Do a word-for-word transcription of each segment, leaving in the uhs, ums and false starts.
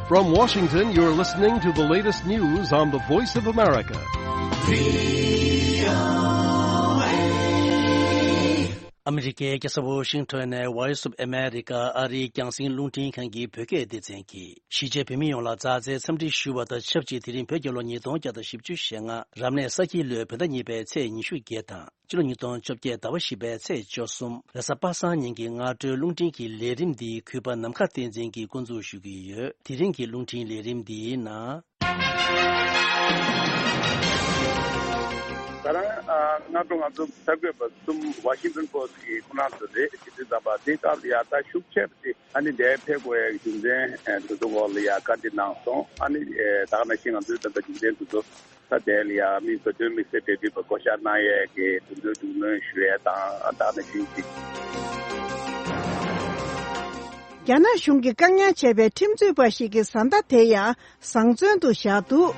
From Washington, you're listening to the latest news on the Voice of America. ཨ་མི་རི་ཀའི་རྒྱལ་ས་ཝོ་ཤིང་ཊོན་ནས་Voice of America ཨ་རིའི་རྒྱང་སྲིང་རླུང་འཕྲིན་ཁང་གི་བོད་སྐད་སྡེ་ཚན་གྱིས། གཞིས་བྱེས་བོད་མི་ཡོངས་ལ་མཛའ་བརྩེའི་འཚམས་འདྲི་ཞུ་བ་དང་ཆབས་ཅིག་དེ་རིང་བོད་རྒྱལ་ལོ་ཉིས་སྟོང་བརྒྱ་དང་བཞི་བཅུ་ཞེ་ལྔ་རབ་གནས་ས་ཁྱི་ལོའི་བོད་ཟླ་གཉིས་པའི་ཚེས་ཉི་ཤུ་བརྒྱད་དང་། སྤྱི་ལོ་ཉིས་སྟོང་བཅོ་བརྒྱད་ཟླ་བ་བཞི་པའི་ཚེས་བཅུ་གསུམ་རེས་གཟའ་པ་སངས་ཉིན་གྱི་སྔ་དྲོའི་རླུང་འཕྲིན་གྱི་ལས་རིམ་འདི་གུས་པ་ནམ་མཁའ་བསྟན་འཛིན་གྱིས་འགོ་འཛུགས་ཞུ་གི་ཡོད། དེ་རིང་གི་རླུང་འཕྲིན་ལས་རིམ་འདིའི་ནང་། ད་རང་ཨ་སྔ་དྲོ་ང་ཚོ་གསར་འགོད་པ་གསུམ་ཝ་ཤིང་ཊོན་པོ་སི་ཊི་གི་ཁོང་རྣམ་ཚོ་རེད། དེ་དུས་ཙམ་པ་དེ་སྐབས་ལ་ཡ་ད་ཤུགས་ཆེ་བ་དེ་ཨ་ནི་འདིར་ཕེབས་དགོས་ཡ་རྒྱུ་མཚན་ཨ་དེ་ཚོ་སྐོར་ལ་ཡ་བཀའ་འདྲི་གནང་སོང་། ཨ་ནི་ཨ་ད་ག་ནང་བཞིན་ང་ཚོའི་ད་ལྟ་རྒྱུ་མཚན་དེ་ཚོ་ད་དེ་ལ་ཡ་མི་བོད་དོན་དམིགས་བསལ་འབྲེལ་མཐུད་པ་བསྐོ་གཞག་གནང་ཡས་ཀྱི་དེ་ཚོའི་ཐུགས་སྨོན་ཞུ་ཡས་དང་ཨ་ད་ག་ནང་བཞིན་ཅིག་རྒྱ་ནག་གཞུང་གིས་བཀག་ཉར་བྱས་པའི་ཁྲིམས་རྩོད་པ་ཞིག་གི་བཟའ་ཟླ་དེ་ཡང་བཟང་བཙོན་དུ་བཞག་འདུག་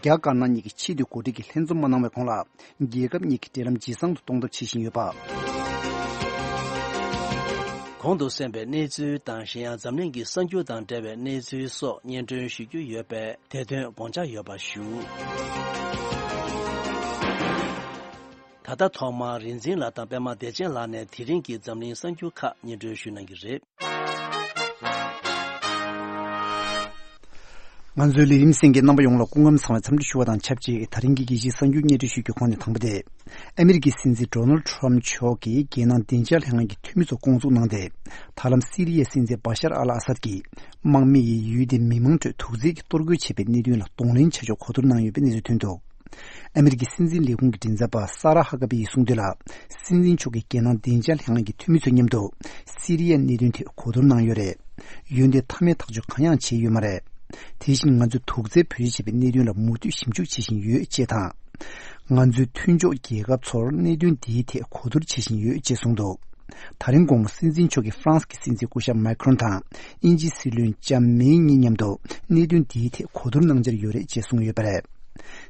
རྒྱ་དཀར་ནག་གཉིས་ཀྱི་ཆེས་མཐོའི་འགོ་ཁྲིད་ཀྱིས་ལྷན་འཛོམས་མ་གནང་བའི་གོང་ལ། རྒྱལ་ཁབ་གཉིས་ཀྱི་འབྲེལ་ལམ་ཇེ་བཟང་དུ་གཏོང་ཐབས་བྱེད་བཞིན་ཡོད་པ། གོང་དུ་གསན་པའི་གནས་ཚུལ་དང་གཞན་ཡང་འཛམ་གླིང་གི་གསར་འགྱུར་དང་འབྲེལ་བའི་གནས་ཚུལ་སོགས་སྙན་སྒྲོན་ཞུ་རྒྱུ་ཡོད་པས་དེ་དོན་དགོངས་འཇགས་ཡོད་པ་ཞུ། ད་ལྟ་ཐོག་མར་རིག་འཛིན་ལགས་དང་པད་མ་བདེ་ཆེན་ལགས་ནས་དེ་རིང་གི་འཛམ་གླིང་གསར་འགྱུར་ཁག་སྙན་སྒྲོན་ཞུ་གནང་གི་རེད། ང་ཚོའི་ལས་རིམ་གསན་མཁན་རྣམ་པ་ཡོངས་ལ་སྐུ་ཁམས་བཟང་བའི་འཚམས་འདྲི་ཞུ་བ་དང་ཆབས་ཅིག་དེ་རིང་གི་རྒྱལ་སྤྱིའི་གསར་འགྱུར་སྙན་སྒྲོན་ཞུ་རྒྱུའི་ཁོངས་ནས་དང་པོ་དེ། ཨ་མི་རི་ཀའི་སྲིད་འཛིན་ཌོ་ནལ་ཌི་ཊརམ་མཆོག་གིས་རྒྱལ་ནང་བདེ་འཇགས་ལྷན་ཁང་གི་འཐུས་མི་ཚོ་བསྐོང་ཚོགས་གནང་སྟེ། ད་ལམ་སི་རི་ཡའི་སྲིད་འཛིན་བ་ཤར་ཨལ་ཨ་སད་ཀྱིས་དམག་མི་ཡིས་ཡུལ་དེའི་མི་མང་ཁྲོད་དུག་རྫས་ཀྱི་གཏོར་རྒོལ་བྱས་པའི་གནད་དོན་ལ་གདོང་ལེན་བྱ་ཕྱོགས་གོ་བསྡུར་གནང་ཡོད་པའི་གནས་ཚུལ་ཐོན་འདུག་ཨ་མི་རི་ཀའི་སྲིད་འཛིན་ལས་ཁུངས་ཀྱི་མགྲིན་ཚབ་པ་ས་ར་ཧ་ཀ་པི་ཡིས་གསུངས་དོན་ལ། སྲིད་འཛིན་མཆོག་གིས་རྒྱལ་ནང་བདེ་འཇགས་ལྷན་ཁང་གི་འཐུས་མི་ཚོ་མཉམ་དུ་སི་རི་ཡའི་གནད་དོན་ཐད་གོ་བསྡུར་གནང་ཡོད་རེད། འོན་ཏེ་མཐའ་མའི་ཐག་གཅོད་གང་ཡང་བྱས་ཡོད་མ་རེད། དེ་བཞིན་ང་ཚོས་དུག་རྫས་བེད་སྤྱོད་བྱས་པའི་གནད་དོན་ལ་མུ་མཐུད་ཞིབ་འཇུག་བྱེད་བཞིན་ཡོད་ཅེས་དང་། ང་ཚོའི་མཐུན་ཕྱོགས་རྒྱལ་ཁབ་ཚོར་གནད་དོན་འདིའི་ཐད་གོ་བསྡུར་བྱེད་བཞིན་ཡོད་ཅེས་གསུངས་འདུག་ད་རིང་དགོང་མོ་སྲིད་འཛིན་མཆོག་གིས་ཧྥ་རན་སི་གི་སྲིད་འཛིན་སྐུ་ཞབས་མཱི་ཁྲོན་དང་དབྱིན་ཇིའི་སྲིད་བློན་ལྕམ་མེ་གཉིས་མཉམ་དུ་གནད་དོན་འདིའི་ཐད་གོ་བསྡུར་གནང་འཆར་ཡོད་རེད་ཅེས་གསུངས་ཡོད་པ་རེད།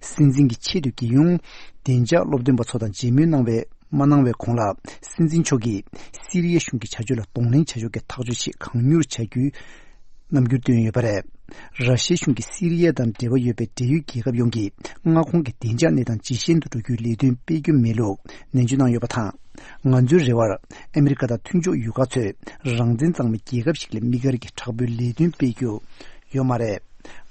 སྲིད་འཛིན་གྱི་ཆེད་དུ་རྒྱལ་ཡོངས་བདེ་འཇགས་སློབ་སྟོན་པ་ཚོ་དང་མཇལ་མོལ་གནང་བའི་མ་གནང་བའི་གོང་ལ། སྲིད་འཛིན་མཆོག་གིས་སི་རི་ཡ་གཞུང་གི་བྱ་སྤྱོད་ལ་གདོང་ལེན་བྱ་ཕྱོགས་ཀྱི་ཐག་གཅོད་ཆེད་གང་མྱུར་བྱ་རྒྱུའི་རྣམ་འགྱུར་བཏོན་ཡོད་པ་རེད། ར་ཤི་ཡའི་གཞུང་གིས་སི་རི་ཡ་དང་འབྲེལ་བ་ཡོད་པའི་འབྲེལ་ཡོད་རྒྱལ་ཁབ་ཡོངས་ཀྱི་མངའ་ཁོངས་ཀྱི་བདེ་འཇགས་གནས་སྟངས་ཇེ་ཞན་དུ་འགྲོ་རྒྱུའི་ལས་དོན་སྤེལ་རྒྱུ་མེད་ལུགས་ནན་བརྗོད་གནང་ཡོད་པ་དང་། ང་ཚོའི་རེ་བར་ཨ་མི་རི་ཀ་དང་མཐུན་ཕྱོགས་ཡུལ་ཁག་ཚོས་རང་བཙན་གཙང་མའི་རྒྱལ་ཁབ་ཞིག་ལ་དམིགས་བཀར་གྱིས་དྲག་པོའི་ལས་དོན་སྤེལ་རྒྱུ་ཡོད་མ་རེད།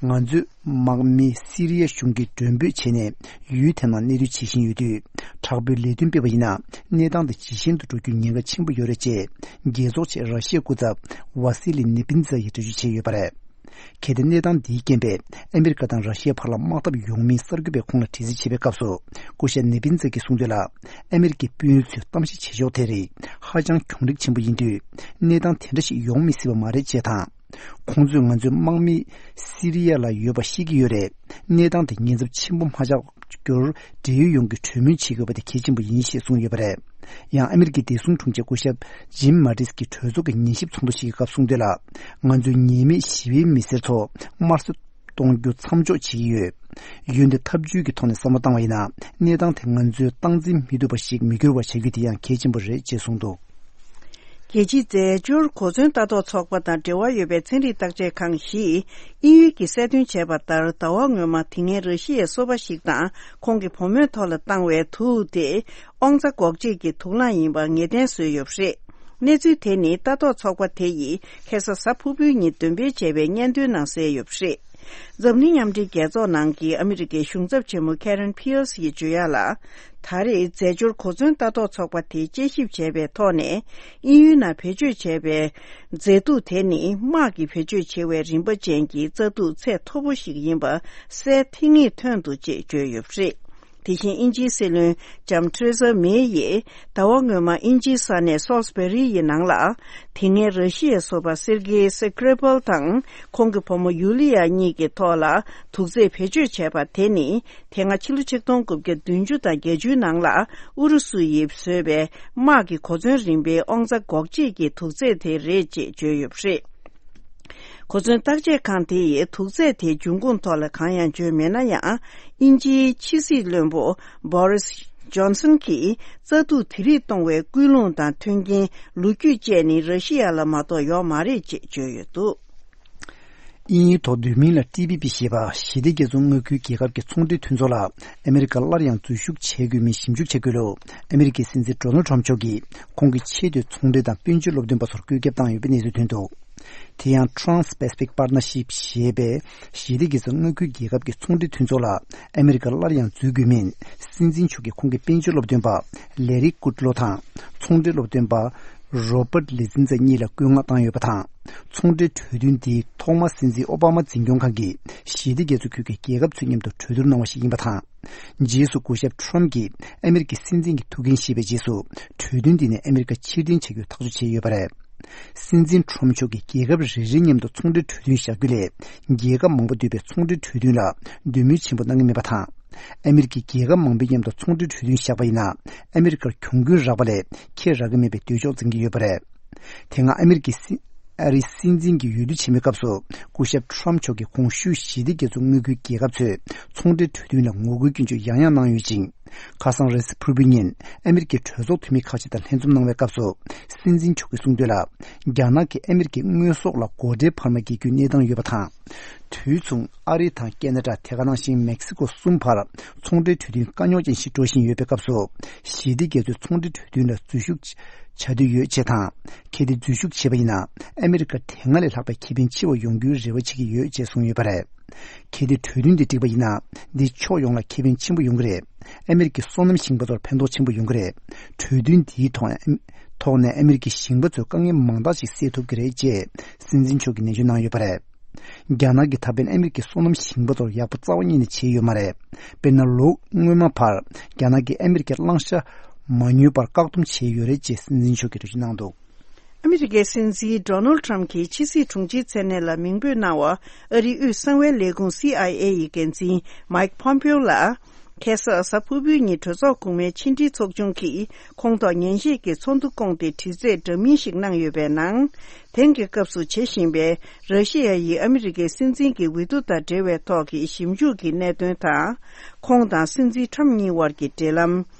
ང་ཚོས་དམག་མི་སི་རི་ཡ་གཞུང་གིས་མགྲོན་འབོད་བྱས་ནས་ཡུལ་དེ་ནང་གནས་སྡོད་བྱེད་བཞིན་ཡོད་དུས། དྲག་པོའི་ལས་དོན་སྤེལ་བ་ཡིན་ན་གནས་སྟངས་དེ་ཇེ་ཞན་དུ་འགྲོ་རྒྱུའི་ཉེན་ཁ་ཆེན་པོ་ཡོད་རེད་ཅེས་རྒྱལ་ཚོགས་ཆེད་ར་ཤི་ཡའི་སྐུ་ཚབ་ཝ་སི་ལི་ནེ་པིན་ཛ་ཡིས་འགྲེལ་བརྗོད་བྱས་ཡོད་པ་རེད། གལ་ཏེ་གནས་སྟངས་འདིའི་རྐྱེན་པས་ཨ་མི་རི་ཀ་དང་ར་ཤི་ཡའི་བར་ལ་དམག་འཐབ་ཡོང་མིན་གསར་འགོད་པས་ཁོང་ལ་དྲི་རྩད་བྱས་པའི་སྐབས་སུ། སྐུ་ཞབས་ནེ་པིན་ཛ་གིས་གསུངས་དོན་ལ། ཨ་མི་རི་ཀའི་དཔོན་རིགས་ཚོས་གཏམ་བཤད་བྱེད་ཕྱོགས་དེ་རིགས་ཧ་ཅང་གྱོང་རིག་ཆེན་པོ་ཡིན་དུས། གནས་སྟངས་དེ་འདྲ་ཞིག་ཡོང་མི་སྲིད་པ་མ་རེད་ཅེས་དང་། ཁོང་ཚོས་ང་ཚོའི་དམག་མི་སི་རི་ཡ་ལ་ཡོད་པ་ཤེས་ཀྱི་ཡོད་རེད། གནས་སྟངས་དེ་ཉེན་ཚབས་ཆེན་པོ་མ་ཆགས་རྒྱུར་འབྲེལ་ཡོད་ཡོངས་ཀྱིས་གྲོས་མོལ་བྱེད་དགོས་པ་དེ་གལ་ཆེན་པོ་ཡིན་ཞེས་གསུངས་ཡོད་པ་རེད། ཡང་ཨ་མི་རི་ཀའི་བདེ་སྲུང་དྲུང་ཆེ་སྐུ་ཞབས་ཇིམ་མ་ཏིས་ཀྱིས་གྲོས་ཚོགས་ཀྱི་ཉན་ཞིབ་ཚོགས་འདུ་ཞིག་གི་སྐབས་གསུངས་དོན་ལ། ང་ཚོའི་ཉེས་མེད་ཞི་བའི་མི་སེར་ཚོ་དམར་གསོད་གཏོང་རྒྱུ་མཚམས་འཇོག་བྱེད་ཀྱི་ཡོད། འོན་ཏེ་ཐབས་ཇུས་ཀྱི་ཐོག་ནས་བསམ་བློ་བཏང་བ་ཡིན་ན། གནས་སྟངས་དེ་ང་ཚོས་སྟངས་འཛིན་མི་ཐུབ་པ་ཞིག་མི་འགྱུར་བ་བྱ་རྒྱུ་དེ་ཡང་གལ་ཆེན་པོ་རེད་ཅེས་གསུངས་འདུག་རྒྱལ་སྤྱིའི་རྫས་སྦྱོར་གོ་མཚོན་ལྟ་རྟོག་ཚོགས་པ་དང་འབྲེལ་བ་ཡོད་པའི་ཚན་རིག་བརྟག་དཔྱད་ཁང་གིས་དབྱིན་ཡུལ་གྱིས་གསལ་སྟོན་བྱས་པ་ལྟར། ཟླ་བ་སྔོན་མ་དེ་སྔའི་ར་ཤི་ཡའི་སོ་པ་ཞིག་དང་ཁོང་གི་བུ་མོའི་ཐོག་ལ་བཏང་བའི་དུག་དེ་དབང་རྩ་འགོག་བྱེད་ཀྱི་དུག་རླངས་ཡིན་པ་ངེས་གཏན་བཟོས་ཡོད་པ་རེད། གནས་ཚུལ་དེ་ནི་ལྟ་རྟོག་ཚོགས་པ་དེ་ཡིས་ཁ་སང་གཟའ་ཕུར་བུའི་ཉིན་འདོན་སྤེལ་བྱས་པའི་སྙན་ཐོའི་ནང་གསལ་ཡོད་པ་རེད། འཛམ་གླིང་མཉམ་འབྲེལ་རྒྱལ་ཚོགས་ནང་གི་ཨ་མི་རི་ཀའི་གཞུང་ཚབ་ཆེན་མོ་Karen Pierce ཡིས་བརྗོད་ཡག་ལ། ད་རེས་རྫས་སྦྱོར་གོ་མཚོན་ལྟ་རྟོག་ཚོགས་པ་དེས་དཔྱད་ཞིབ་བྱས་པའི་ཐོག་ནས། དབྱིན་ཡུལ་ནང་བེད་སྤྱོད་བྱས་པའི་རྫས་དུག་དེ་ནི་དམག་གི་བེད་སྤྱོད་བྱེད་པའི་རིམ་པ་ཅན་གྱི་རྩ་དུག་ཚད་མཐོ་པོ་ཞིག་ཡིན་པ་གསལ་ཐིང་ངེར་ཐོན་འདུག་ཅེས་བརྗོད་ཡོད་པ་རེད། དེ་བཞིན་དབྱིན་ཇིའི་སྲིད་བློན་ལྕམ་ཐེ་རེ་ས་མེ་ཡིས་ཟླ་བ་སྔོན་མ་དབྱིན་ཇིའི་ས་གནས་སོལ་སི་བེ་རི་ཡི་ནང་ལ། དེ་སྔའི་ར་ཤི་ཡའི་སོ་པ་སེར་གེ་སི་ཀྲེ་པལ་དང་ཁོང་གི་བུ་མོ་ཡུ་ལི་ཡ་གཉིས་ཀྱི་ཐོག་ལ་དུག་རྫས་བེད་སྤྱོད་བྱས་པ་དེ་ནི། དེ་སྔ་ཕྱི་ལོ་ཆིག་སྟོང་དགུ་བརྒྱ་བདུན་ཅུ་དང་བརྒྱད་ཅུའི་ནང་ལ་ཨུ་རུ་སུ་ཡིས་བཟོས་པའི་དམག་གི་གོ་མཚོན་རིམ་པའི་དབང་རྩ་འགོག་བྱེད་ཀྱི་དུག་རྫས་དེ་རེད་ཅེས་བརྗོད་ཡོད་པ་རེད། གོ་མཚོན་བརྟག་དཔྱད་ཁང་དེ་ཡིས་དུག་རྫས་དེའི་འབྱུང་ཁུངས་ཐོག་ལ་གང་ཡང་བརྗོད་མེད་ན་ཡང་། དབྱིན་ཇིའི་ཕྱི་སྲིད་བློན་པོ་བྷོ་རིས་ ཇོན་སན་གྱིས་བཙག་འཐུ་དེ་རིགས་གཏོང་བའི་ཀུན་སློང་དང་མཐུན་རྐྱེན་ལོ་རྒྱུས་བཅས་ནི་ར་ཤི་ཡ་ལ་མ་གཏོགས་ཡོག་མ་རེད་ཅེས་བརྗོད་ཡོད་འདུག། དབྱིན་ཡུལ་ཐོག་བསྡུས་མིང་ལ་ཊི་བི་པི་ཞེས་པ་ཞི་བདེ་རྒྱ་མཚོ་མངའ་ཁུལ་རྒྱལ་ཁབ་ཀྱི་ཚོང་འབྲེལ་མཐུན་ཚོགས་ལ་ཨ་མེ་རི་ཀ་སླར་ཡང་འཛུལ་ཞུགས་བྱེད་དགོས་མིན་ཞིབ་འཇུག་བྱེད་དགོས་ལུགས་ཨ་མེ་རི་ཀའི་སྲིད་འཛིན་ཌོ་ནལ་ཊམ་མཆོག་གིས་ཁོང་གི་ཆེས་མཐོའི་ཚོང་འབྲེལ་དང་དཔལ་འབྱོར་སློབ་སྟོན་པ་ཚོར་བཀོད་ཁྱབ་བཏང་ཡོད་པའི་གནས་ཚུལ་ཐོན་འདུག། དེ་ཡང་Trans-Pacific Partnership ཞེས་པའི་ཞི་བདེ་རྒྱ་མཚོ་མངའ་ཁུལ་རྒྱལ་ཁབ་ཀྱི་ཚོང་འབྲེལ་མཐུན་ཚོགས་ལ་ཨ་མེ་རི་ཀ་སླར་ཡང་འཛུལ་དགོས་མིན་སྲིད་འཛིན་མཆོག་གིས་ཁོང་གི་དཔལ་འབྱོར་སློབ་སྟོན་པ་ལེ་རི་ཀུད་ལོ་དང་ཚོང་འབྲེལ་སློབ་སྟོན་པ་རོ་པར་ལི་ཛིན་ཛ་གཉིས་ལ་བཀོད་མངགས་བཏང་ཡོད་པ་དང་། ཚོང་འབྲེལ་གྲོས་མཐུན་འདི་ཐོག་མར་སྲིད་འཛིན་ཨོ་བྷ་མ་འཛིན་སྐྱོང་ཁང་གིས་ཞི་བདེ་རྒྱ་མཚོ་ཁུལ་གྱི་རྒྱལ་ཁབ་ཚོའི་མཉམ་དུ་གྲོས་བསྡུར་གནང་བ་ཞིག་ཡིན་པ་དང་། རྗེས་སུ་སྐུ་ཞབས་ཊམ་གྱིས་ཨ་མེ་རི་ཀའི་སྲིད་འཛིན་གྱི་ཐུགས་འགན་བཞེས་པའི་རྗེས་སུ་གྲོས་མཐུན་འདི་ནས་ཨ་མེ་རི་ཀ་ཕྱིར་འཐེན་བྱ་རྒྱུའི་ཐག་གཅོད་བྱས་ཡོད་པ་རེད། སྲིད་འཛིན་ཊམ་མཆོག་གིས་རྒྱལ་ཁབ་རེ་རེའི་མཉམ་དུ་ཚོང་འབྲེལ་གྲོས་མཐུན་བཞག་རྒྱུ་ལས་རྒྱལ་ཁབ་མང་པོ་འདུས་པའི་ཚོང་འབྲེལ་གྲོས་མཐུན་ལ་འདོད་མོས་ཆེན་པོ་གནང་གི་མེད་པ་དང་། ཨ་མེ་རི་ཀས་རྒྱལ་ཁབ་མང་པོའི་མཉམ་དུ་ཚོང་འབྲེལ་གྲོས་མཐུན་བཞག་པ་ཡིན་ན་ཨ་མེ་རི་ཀར་གྱོང་གུན་རག་པ་ལས་ཁེ་རག་གི་མེད་པའི་འདོད་ཕྱོགས་འཛིན་གྱི་ཡོད་པ་རེད། དེ་སྔ་ཨ་མེ་རི་ཀའི་སྲིད་ཨ་རིའི་སྲིད་འཛིན་གྱི་འོས་བསྡུ་ཆེན་མོའི་སྐབས་སུ་སྐུ་ཞབས་ཊམ་མཆོག་གིས་གོང་ཞུས་ཞི་བདེ་རྒྱ་མཚོ་མངའ་ཁུལ་རྒྱལ་ཁབ་ཚོས་ཚོང་འབྲེལ་གྲོས་མཐུན་ལ་ངོ་རྒོལ་སྐྱོན་བརྗོད་ཡང་ཡང་གནང་ཡོད་ཅིང་། ཁ་སང་རེས་གཟའ་ཕུར་བུའི་ཉིན་ཨ་མེ་རི་ཀའི་གྲོས་ཚོགས་འཐུས་མི་ཁག་ཅིག་དང་ལྷན་འཛོམས་གནང་བའི་སྐབས་སུ་སྲིད་འཛིན་མཆོག་གིས་གསུངས་དོན་ལ། རྒྱ་ནག་གིས་ཨ་མེ་རི་ཀའི་དངོས་ཟོག་ལ་སྒོ་ཁྲལ་འཕར་མ་འགེལ་རྒྱུའི་གནས་སྟངས་ཡོད་པ་དང་། དུས་མཚུངས་ཨ་རི་དང་ཁེ་ན་ཌ་དེ་ག་ནང་བཞིན་མེག་སི་ཀོ་གསུམ་བར་ཚོང་འབྲེལ་གྲོས་མཐུན་དཀའ་རྙོག་ཅན་ཞིག་འགྲོ་བཞིན་ཡོད་པའི་སྐབས་སུ་ཞི་བདེ་རྒྱ་མཚོའི་ཚོང་འབྲེལ་གྲོས་མཐུན་ལ་འཛུལ་ཞུགས་བྱ་འདོད་ཡོད་ཅེས་དང་། གལ་ཏེ་འཛུལ་ཞུགས་བྱས་པ་ཡིན་ན་ཨ་མེ་རི་ཀར་དེ་སྔ་ལས་ལྷག་པའི་ཁེ་ཕན་ཆེ་བ་ཡོང་རྒྱུའི་རེ་བ་བྱེད་ཀྱི་ཡོད་ཅེས་གསུངས་ཡོད་པ་རེད། གལ་ཏེ་གྲོས་མཐུན་འདི་འགྲིག་པ་ཡིན་ན་འདི་ཕྱོགས་ཡོངས་ལ་ཁེ་ཕན་ཆེན་པོ་ཡོང་གི་རེད། ཨ་མེ་རི་ཀའི་སོ་ནམ་ཞིང་པ་ཚོར་ཕན་ཐོགས་ཆེན་པོ་ཡོང་གི་རེད། གྲོས་མཐུན་འདིའི་ཐོག་ཐོག་ནས་ཨ་མེ་རི་ཀའི་ཞིང་པ་ཚོས་དཀའ་ངལ་མང་དག་ཅིག་སེལ་ཐུབ་ཀྱི་རེད་ཅེས་སྲིད་འཛིན་མཆོག་གིས་ནན་བརྗོད་གནང་ཡོད་པ་རེད། རྒྱ་ནག་གི་ད་ཕན་ཨ་མེ་རི་ཀའི་སོ་ནམ་ཞིང་པ་ཚོར་ཡག་པོ་རྩ་བ་ཉིད་ནས་བྱས་ཡོད་མ་རེད། དཔེར་ན་ལོ་སྔོན་མ་བར་རྒྱ་ནག་གིས་ཨ་མེ་རི་ཀའི་བླང་བྱ་མ་ཉོས་པར་བཀག་སྡོམ་བྱས་ཡོད་རེད་ཅེས་སྲིད་འཛིན་མཆོག་གིས་འགྲེལ་བརྗོད་གནང་འདུག། ཨ་མེ་རི་ཀའི་སྲིད་འཛིན་ཌོ་ནལ་ཊམ་གྱིས་ཕྱི་སྲིད་དྲུང་ཆེའི་མཚན་གནས་ལ་མིང་འབོད་གནང་བ་ཨ་རིའི་དབུས་གསང་བའི་ལས་ཁུངས་སི་ཨའི་ཨེ་ཡི་འགན་འཛིན་མཱིག་ཕོམ་པེའོ་ལ། ཁ་སང་གཟའ་ཕུར་བུའི་ཉིན་གྲོས་ཚོགས་གོང་མའི་ཕྱི་འབྲེལ་ཚོགས་ཆུང་གིས་ཁོང་ཐོག་ཉན་ཞིབ་ཀྱི་ཚོགས་འདུ་བསྐོངས་ཏེ་དྲི་རྩད་འདྲ་མིན་ཞིག་གནང་ཡོད་པའི་ནང་། དེང་གི་སྐབས་སུ་བྱེད་བཞིན་པའི་ར་ཤི་ཡ་ཡིས་ཨ་མེ་རི་ཀའི་སྲིད་འཛིན་གྱི་འོས་བསྡུ་དང་འབྲེལ་བའི་ཐོག་གི་ཞིབ་འཇུག་གི་གནད་དོན་དང་། ཁོང་དང་སྲིད་འཛིན་ཊམ་གཉིས་དབར་གྱི་འབྲེལ་ལམ།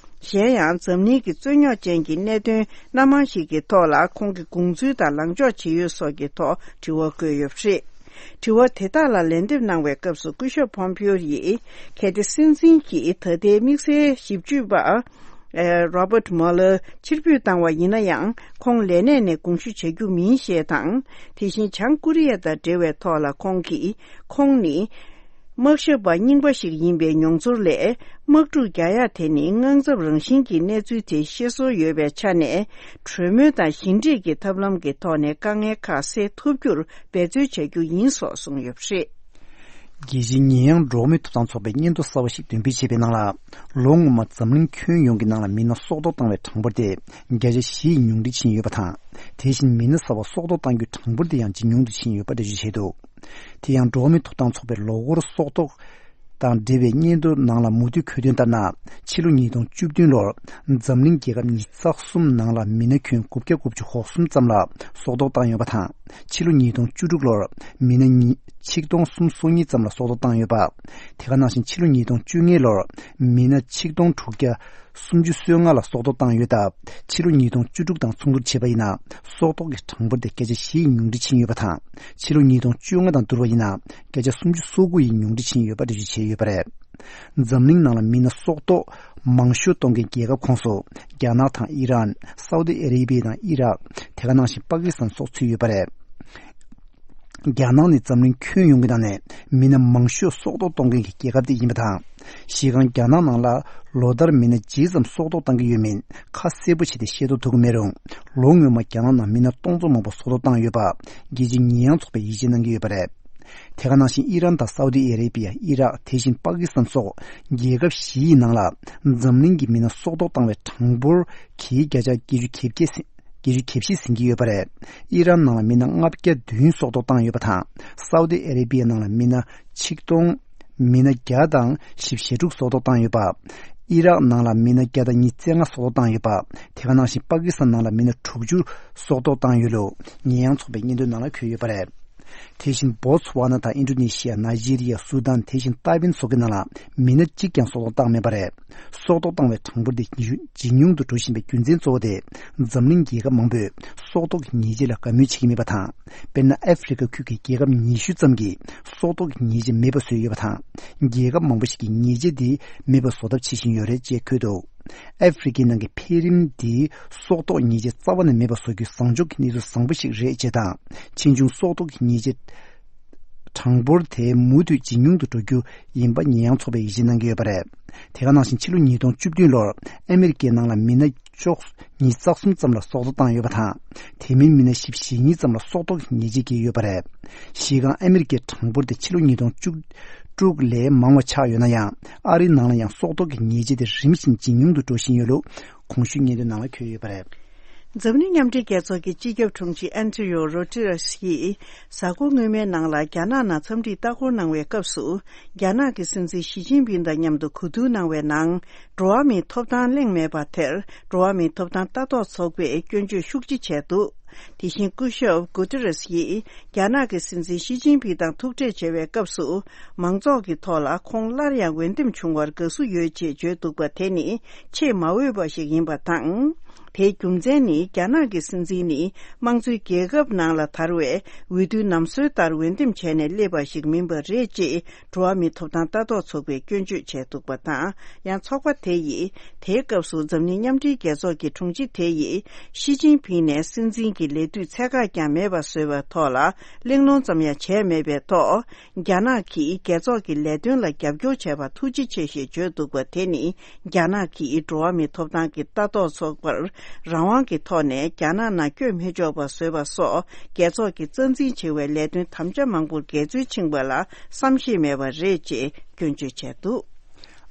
གཞན་ཡང་འཛམ་གླིང་གི་རྩོད་རྙོག་ཅན་གྱི་གནད་དོན་སྣ་མང་ཞིག་གི་ཐོག་ལ་ཁོང་གི་དགོངས་ཚུལ་དང་ལངས་ཕྱོགས་ཇི་ཡོད་སོགས་ཀྱི་ཐོག་དྲི་བ་བཀོད་ཡོད་པ་རེད། དྲི་བ་དེ་དག་ལ་ལན་འདེབས་གནང་བའི་སྐབས་སུ་སྐུ་ཞབས་ཕོམ་པིའོ་ཡིས་གལ་ཏེ་སྲིད་འཛིན་གྱིས་ད་ལྟའི་དམིགས་བསལ་ཞིབ་དཔྱོད་པ་ཨེ་Robert Mueller ཕྱིར་འབུད་བཏང་བ་ཡིན་ན་ཡང་ཁོང་ལས་གནས་ནས་དགོངས་ཞུ་བྱ་རྒྱུ་མིན་ཞེས་དང་། དེ་བཞིན་བྱང་ཀོ་རི་ཡ་དང་འབྲེལ་བའི་ཐོག་ལ་ཁོང་གིས་ཁོང་ནི། དམག་ཞབས་པ་རྙིང་པ་ཞིག་ཡིན་པའི་མྱོང་ཚོར་ལས། དམག་འཁྲུག་རྒྱག་ཡ་དེ་ནི་དངངས་འཚབ་རང་བཞིན་གྱི་གནས་ཚུལ་དེ་ཤེས་སོར་ཡོད་པའི་ཆ་ནས། གྲོས་མོལ་དང་ཞི་འགྲིག་གི་ཐབས་ལམ་གྱི་ཐོག་ནས་དཀའ་ངལ་ཁག་སེལ་ཐུབ་རྒྱུར་འབད་རྩོལ་བྱ་རྒྱུ་ཡིན་སོགས་གསུངས་ཡོད་པ་རེད། རྒྱལ་སྤྱིའི་ཉེས་ཡངས་འགྲོ་བ་མིའི་ཐོབ་ཐང་ཚོགས་པས་སྙན་ཐོ་གསར་བ་ཞིག་འདོན་སྤེལ་བྱས་པའི་ནང་ལ། ལོ་སྔོན་མ་འཛམ་གླིང་ཁྱོན་ཡོངས་ཀྱི་ནང་ལ་མི་སྣ་སྲོག་ཐོག་བཏང་བའི་གྲངས་འབོར་དེ་བརྒྱ་ཆ་བཞི་ཡིས་ཉུང་འཕྲི་ཕྱིན་ཡོད་པ་དང་། དེ་བཞིན་མི་སྣ་གསར་བ་སྲོག་ཐོག་བཏང་རྒྱུའི་གྲངས་འབོར་དེ་ཡང་ཇེ་ཉུང་དུ་ཕྱིན་ཡོད་པ་འགྲེལ་བརྗོད་བྱས་འདུག། དེ་ཡང་འགྲོ་བ་མིའི་ཐོབ་ཐང་ཚོགས་པའི་ལོ་འཁོར་སྲོག་ཐོག་དང་འབྲེལ་བའི་སྙན་ཐོའི་ནང་ལ་མུ་མཐུད་འཁོད་དོན་ལྟར་ན། ཕྱི་ལོ་ཉིས་སྟོང་བཅུ་བདུན་ལོར་འཛམ་གླིང་རྒྱལ་ཁབ་ཉི་ཤུ་རྩ་གསུམ་ནང་ལ་མི་སྣ་ཁྱོན་དགུ་བརྒྱ་དགུ་བཅུ་གོ་གསུམ་ཙམ་ལ་སྲོག་ཐོག་བཏང་ཡོད་པ་དང་། ཕྱི་ལོ་ཉིས་སྟོང་བཅུ་དྲུག་ལོར་མི་སྣ་ཉི་ཆིག་སྟོང་སུམ་སོ་གཉིས་ཙམ་ལ་སྲོག་ཐོག་བཏང་ཡོད་པ། དེ་ག་ནང་བཞིན་ཕྱི་ལོ་ཉིས་སྟོང་བཅོ་ལྔ་ལོར་མི་སྣ་ཆིག་སྟོང་དྲུག་བརྒྱ་སུམ་ཅུ་སོ་ལྔ་ལ་སྲོག་ཐོག་བཏང་ཡོད་སྟབས། ཕྱི་ལོ་ཉིས་སྟོང་བཅུ་དྲུག་དང་མཚུངས་བསྡུར་བྱས་པ་ཡིན་ན། སྲོག་ཐོག་གི་གྲངས་འབོར་དེ་བརྒྱ་ཆ་བཞི་ཡིས་ཉུང་འཕྲི་ཕྱིན་ཡོད་པ་དང་། ཕྱི་ལོ་ཉིས་སྟོང་བཅོ་ལྔ་དང་བསྡུར་བ་ཡིན་ན། བརྒྱ་ཆ་སུམ་ཅུ་སོ་དགུ་ཡིས་ཉུང་འཕྲི་ཕྱིན་ཡོད་པ་འགྲེལ་བརྗོད་བྱས་ཡོད་པ་རེད། འཛམ་གླིང་ནང་ལ་མི་སྣ་སྲོག་ཐོག་མང་ཤོས་གཏོང་མཁན་རྒྱལ་ཁབ་ཁོངས་སུ། རྒྱ་ནག་དང་ཨི་རན། སའུ་ཏི་ཨ་རེ་བྷི་ཡ་དང་ཨི་རག་དེ་ག་ནང་བཞིན་པ་ཀི་སི་ཐན་སོགས་ཚུད་ཡོད་པ་རེད། རྒྱ་ནག་ནི་འཛམ་གླིང་ཁྱོན་ཡོངས་ཀྱི་ནང་ནས་མི་སྣ་མང་ཤོས་སྲོག་ཐོག་གཏོང་མཁན་གྱི་རྒྱལ་ཁབ་དེ་ཡིན་པ་དང་། གཞི་རྐང་རྒྱ་ནག་ནང་ལ་ལོ་ལྟར་མི་སྣ་ཇི་ཙམ་སྲོག་ཐོག་བཏང་གི་ཡོད་མིན་ཁ་གསལ་པོ་བྱས་ཏེ་ཤེས་རྟོགས་ཐུབ་ཀྱི་མེད་རུང་། ལོ་སྔོན་མ་རྒྱ་ནག་ནང་མི་སྣ་སྟོང་ཚོ་མང་པོ་སྲོག་ཐོག་བཏང་ཡོད་པ་རྒྱལ་སྤྱིའི་ཉེས་ཡངས་ཚོགས་པས་ཡིད་ཆེས་གནང་གི་ཡོད་པ་རེད། དེ་ག་ནང་བཞིན་ཨི་རན་དང་སའུ་ཏི་ཨ་རེ་བྷི་ཡ། ཨི་རག་དེ་བཞིན་པ་ཀི་སི་ཐན་སོགས་རྒྱལ་ཁབ་བཞི་ཡི་ནང་ལ་འཛམ་གླིང་གི་མི་སྣ་སྲོག་ཐོག་བཏང་བའི་གྲངས་འབོར་གྱི་བརྒྱ་ཆ་བརྒྱད་ཅུ་གྱ་བརྒྱད་ཟིན། བརྒྱད་ཅུ་གྱ་བཞི་ཟིན་གྱི་ཡོད་པ་རེད། ཨི་རན་ནང་ལ་མི་སྣ་ལྔ་བརྒྱ་བདུན་སྲོག་ཐོག་བཏང་ཡོད་པ་དང་། སའུ་ཏི་ཨ་རེ་བྷི་ཡ་ནང་ལ་མི་སྣ་ཆིག་སྟོང་། མི་སྣ་བརྒྱ་དང་བཞི་བཅུ་ཞེ་དྲུག་སྲོག་ཐོག་བཏང་ཡོད་པ། ཨི་རག་ནང་ལ་མི་སྣ་བརྒྱ་དང་ཉི་ཤུ་རྩ་ལྔ་སྲོག་ཐོག་བཏང་ཡོད་པ། དེ་ག་ནང་བཞིན་པ་ཀི་སི་ཐན་ནང་ལ་མི་སྣ་དྲུག་ཅུ་སྲོག་ཐོག་བཏང་ཡོད་ལུགས་ཉེས་ཡངས་ཚོགས་པའི་སྙན་ཐོའི་ནང་ལ་འཁོད་ཡོད་པ་རེད། དེ་བཞིན་བོ་ཚུ་ཝ་ན་དང་ཨིན་ཌོ་ནེ་ཤི་ཡ། ནཱི་ཇི་རི་ཡ། སུ་དཱན། དེ་བཞིན་ཏཱི་ཝན་སོགས་ཀྱི་ནང་ལ་མི་སྣ་གཅིག་ཀྱང་སྲོག་ཐོག་བཏང་མེད་པ་རེད། སྲོག་ཐོག་བཏང་བའི་གྲངས་འབོར་དེ་ཇེ་ཉུང་དུ་འགྲོ་བཞིན་པའི་རྒྱུ་མཚན་གཙོ་བོ་དེ། འཛམ་གླིང་རྒྱལ་ཁབ་མང་པོས་སྲོག་ཐོག་གི་ཉེས་ཆད་ལ་དགའ་མོས་བྱེད་ཀྱི་མེད་པ་དང་། དཔེར་ན། ཨ་ཧྥེ་རི་ཁ་ཁུལ་གྱི་རྒྱལ་ཁབ་ཉི་ཤུ་ཙམ་གྱིས་སྲོག་ཐོག་གི་ཉེས་ཆད་མེད་པ་བཟོས་ཡོད་པ་དང་། རྒྱལ་ཁབ་མང་པོ་ཞིག་གིས་ཉེས་ཆད་དེ་མེད་པ་བཟོ་ཐབས་བྱེད་བཞིན་ཡོད་རེད་ཅེས་འཁོད་འདུག་ཨ་ཧྥེ་རི་ཁའི་ནང་གི་འཕེལ་རིམ་འདི་སྲོག་ཐོག་ཉེས་ཆད་རྩ་བ་ནས་མེད་པ་བཟོ་རྒྱུ་བཟང་ཕྱོགས་ཀྱི་གནས་ཚུལ་བཟང་པོ་ཞིག་རེད་ཅེས་དང་། ཕྱིས་འབྱུང་སྲོག་ཐོག་གི་ཉེས་ཆད་གྲངས་འབོར་དེ་མུ་མཐུད་ཇེ་ཉུང་དུ་འགྲོ་རྒྱུ་ཡིན་པ་ཉེས་ཡངས་ཚོགས་པས་ཡིད་ཆེས་གནང་གི་ཡོད་པ་རེད། དེ་ག་ནང་བཞིན་ཕྱི་ལོ་ཉིས་སྟོང་བཅུ་བདུན་ལོར་ཨ་མི་རི་ཀའི་ནང་ལ་མི་སྣ་བཅུ་གཉིས་རྩ་གསུམ་ཙམ་ལ་སྲོག་ཐོག་བཏང་ཡོད་པ་དང་། དེ་མིན་མི་སྣ་བཞི་བཅུ་ཞེ་གཉིས་ཙམ་ལ་སྲོག་ཐོག་གི་ཉེས་ཆད་བཀལ་ཡོད་པ་རེད། གཞི་རྐང་ཨ་མི་རི་ཀའི་གྲངས་འབོར་དེ་ཕྱི་ལོ་ཉིས་སྟོང་བཅུ་དྲུག་ལས་མང་བ་ཆགས་ཡོད་ན་ཡང་། ཨ་རིའི་ནང་ལ་ཡང་སྲོག་ཐོག་གི་ཉེས་ཆད་དེ་རིམ་བཞིན་ཇེ་ཉུང་དུ་འགྲོ་བཞིན་ཡོད་ལུགས་གོང་ཞུས་སྙན་ཐོའི་ནང་ལ་འཁོད་ཡོད་པ་རེད། འཛམ་གླིང་མཉམ་འབྲེལ་རྒྱལ་ཚོགས་ཀྱི་སྤྱི་ཁྱབ་དྲུང་ཆེ་ཨན་ཏི་རི་ཡོ་རོ་ཏི་རེས་ཀྱིས་གཟའ་འཁོར་སྔོན་མའི་ནང་ལ་རྒྱ་ནག་ནང་འཚམས་འདྲིའི་ལྟ་སྐོར་གནང་བའི་སྐབས་སུ། རྒྱ་ནག་གི་སྲིད་འཛིན་ཞི་ཅིན་ཕིང་དང་མཉམ་དུ་གོ་བསྡུར་གནང་བའི་ནང་། འགྲོ་བ་མིའི་ཐོབ་ཐང་གླེང་མེད་པ་དེར། འགྲོ་བ་མིའི་ཐོབ་ཐང་ལྟ་རྟོག་ཚོགས་པས་སྐྱོན་བརྗོད་ཤུགས་ཆེ་བྱས་འདུག་དེ་བཞིན་སྐུ་ཞབས་གུ་ཏི་རེས་ཡིས་རྒྱ་ནག་གི་སྲིད་འཛིན་ཞི་ཅིན་ཕིང་དང་ཐུག་འཕྲད་བྱ་བའི་སྐབས་སུ། མང་ཚོགས་ཀྱི་ཐོག་ལ་ཁོང་སླར་ཡང་འོས་འདེམས་བྱུང་བར་དགའ་བསུ་ཡོད་ཅེས་བརྗོད་འདུག་པ་དེ་ནི་ཆེས་མ་འོས་པ་ཞིག་ཡིན་པ་དང་། དེའི་རྒྱུ་མཚན་ནི་རྒྱ་ནག་གི་སྲིད་འཛིན་ནི་དམངས་གཙོའི་རྒྱལ་ཁབ་ནང་ལ་དར་བའི་འོས་བསྡུའི་ནམ་སྲོལ་ལྟར་འོས་འདེམས་བྱས་ནས་སླེབས་པ་ཞིག་མིན་པ་རེད་ཅེས་འགྲོ་བ་མིའི་ཐོབ་ཐང་ལྟ་རྟོག་ཚོགས་པས་སྐྱོན་བརྗོད་བྱས་འདུག་པ་དང་། ཡང་ཚོགས་པ་དེ་ཡིས་དེའི་སྐབས་སུ་འཛམ་གླིང་མཉམ་འབྲེལ་རྒྱལ་ཚོགས་ཀྱི་དྲུང་ཆེ་དེ་ཡིས་ཞི་ཅིན་ཕིང་ནས་སྲིད་འཛིན་གྱི་ལས་དུས་ཚད་བཀག་ཀྱང་མེད་པ་བཟོས་པའི་ཐོག་ལ་གླེང་སློང་ཙམ་ཡང་བྱས་མེད་པའི་ཐོག་རྒྱ་ནག་གིས་རྒྱལ་ཚོགས་ཀྱི་ལས་དོན་ལ་རྒྱབ་སྐྱོར་བྱས་པར་ཐུགས་རྗེ་ཆེ་ཞེས་བརྗོད་འདུག་པ་དེ་ནི། རྒྱ་ནག་གིས་འགྲོ་བ་མིའི་ཐོབ་ཐང་གི་ལྟ་རྟོག་ཚོགས་པར་རང་དབང་གི་ཐོག་ནས་རྒྱ་ནག་ནང་བསྐྱོད་མི་ཆོག་པ་བཟོས་པ་སོགས་རྒྱལ་ཚོགས་ཀྱི་རྩ་འཛིན་ཆེ་བའི་ལས་དོན་དམ་བཅའ་མང་པོར་འགལ་འཛོལ་ཕྱིན་པ་ལ་བསམ་ཤེས་མེད་པ་རེད་ཅེས་སྐྱོན་བརྗོད་བྱས་འདུག་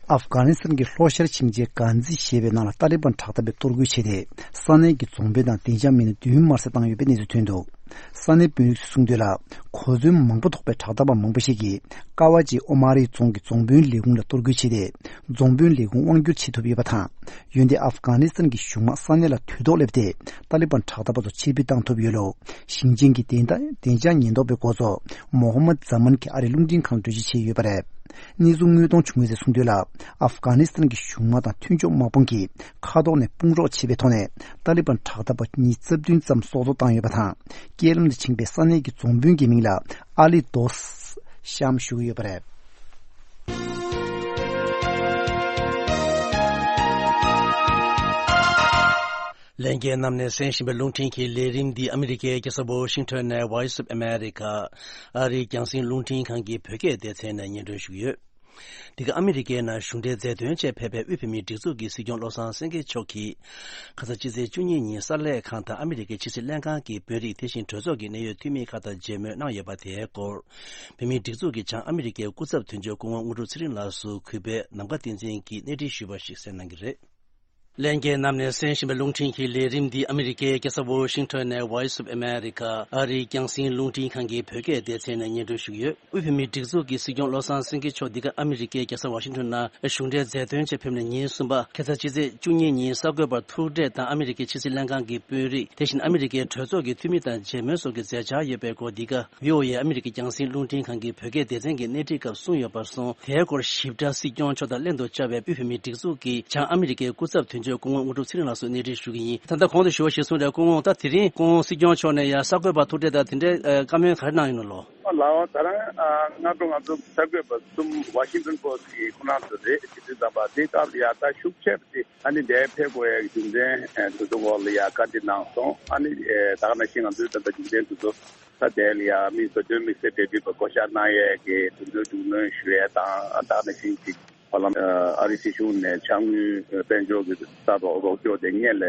ཨབ་གྷ་ནི་སི་ཐན་གྱི་ལྷོ་ཤར་ཞིང་ཆེན་གྷན་ཛི་ཞེས་པའི་ནང་ལ་ཏཱ་ལི་བན་དྲག་འཐབ་པས་གཏོར་རྒོལ་བྱས་ཏེ། ས་གནས་ཀྱི་རྫོང་དཔོན་དང་སྡིངས་ཆ་མི་སྣ་བདུན་དམར་གསོད་བཏང་ཡོད་པའི་གནས་ཚུལ་ཐོན་འདུག་ས་གནས་དཔོན་རིགས་ཚོས་གསུངས་དོན་ལ། གོ་མཚོན་མང་པོ་ཐོགས་པའི་དྲག་འཐབ་པ་མང་པོ་ཞིག་གིས་ཀ་ཝ་ཇི་ཨོ་མ་རི་རྫོང་གི་རྫོང་དཔོན་ལས་ཁུངས་ལ་གཏོར་རྒོལ་བྱས་ཏེ། རྫོང་དཔོན་ལས་ཁུངས་དབང་བསྒྱུར་བྱེད་ཐུབ་ཡོད་པ་དང་། འོན་ཏེ་ཨབ་གྷ་ནི་སི་ཐན་གྱི་གཞུང་དམག་ས་གནས་ལ་དུས་ཐོག་སླེབས་ཏེ། ཏཱ་ལི་བན་དྲག་འཐབ་པ་ཚོ་ཕྱིར་འབུད་བཏང་ཐུབ་ཡོད་ལུགས། ཞིང་ཆེན་གྱི་བདེ་ཐང་བདེ་འཇགས་ཉེན་རྟོག་པའི་འགོ་གཙོ་མོ་ཧམ་མད་ཛ་མན་གྱིས་ཨ་རིའི་རླུང་འཕྲིན་ཁང་ལ་འགྲེལ་བརྗོད་བྱས་ཡོད་པ་རེད། གནས་ཚུལ་དངོས་མཐོང་བྱུང་མཁན་ཚོས་གསུངས་དོན་ལ། ཨབ་གྷ་ནི་སི་ཐན་གྱི་གཞུང་དམག་དང་མཐུན་ཕྱོགས་དམག་དཔུང་གིས་མཁའ་ཐོག་ནས་དཔུང་རོགས་བྱས་པའི་ཐོག་ནས་ཏཱ་ལི་བན་དྲག་འཐབ་པ་ཉིས་རྩ་བདུན་ཙམ་སྲོག་ཐོག་བཏང་ཡོད་པ་དང་། རྐྱེན་ལམ་དུ་ཕྱིན་པའི་ས་གནས་ཀྱི་རྫོང་དཔོན་གྱི་མིང་ལ་ཨ་ལི་དོ་ཤམ་ཞུ་གི་ཡོད་པ་རེད། ལྷན་རྒྱས་རྣམས་ནས་གསན་བཞིན་པའི་རླུང་འཕྲིན་གྱི་ལས་རིམ་འདི་ཨ་མི་རི་ཀའི་རྒྱལ་ས་ཝོ་ཤིང་ཊོན་ནས་Voice of America ཨ་རིའི་རྒྱང་སྲིང་རླུང་འཕྲིན་ཁང་གི་བོད་སྐད་སྡེ་ཚན་ནས་སྙན་སྒྲོན་ཞུ་གི་ཡོད། འདི་ག་ཨ་མི་རི་ཀའི་ནང་གཞུང་འབྲེལ་མཛད་དོན་ཆེད་ཕེབས་པའི་དབུས་བོད་མིའི་སྒྲིག་འཛུགས་ཀྱི་སྲིད་སྐྱོང་བློ་བཟང་སེང་གེ་མཆོག་གིས། ཁ་སང་ཕྱི་ཚེས་བཅུ་གཉིས་ཉིན་གསར་ལས་ཁང་དང་ཨ་མི་རི་ཀའི་ཕྱི་སྲིད་ལྷན་ཁང་གི་དཔོན་རིགས་དེ་བཞིན་གྲོས་ཚོགས་ཀྱི་གནད་ཡོད་འཐུས་མིའི་ཁག་དང་མཇལ་མོལ་གནང་ཡོད་པ་དེའི་སྐོར། བོད་མིའི་སྒྲིག་འཛུགས་ཀྱི་བྱང་ཨ་མི་རི་ཀའི་སྐུ་ཚབ་དོན་གཅོད་སྐུ་ངོ་དངོས་གྲུབ་ཚེ་རིང་ལགས་སུ་གུས་པས་ནམ་མཁའ་བསྟན་འཛིན་གྱིས་གནས་འདྲི་ཞུས་པ་ཞིག་གསན་གནང་གི་རེད། ལྷན་རྒྱས་རྣམས་ནས་གསན་བཞིན་པའི་རླུང་འཕྲིན་གྱི་ལས་རིམ་འདི་ཨ་མི་རི་ཀའི་རྒྱལ་ས་ཝོ་ཤིང་ཊོན་ནས་Voice of America ཨ་རིའི་རྒྱང་སྲིང་རླུང་འཕྲིན་ཁང་གི་བོད་སྐད་སྡེ་ཚན་ནས་སྙན་སྒྲོན་ཞུ་གི་ཡོད། དབུས་བོད་མིའི་སྒྲིག་འཛུགས་ཀྱི་སྲིད་སྐྱོང་བློ་བཟང་སེང་གེ་མཆོག་འདི་ག་ཨ་མི་རི་ཀའི་རྒྱལ་ས་ཝ་ཤིང་ཊོན་ནང་གཞུང་འབྲེལ་མཛད་དོན་ཆེད་ཕེབས་ནས་ཉིན་གསུམ་པ་ཁ་སང་ཕྱི་ཚེས་བཅུ་གཉིས་ཉིན་གསར་འགོད་པར་ཐུག་འཕྲད་དང་ཨ་མི་རི་ཀའི་ཕྱི་སྲིད་ལྷན་ཁང་གི་དཔོན་རིགས་དེ་བཞིན་ཨ་མི་རི་ཀའི་གྲོས་ཚོགས་ཀྱི་འཐུས་མི་དང་མཇལ་མོལ་སོགས་ཀྱི་མཛད་འཆར་ཡོད་པའི་སྐོར་འདི་ག་བྷི་ཨོ་ཨེ་ཨ་མི་རི་ཀའི་རྒྱང་སྲིང་རླུང་འཕྲིན་ཁང་གི་བོད་སྐད་སྡེ་ཚན་གྱིས་གནས་འདྲི་སྐབས་གསུངས་ཡོད་པར་སོང་། དེའི་སྐོར་ཞིབ་ཕྲ་སྲིད་སྐྱོང་མཆོག་དང་ལྷན་དུ་བཅར་བའི་དབུས་བོད་མིའི་སྒྲིག་འཛུགས་ཀྱི་བྱང་ཨ་མི་རི་ཀའི་སྐུ་ཚབ་དོན་གཅོད་སྐུ་ངོ་དངོས་གྲུབ་ཚེ་རིང་ལགས་སུ་གནས་འདྲི་ཞུ་གི་ཡིན། ད་ལྟ་གོང་དུ་ཞུ་བ་གཞིར་བཟུང་རེད། སྐུ་ངོ། ད་དེ་རིང་སྐུ་ངོ་སྲིད་སྐྱོང་མཆོག་ནས་ཡང་གསར་འགོད་པར་ཐུག་འཕྲད་དང་དེ་འདྲའི་ཨ་བཀའ་མོལ་ག་རེ་གནང་ཡོད་ན་ལོ། ལགས་འོ། ད་རང་ཨ་སྔ་དྲོ་ང་ཚོ་གསར་འགོད་པ་གསུམ་ཝ་ཤིང་ཊོན་པོ་སི་ཊི་གི་ཁོ་རང་ཚོ་རེད། ཕྱི་དྲིལ་ཙམ་པ་དེ་སྐབས་ལ་ཡ་ད་ཤུགས་ཆེ་བ་དེ་ཨ་ནི་འདིར་ཕེབས་དགོས་ཡ་གི་རྒྱུ་མཚན་ཨ་དེ་ཚོ་སྐོར་ལ་ཡ་བཀའ་འདྲི་གནང་སོང་། ཨ་ནི་ཨེ་ད་ག་ནང་བཞིན་ང་ཚོའི་ད་ལྟ་རྒྱུ་མཚན་དེ་ཚོ་ད་དེ་ལ་ཡ་དམིགས་བསལ་དོན་དམིགས་བསལ་འབྲེལ་མཐུད་པ་བསྐོ་བཞག་གནང་ཡས་ཀྱི་དོན་ཚན་སྒྲིག་སྣོན་ཞུ་ཡས་དང་ཨ་ད་ག་ནང་བཞིན་ཅིག་ཧ་ལམ་ཨ་རི་སྲིད་གཞུང་ནས་ཕྱག་དངུལ་དཔལ་འབྱོར་གྱི་ལྟ་རྟོག་རོགས་སྐྱོར་དེ་སྔོན་ལ་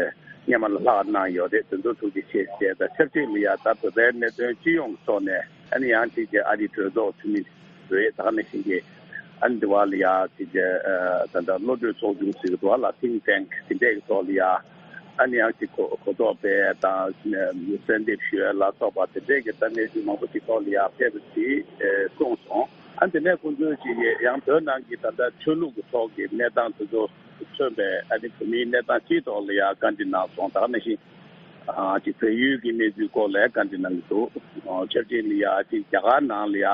སྔོན་མ་ལ་ལྷག་གནང་ཡོད་རེད། དེ་ཚོ་ཐུགས་རྗེ་ཆེ་ཞེས་དང་ཆབས་ཅིག་ལ་ཡ་ད་བོད་པའི་གནད་དོན་སྤྱི་ཡོངས་ཀྱི་ཐོག་ནས་ཨ་ནི་ཡང་ཅིག་གི་ཨ་རིའི་གྲོས་ཚོགས་འཐུས་མི་རེད། ད་ག་ནང་བཞིན་གྱི་ཨ་ནི་དེ་བ་ལ་ཡ་ཅིག་གི་ཨ་ད་ལྟ་བློ་གྲོས་ཚོགས་ཆུང་ཟེར་གི་འདུག་བ་ལ། ཐིང་ཊེང་དེ་འདྲས་ཀྱི་ཐོག་ལ་ཡ་ཨ་ནི་ཡང་ཅིག་གོ་གོ་རྟོགས་སྤེལ་དང་གསལ་འདེབས་ཞུ་ཡ་ལ་སོགས་པ་དེ་འདྲས་ཀྱི་ད་གནས་ཚུལ་མང་པོ་ཞིག་ཐོག་ལ་ཡ་ཕེབས་པ་ཞིག་གསུངས་སོང་། ཨ་དེ་ནས་ཁོང་ཚོས་ཅིག་ཡང་བོད་ནང་གི་ད་ལྟ་ཆོས་ལུགས་ཀྱི་ཐོག་གི་གནས་སྟངས་དེ་ཚོ་མཚོན་པའི་ཨ་ནི་བོད་མིའི་གནས་སྟངས་སྤྱིའི་ཐོག་ལ་ཡང་བཀའ་འདྲི་གནང་སོང་། ད་ག་ནང་བཞིན་ ཨ་ཅིག་བལ་ཡུལ་གྱི་གནས་ཚུལ་སྐོར་ལ་བཀའ་འདྲི་གནང་གི་འདུག་ཨ་ཆབ་ཆེན་ལ་ཡ་ཅིག་རྒྱ་གར་ནང་ལ་ཡ་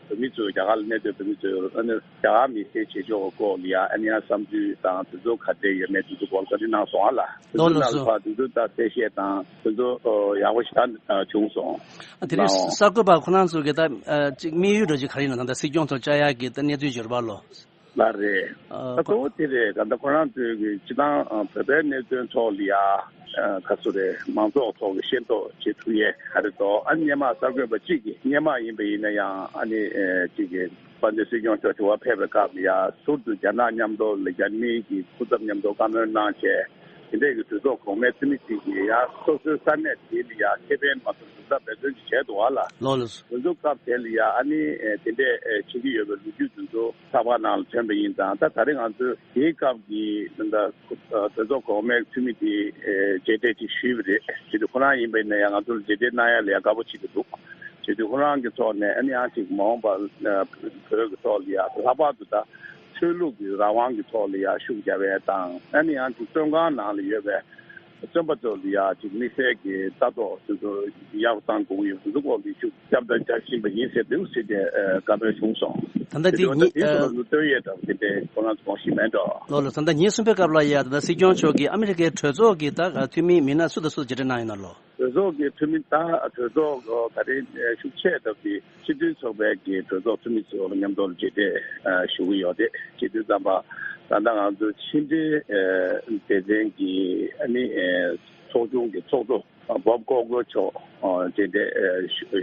བོད་མི་ཚོ་རྒྱ་གར་ལ་གནས་སྡོད་བོད་མི་ཚོ་ཨ་ནི་རྒྱ་གར་མི་སེར་བྱེད་ཕྱོགས་སྐོར་ལ་ཡ་ཨ་ནི་ཡང་བསམ་ཚུལ་དང་དེ་ཚོ་ག་འདྲས་ཡོད་མེད་དེ་ཚོ་སྐོར་ལ་བཀའ་འདྲི་གནང་སོང་ཨ་ལ། དེ་ལོ་ཚོ་ལ་ནང་སོ། ལ་ཕར་དེ་ཚོ་ད་གསལ་བཤད་དང་དེ་ཚོ་ཡག་པོ་ཞེ་དྲག་བྱུང་སོང་། ཨ་དེ་རིང་གསར་འགོད་པ་ཁོ་རང་ཚོ་གིས་ད་ཨ་ཅིག་དམིགས་ཡུལ་འདྲ་ཅིག་ག་རེ་ཡིན་ན་ད་ལྟ་སྲིད་སྐྱོང་ཚོ་བཅར་ཡག་གི་ད་གནས་ཚུལ་ཡོད་རེད་པ་ལོ། ལ་རེད། ཨ་ད་གཙོ་བོ་དེ་རེད། ད་ལྟ་ཁོ་རང་ཚོས་གི་སྤྱི་བཏང་ཨ་བོད་པའི་གནད་དོན་ཐོག་ལ་ཡ་ཨ་ག་ཚོད་རེད། མང་ཚོགས་ཐོག་གི་ཤེས་རྟོགས་བྱེད་ཐུབ་ཡས་ག་རེ་འདུག་ཨ་ནི་སྔོན་མ་གསར་འགོད་པ་གཅིག་གིས་སྔོན་མ་ཡིན་པ་ཡིན་ན་ཡང་ཨ་ནི་ཨ་གཅིག་གིས་དཔལ་ལྡན་སྲིད་སྐྱོང་མཆོག་དྲི་བར་ཕེབས་པའི་སྐབས་ལ་ཡ་ཟུར་དུ་རྒྱ་ནག་མཉམ་དུ་ལ་རྒྱ་མིའི་གི་སྐུ་ཚབ་མཉམ་དུ་བཀའ་མོལ་གནང་བྱས། དེ་འདྲས་ཀྱི་གྲོས་ཚོགས་གོང་མའི་འཐུས་མི་གཅིག་གིས་ཡང་སོ་སོའི་ས་གནས་དེ་ལ་ཡང་ཁེ་ཕན་མ་ཐོབ་གྲུབ་འབྲས་འབད་བརྩོན་ཅིག་བྱས་འདུག་བ་ལ། ལོ་ལོ། དེ་ཚོ་སྐབས་དེ་ལ་ཡང་ཨ་ནི་ཨེ་དེ་འདྲས་ཨེ་བྱེད་ཀྱི་ཡོད་པའི་ལོ་རྒྱུས་དེ་ཚོ་ཚགས་པར་ནང་ལ་ཐོན་པ་ཡིན་ཙང་། ད་ད་རེས་ང་ཚོས་དེའི་སྐབས་ཀྱི་ད་ལྟ་གྲོས་ཚོགས་གོང་མའི་འཐུས་མི་དེ་ཨེ་མཇལ་འཕྲད་ཅིག་ཞུས་པ་རེད། བྱས་དུས་ཁོ་རང་ཡིན་པ་ཡིན་ན་ཡང་ང་ཚོ་ལ་མཇལ་འཕྲད་གནང་ཡ་ལ་ཡང་དགའ་པོ་བྱེད་ཀྱི་འདུག་བྱས་དུས་ཁོ་རང་གི་ཐོག་ནས་ཨ་ནི་ཡང་ཅིག་མ་འོངས་པ་ཨ་བོད་ཀྱི་ཐོག་ལ་ཡང་ལྷག་པར་དུ་ད་ཆོས་ལུགས་ཀྱི་རང་དབང་གི་ཐོག་ལ་ཡང་ཤུགས་རྒྱབ་ཡས་དང་། ཨ་ནི་ཡང་ཅིག་བཙོན་ཁང་ནང་ལ་ཡོད་པའི་བཙོན་པ་ཚོ་ལ་ཡང་ཅིག་དམིགས་བསལ་གྱི་ལྟ་རྟོག་དེ་ཚོ་ཡག་པོ་གཏང་དགོས་ཀྱི་ཡོད། དེ་ཚོ་སྐོར་ལ་ཤུགས་རྒྱབ་དང་རྒྱག་བཞིན་པ་ཡིན་ཟེར་འདུག་ཟེར་ཏེ་ཨ་བཀའ་མོལ་བྱུང་སོང་། ད་ལྟ་དེ་དེ་ཚོ་ད་ཉིན་དེ་ཚོ་ཨ་ལ་ལུ་སྟོན་ཡས་འདྲ་བ་དེ་འདྲའི་ཁོ་རང་ཚོ་གོང་ཞིག་མེད་འགྲོ། ལོ་ལོ། ད་ལྟ་ཉིན་གསུམ་པའི་སྐབས་ལ་ཡ་ད་ལྟ་སྲིད་སྐྱོང་མཆོག་གིས་ཨ་མི་རི་ཀའི་གྲོས་ཚོགས་ཀྱི་ད་འཐུས་མི་མི་སྣ་སུ་དང་སུ་མཇལ་འཕྲད་གནང་ཡོད་ན་ལོ། གྲོས་ཚོགས་ཀྱི་འཐུས་མི་ད་གྲོས་ཚོགས་ག་རེ་ཤུགས་ཆེ་སྟབས་ཀྱིས་སྤྱི་མཐུན་ཚོགས་པའི་གི་གྲོས་ཚོགས་འཐུས་མི་ཚོ་མཉམ་དུ་མཇལ་འཕྲད་ཞུ་གི་ཡོད་རེད། བྱེད་དུས་ཙམ་པ་ད་ལྟ་ང་ཚོ་ཕྱི་འབྲེལ་སྡེ་ཚན་གྱི་ཨ་ནི་ཚོགས་ཆུང་གི་ཚོགས་གཙོ་བོབ་ཀོག་གོ་མཆོག་མཇལ་འཕྲད་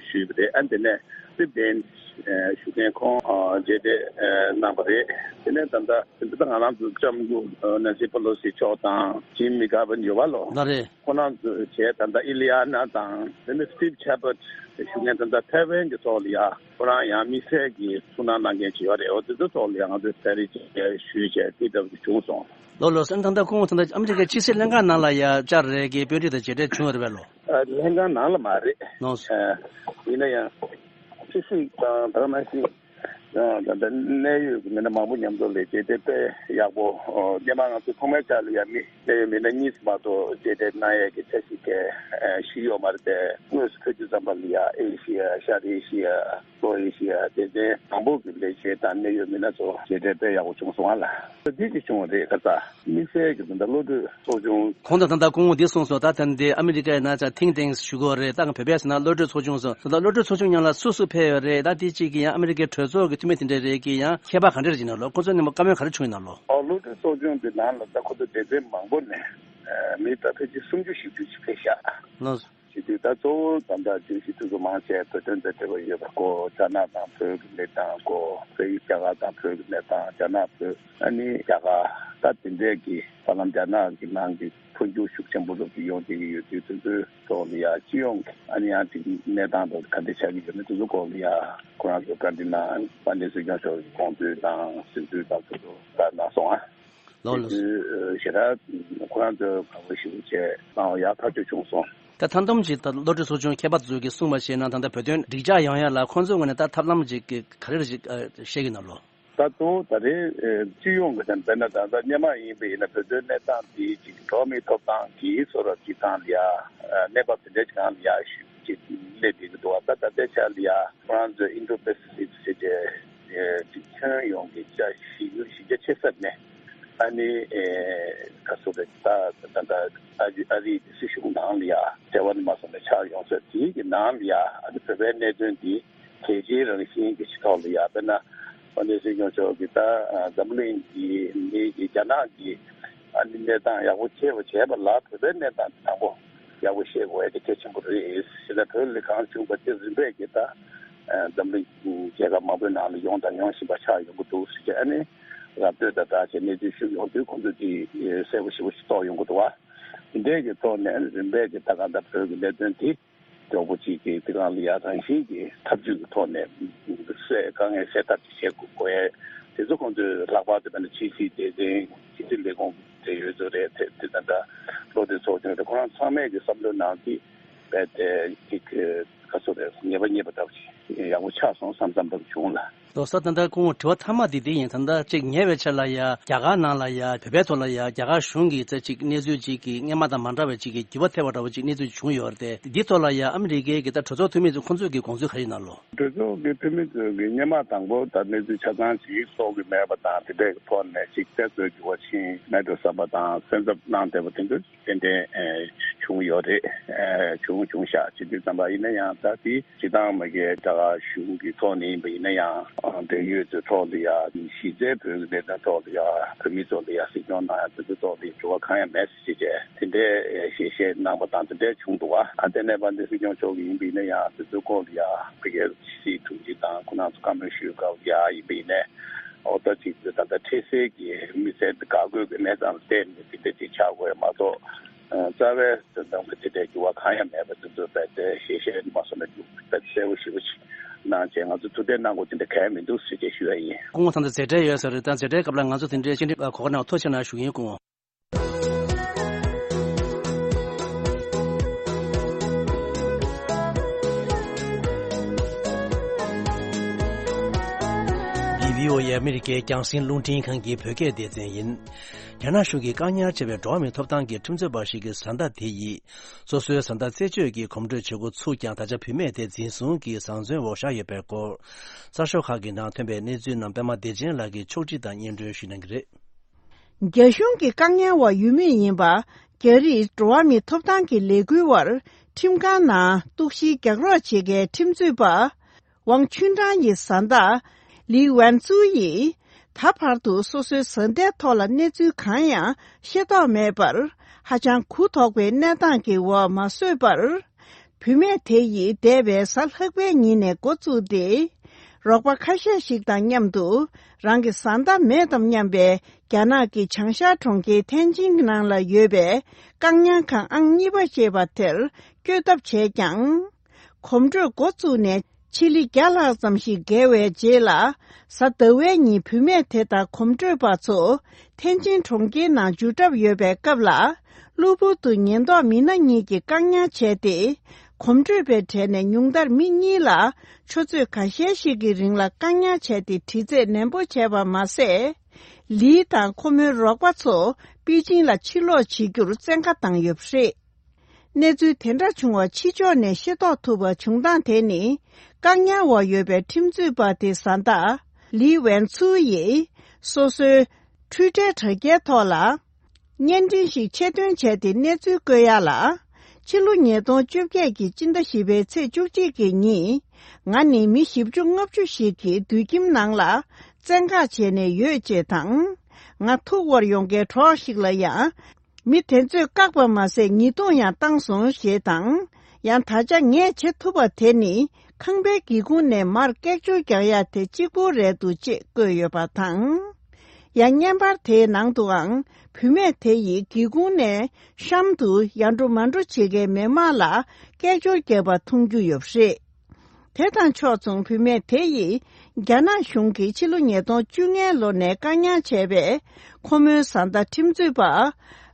ཞུས་པ་རེད། ཨ་དེ་ནས་སི་པེན་ཞུ་མཁན་ཁོང་མཇལ་འཕྲད་གནང་བ་རེད། དེ་ནས་ད་ལྟ་ད་ལྟ་ང་རང་ཚོ་ལྕམ་སྐུ་ནན་སི་པེ་ལོ་སི་མཆོག་དང་ཇིམ་མེ་གྷ་ཝིན་ཡོད་པ་ལོ། ལགས་རེད། ཁོང་རྣམ་ཚོས་བྱས་ད་ལྟ་ཨི་ལི་ཡ་ན་དང་དེ་ནས་སི་ཊིབ་ཆེ་པར་ཞུ་མཁན་ད་ལྟ་ཐའེ་ཝན་གྱི་ཐོག་ལ་ཡ་ཁོ་རང་ཡང་དམིགས་བསལ་གྱི་ཐུགས་སྣང་གནང་མཁན་ཅིག་ཡོད་རེད། འོ་དེ་ཚོའི་ཐོག་ལ་ཡང་ང་ཚོས་ཕེ་རི་ཅིག་ཞུས་བྱས་དེ་ལྟ་བུ་བྱུང་སོང་། ལོ་ལོ། སེམས་ད་ལྟ་ཁོང་ད་ལྟ་ཨ་མི་རི་ཀའི་ཕྱི་སྲིད་ལྷན་ཁང་ནང་ལ་ཡ་བཅར་རེད་གི་དཔོན་རིགས་དང་མཇལ་འཕྲད་བྱུང་ཡོད་རེད་པས་ལོ། ཨ་ལྷན་ཁང་ནང་ལ་མ་རེད། ནོ། ཨ་ཡིན་ན་ཡང་ཕྱི་སྲིད་དང་ད་ག་ནང་བཞིན། ད་ལྟ་གནད་ཡོད་ཀྱི་མི་སྣ་མང་པོ་མཉམ་དུ་ལ་མཇལ་འཕྲད་དཔེ་ཡག་པོ། སྔོན་མ་ང་ཚོ་ཐོག་མའི་ཆར་ལ་ཡང་མི་གནད་ཡོད་མི་སྣ་གཉིས་མ་གཏོགས་མཇལ་འཕྲད་གནང་ཡས་ཀྱི་འཆར་གཞི་དེ་ཞིག་ཡོད་མ་རེད་དེ། དངོས་སུ་ཕེབས་དུས་ཙམ་པ་ལ་ཡང་ཨེ་ཤི་ཡ་ཤར་ཨེ་ཤི་ཡ་ལྷོ་ཨེ་ཤི་ཡ་སྡེ་ཚན་མང་པོ་གི་ལས་བྱེད་དང་གནད་ཡོད་མི་སྣ་ཚོ་མཇལ་འཕྲད་དཔེ་ཡག་པོ་བྱུང་སོང་ང་ལ། འདི་ཅིག་བྱུང་བ་རེད། ཁ་ས་དམིགས་བསལ་གྱི་ད་ལྟ་བློ་གྲོས་ཚོགས་ཆུང་། ཁོང་དང་ད་ལྟ་སྐུ་ངོ་འདི་གསུངས་སོང་། ད་ད་འདི་ཨ་མི་རི་ཀའི་ནང་ཚ་ཐིང་ཐེངས་ཞུ་གི་ཡོད་རེད། ད་ང་བོད་པའི་ཟེར་ན་བློ་གྲོས་ཚོགས་ཆུང་སོང་། ད་ལྟ་བློ་གྲོས་ཚོགས་ཆུང་ནང་ལ་སུ་སུ་ཕེབས་ཡོད་རེད། ད་དེ་གཅིག་གི་ཡང་ཨ་མི་རི་ཀའི་གྲོས་ཚོགས་ཀྱི་འཐུས་མི་དེ་འདྲ་རེད་ཀྱི་ཡང་ཁྱད་པར་ག་འདྲ་རེད་ཅེ་ན་ལོ། ཁོ་ཚོ་ནས་མ་བཀའ་མོལ་ག་རེ་བྱུང་ཡོད་ན་ལོ། ཨོ་བློ་གྲོས་ཚོགས་ཆུང་དེ་ནང་ལ་ད་ཁོ་ཚོ་སྡེ་ཚན་མང་པོ་ནས་མི་ད་ཕལ་ཆེར་སུམ་ཅུ་བཞི་བཅུ་ཅིག་ཕེབས་ཤག་ལགས་སོ། བྱེད་དུས་ད་གཙོ་བོ་ད་ལྟ་བརྗོད་གཞི་དེ་ཚོ་མང་ཆེ་བོད་དོན་དང་འབྲེལ་བ་ཡོད་པ་སྐོར། རྒྱ་ནག་དང་བོད་ཀྱི་གནས་སྟངས་སྐོར། བལ་ཡུལ་རྒྱ་གར་དང་བོད་ཀྱི་གནས་སྟངས། རྒྱ་ནག་བོད། ཨ་ནི་རྒྱ་གར་ད་དེ་འདྲས་ཀྱི་ཧ་ལམ་རྒྱ་ནག་གི་ནང་གི་འཕོ་འགྱུར་ཤུགས་ཆེན་པོ་རབ་ཏུ་ཡོང་བསྡད་ཀྱི་ཡོད་དུས་དེ་ཚོའི་ཐོག་ལ་ཡ་སྤྱི་ཡོངས་ཀྱི་ཨ་ནི་ཡང་དེ་གནས་སྟངས་དང་ག་འདྲས་ཆགས་ཀྱི་ཡོད་མེད་དེ་ཚོ་སྐོར་ལ་ཡ་ཁོ་རང་ཚོ་བཀའ་འདྲི་གནང་། དཔལ་ལྡན་སྲིད་སྐྱོང་མཆོག་གི་དགོངས་ཚུལ་དང་ཟིན་ཚུལ་དང་དེ་ཚོ་ད་གནང་སོང་ཨ། ལགས་ལགས། དེ་དུས་ཞེ་དྲག་ཁོ་རང་ཚོས་བཀའ་མོལ་ཞིབ་པོ་བྱས་གནང་བ་ཡག་ཐག་ཆོད་བྱུང་སོང་། ད་མཐའ་སྡོམ་ཅིག་ད་བློ་གྲོས་ཚོགས་ཆུང་ཁྱད་པར་ཚོ་གིས་གསུངས་པ་བྱས་ན་ད་ལྟ་བོད་དོན་འགྲིག་འཇགས་ཡོང་ཡ་ལ་ཁོང་ཚོའི་ངོས་ནས་ད་ཐབས་ལམ་ཅིག་ག་རེ་ཞིག་བཤད་ཀྱི་ན་ལོ། ད་གཙོ་བོ་ད་རེས་སྤྱི་ཡོངས་ཀྱི་དང་དཔེར་ན་ད་ལྟ་སྔོན་མ་ཡིན་པ་ཡིན་ན་བོད་དོན་གནས་སྟངས་འདི་ཅིག་འགྲོ་མིའི་ཐོབ་ཐང་གི་བཟོ་འདྲ་ཅིག་སྟེང་ལ་ཡ་གནས་བབ་དེ་འདྲ་ཅིག་སྒང་ལ་ཡ་ཞུ་ཅིག་སླེབས་བསྡད་ཀྱི་འདུག་བ། ད་ད་ལྟའི་ཆ་ལ་ཡ་ཁོ་རང་ཚོའི་ཨིན་ཌོ་པེ་སི་ཕིག་ཟེར་ཏེ་ཅིག་ཁྱོན་ཡོངས་ཀྱི་ཅ་གཞི་གཞི་རྒྱ་ཆེ་ས་ནས་ཨ་ནི་ག་ཚོད་རེད། ད་ད་ད་ཨ་རི་ཨ་རིའི་སྲིད་གཞུང་ནང་ལ་ཡ་འབྲེལ་བ་ནས་མ་སོང་ནས་ཆགས་ཡོང་ས་དེའི་གི་ནང་ལ་ཡ་ཨ་ནི་བོད་པའི་གནད་དོན་འདི་གལ་ཆེའི་རང་བཞིན་གྱི་ཆེད་ཐོག་ལ་ཡ་དཔེར་ན་དཔལ་ལྡན་སྲིད་སྐྱོང་མཆོག་གིས་ད་འཛམ་གླིང་གི་མི་གི་རྒྱ་ནག་གི་ཨ་ནི་གནས་སྟངས་ཡག་པོ་ཤེས་པ་བྱས་པ་ལ་བོད་པའི་གནས་སྟངས་དང་པོ་ཡག་པོ་ཤེས་དགོས་ཡ་དེ་གལ་ཆེན་པོ་རེད། ཞེ་ན་བོད་ལ་གང་བྱུང་བ་དེ་རིམ་པས་ཀྱིས་ད་འཛམ་གླིང་རྒྱལ་ཁབ་མང་པོའི་ནང་ལ་ཡོང་དང་ཡོང་བཞིན་པ་ཆགས་ཡོང་གི་འདུག་ཟེར་གྱི་ཨ་ནི་ར་སྤྲོད་དང་སྦྲགས་བྱས་གནས་ཚུལ་ཞུ་ཡོང་དུས་ཁོང་ཚོས་དེ་གསལ་པོ་ཞེ་པོ་ཞིག་རྟོགས་ཡོང་གི་འདུག་བ། དེ་འདྲའི་གི་ཐོག་ནས་རིམ་པས་ཀྱིས་ད་གང་ལྟར་བོད་ཀྱི་གནད་དོན་དེ་མགྱོགས་པོ་ཅིག་གིས་དེ་གང་ལ་ཡ་རང་བཞིན་གྱི་ཐབས་ཇུས་ཀྱི་ཐོག་ནས་སེལ་དཀའ་ངལ་སེལ་ཐབས་ཅིག་བྱེད་དགོས་དགོས་ཡས་དེ་ཚོ་ཁོང་ཚོས་ལྷག་པར་དུ་དཔེར་ན་ཕྱི་སྲིད་སྡེ་ཚན་ཕྱི་སྲིད་ལས་ཁུངས་འབྲེལ་ཡོད་ཚོ་རེད། དེ་དེ་ད་ལྟ་བློ་གྲོས་ཚོགས་ཆུང་རེད། ཁོ་རང་ཚང་མས་ཀྱི་བསམ་བློ་ནང་དེ་རྦད་དེ་ཅིག་ག་ཚོད་རེད། ངེས་པ་རྙེད་པ་འདྲ་བོ་ཅིག་ ཡག་པོ་ཆགས་སོང་བསམ་བསམ་པ་བྱུང་ལ། ལགས་སོ། ད་ལྟ་སྐུ་ངོ་དྲི་བ་མཐའ་མ་དེ་དེ་ཡིན། ད་ལྟ་ཅིག་ཉེ་བའི་ཆར་ལ་ཡ་རྒྱ་གར་ནང་ལ་ཡ་བོད་པའི་ཐོག་ལ་ཡ་རྒྱ་གར་གཞུང་གིས་ཙེ་ཅིག་གནས་ཚུལ་ཅིག་གི་སྔོན་མ་དང་མ་འདྲ་བའི་ཅིག་གི་འགྱུར་བ་ཐེབས་པ་འདྲ་བོ་ཅིག་གནས་ཚུལ་བྱུང་ཡོད་རེད་དེ། འདི་ཐོག་ལ་ཡ་ཨ་མི་རི་ཀའི་གི་ད་གྲོས་ཚོགས་འཐུས་མི་ཚོ་ཁོང་ཚོས་གི་དགོངས་ཚུལ་ག་རེ་ཡིན་ན་ལོ། གྲོས་ཚོགས་ཀྱི་འཐུས་མི་ཚོས་ཀྱི་སྔོན་མ་དང་པོ་ད་གནས་ཚུལ་ཆ་ཚང་ཞིག་གསོག་གི་མེད་པ་དང་དེ་འདྲའི་ཐོག་ནས་ཅིག་དཔེ་མཛོད་འགྱུར་བ་ཕྱིན་མེད་འགྲོ་བསམ་པ་དང་སེམས་འཚབ་གནང་བསྡད་པ་དེ་ཚོ་ཏན་ཏན་བྱུང་ཡོད་རེད། བྱུང་བྱུང་ཤག་བྱེད་དུས་ཙམ་པ་ཡིན་ན་ཡང་ད་དེ་སྤྱི་བཏང་མ་གི་རྒྱ་གར་གཞུང་གི་ཐོག་ནས་ཡིན་པ་ཡིན་ན་ཡང་འབྲེལ་ཡོད་ཚོའི་ཐོག་ལ་ཡ་གཞི་རྩའི་བོད་ཀྱི་གནད་དོན་ཐོག་ལ་ཡ་བོད་མི་ཚོ་ལ་ཡ་སྲིད་སྐྱོང་གནང་ཡ་དེ་ཚོའི་ཐོག་ལ་འགྱུར་བ་གང་ཡང་མེད་ཟེར་བྱས་དེ་འདྲའི་ཞལ་བཞེས་གནང་པ་དང་དེ་འདྲའི་བྱུང་འདུག་བ། ཨ་དེ་ནས་བར་འདི་སྲིད་སྐྱོང་མཆོག་གི་ཡིན་པ་ཡིན་ན་ཡང་དེ་ཚོའི་སྐོར་ལ་ཡ་ཕ་གིའི་ཕྱི་སྲིད་དྲུང་ཆེ་དང་ཁོང་རྣམ་ཚོ་བཀའ་མོལ་ཞུས་སྐབས་ཡ་ཡིན་པ་ཡིན་ནའི་འོ་ད་ཅིག་ད་ལྟ་འཕྲལ་སེལ་གྱི་མི་སེར་དགའ་དགོས་ཀྱི་གནས་སྟངས་བལྟས་ནས་དེ་འདྲ་ཅིག་ཆགས་དགོས་མ་གཏོགས་རྩ་བའི་དོན་དམ་གྱི་དེ་འདྲའི་འགྱུར་བ་གང་ཡང་མེད་པ་དེ་ཚོ་རྦད་དེ་ཞལ་བཞེས་མ་སོང་ན་རྒྱུ་རྦད་དེ་གསལ་པོ་ཞེ་པོ་ཅིག་གནང་བྱས་ང་ཚོ་ཐུགས་ཁྲལ་གནང་དགོས་དེ་འདྲ་གང་ཡང་མི་འདུག་ཟེར་བྱས་ཞུ་ཡ་ཡིན། སྐུ་ངོ་ད་ལྟ་མཛད་བྲེལ་ཡོད་ས་རེད། ད་མཛད་བྲེལ་སྐབས་ལ་ང་ཚོ་དེ་འདྲའི་བཅར་འདྲི་གོ་སྐབས་གནང་བ་ཐུགས་རྗེ་གནང་ཞུ་གི་ཡིན་སྐུ་ངོ། འདི་བྷི་ཨོ་ཨེ་ཨ་མི་རི་ཀའི་རྒྱང་སྲིང་རླུང་འཕྲིན་ཁང་གི་བོད་སྐད་སྡེ་ཚན་ཡིན། རྒྱ་ནག་གཞུང་གིས་བཀག་ཉར་བྱས་པའི་འགྲོ་བ་མིའི་ཐོབ་ཐང་གི་ཁྲིམས་རྩོད་པ་ཞིག་གི་བཟའ་ཟླ་དེ་ཡིས་སོ་སོའི་བཟའ་ཟླ་རྩད་གཅོད་ཀྱི་གོམ་བགྲོད་བྱེད་འགོ་ཚུགས་ཀྱང་ད་ཆ་བུད་མེད་དེ་འཛིན་བཟུང་གིས་བཟང་བཙོན་འོག་བཞག་ཡོད་པའི་སྐོར། གསར་ཤོག་ཁག་གི་ནང་ཐོན་པའི་གནས་ཚུལ་རྣམས་པད་མ་བདེ་ཆེན་ལགས་ཀྱིས་ཕྱོགས་སྒྲིག་དང་སྙན་སྒྲོན་ཞུ་གནང་གི་རེད། རྒྱ་གཞུང་གི་བཀག་ཉར་འོག་ཡོད་མུས་ཡིན་པ། རྒྱ་རིགས་འགྲོ་བ་མིའི་ཐོབ་ཐང་གི་ལས་འགུལ་བར་ཁྲིམས་ཁང་ནང་གཏུག་བཤེར་རྒྱག་རོགས་བྱེད་མཁན་ཁྲིམས་རྩོད་པ། ཝང་ཆུན་ཀྲང་ཡི་བཟའ་ཟླ། ལི་ཝན་ཙུའུ་ཡིས། ད་བར་དུ་སོ་སོའི་བཟའ་ཟླའི་ཐོག་ལ་གནས་ཚུལ་གང་ཡང་ཤེས་རྟོགས་མེད་པར། ཧ་ཅང་གུ་དོག་པའི་གནས་སྟངས་ཀྱི་འོག་མ་བཟོས་པར། བུད་མེད་དེ་ཡིས་འདས་པའི་གཟའ་ལྷག་པའི་ཉིན་ནས་འགོ་བཙུགས་ཏེ། རོགས་པ་ཁ་ཤས་ཤིག་དང་མཉམ་དུ་རང་གི་བཟའ་ཟླ་མེད་དམ་སྙམ་པའི་རྒྱ་ནག་གི་བྱང་ཤར་གྲོང་ཁྱེར་ཐེན་ཅིན་ནང་ལ་ཡོད་པའི་བཀག་ཉར་ཁང་ཨང་གཉིས་པ་ཅེས་པ་དེར་བསྐྱོད་ཐབས་བྱས་ཀྱང་། གོམ་བགྲོད་འགོ་བཙུགས་ནས་ཕྱི་ལི་བརྒྱ་ལྷག་ཙམ་ཞིག་བརྒལ་བའི་རྗེས་ལ། གཟའ་ཟླ་བའི་ཉིན་བུད་མེད་དེ་དང་གོམ་བགྲོད་པ་ཚོ་ཐེན་ཅིན་གྲོང་ཁྱེར་ནང་འཇུ་གྲབས་ཡོད་པའི་སྐབས་ལ། གློ་བུར་དུ་ཉེན་རྟོག་མི་སྣ་གཉིས་ཀྱིས་བཀག་ཉར་བྱས་ཏེ། གོམ་བགྲོད་པའི་གྲས་ནས་ཉུང་མཐར་མི་གཉིས་ལ་ཆུ་ཚོད་ཁ་ཤས་ཤིག་གི་རིང་ལ་བཀག་ཉར་བྱས་ཏེ་དྲི་རྩད་ནན་པོ་བྱས་པ་མ་ཟད། ལི་དང་ཁོ་མོའི་རོགས་པ་ཚོ་པེ་ཅིང་ལ་ཕྱིར་ལོག་བྱེད་རྒྱུར་བཙན་བཀའ་བཏང་ཡོད་པ་རེད། གནས་ཚུལ་དེ་འདྲ་བྱུང་བ་ཕྱི་ཕྱོགས་ནས་ཤེས་རྟོགས་ཐུབ་པ་བྱུང་སྟངས་དེ་ནི། བཀག་ཉར་འོག་ཡོད་པའི་ཁྲིམས་རྩོད་པ་དེ་བཟའ་ཟླ། ལི་ཝན་ཚུའུ་ཡིས། སོ་སོའི་འཕྲུལ་འབྲེལ་དྲ་རྒྱའི་ཐོག་ལ། བརྙན་འཕྲིན་ཞིག་ཆེད་འདོན་བྱས་ཏེ་གནས་ཚུལ་བཀོད་ཡ་ལ། ཕྱི་ལོ་ཉིས་སྟོང་བཅོ་བརྒྱད་ཀྱི་སྤྱི་ཟླ་བཞི་པའི་ཚེས་བཅུ་གཅིག་གི་ཉིན། ང་ནི་མི་བཞི་བཅུ་ལྔ་བཅུ་ཞིག་གི་དུད་ཁྱིམ་ནང་ལ་བཙན་བཀག་བྱས་ནས་ཡོད་ཅེས་དང་། ང་ཐུག་པར་ཡོང་མཁན་གྲོགས་ཤིག་ལ་ཡང་། མི་དེ་ཚོས་བཀག་པ་མ་ཟད་ཉེས་རྡུང་ཡང་བཏང་སོང་ཞེས་དང་། ཡང་ད་ཆ་ངས་བྱེད་ཐུབ་པ་དེ་ནི་ཁང་པའི་སྒེའུ་ཁུང་ནས་མར་སྐད་ཅོར་རྒྱག་ཡ་དེ་གཅིག་པུ་རེད་འདུག་ཅེས་བཀོད་ཡོད་པ་དང་། ཡང་བརྙན་པར་དེའི་ནང་དུའང་བུད་མེད་དེ་ཡིས་སྒེའུ་ཁུང་ནས་གཤམ་དུ་ཡར་འགྲོ་མར་འགྲོ་བྱེད་མཁན་མི་མང་ལ་སྐད་ཅོར་བརྒྱབ་པ་མཐོང་རྒྱུ་ཡོད་པ་རེད། དེ་དང་ཕྱོགས་མཚུངས་བུད་མེད་དེ་ཡིས་རྒྱ་ནག་གཞུང་གིས་ཕྱི་ལོ་ཉིས་སྟོང་བཅོ་ལྔའི་ལོ་ནས་བཀག་ཉར་བྱས་པའི་ཁོ་མོའི་བཟའ་ཟླ་ཁྲིམས་རྩོད་པ་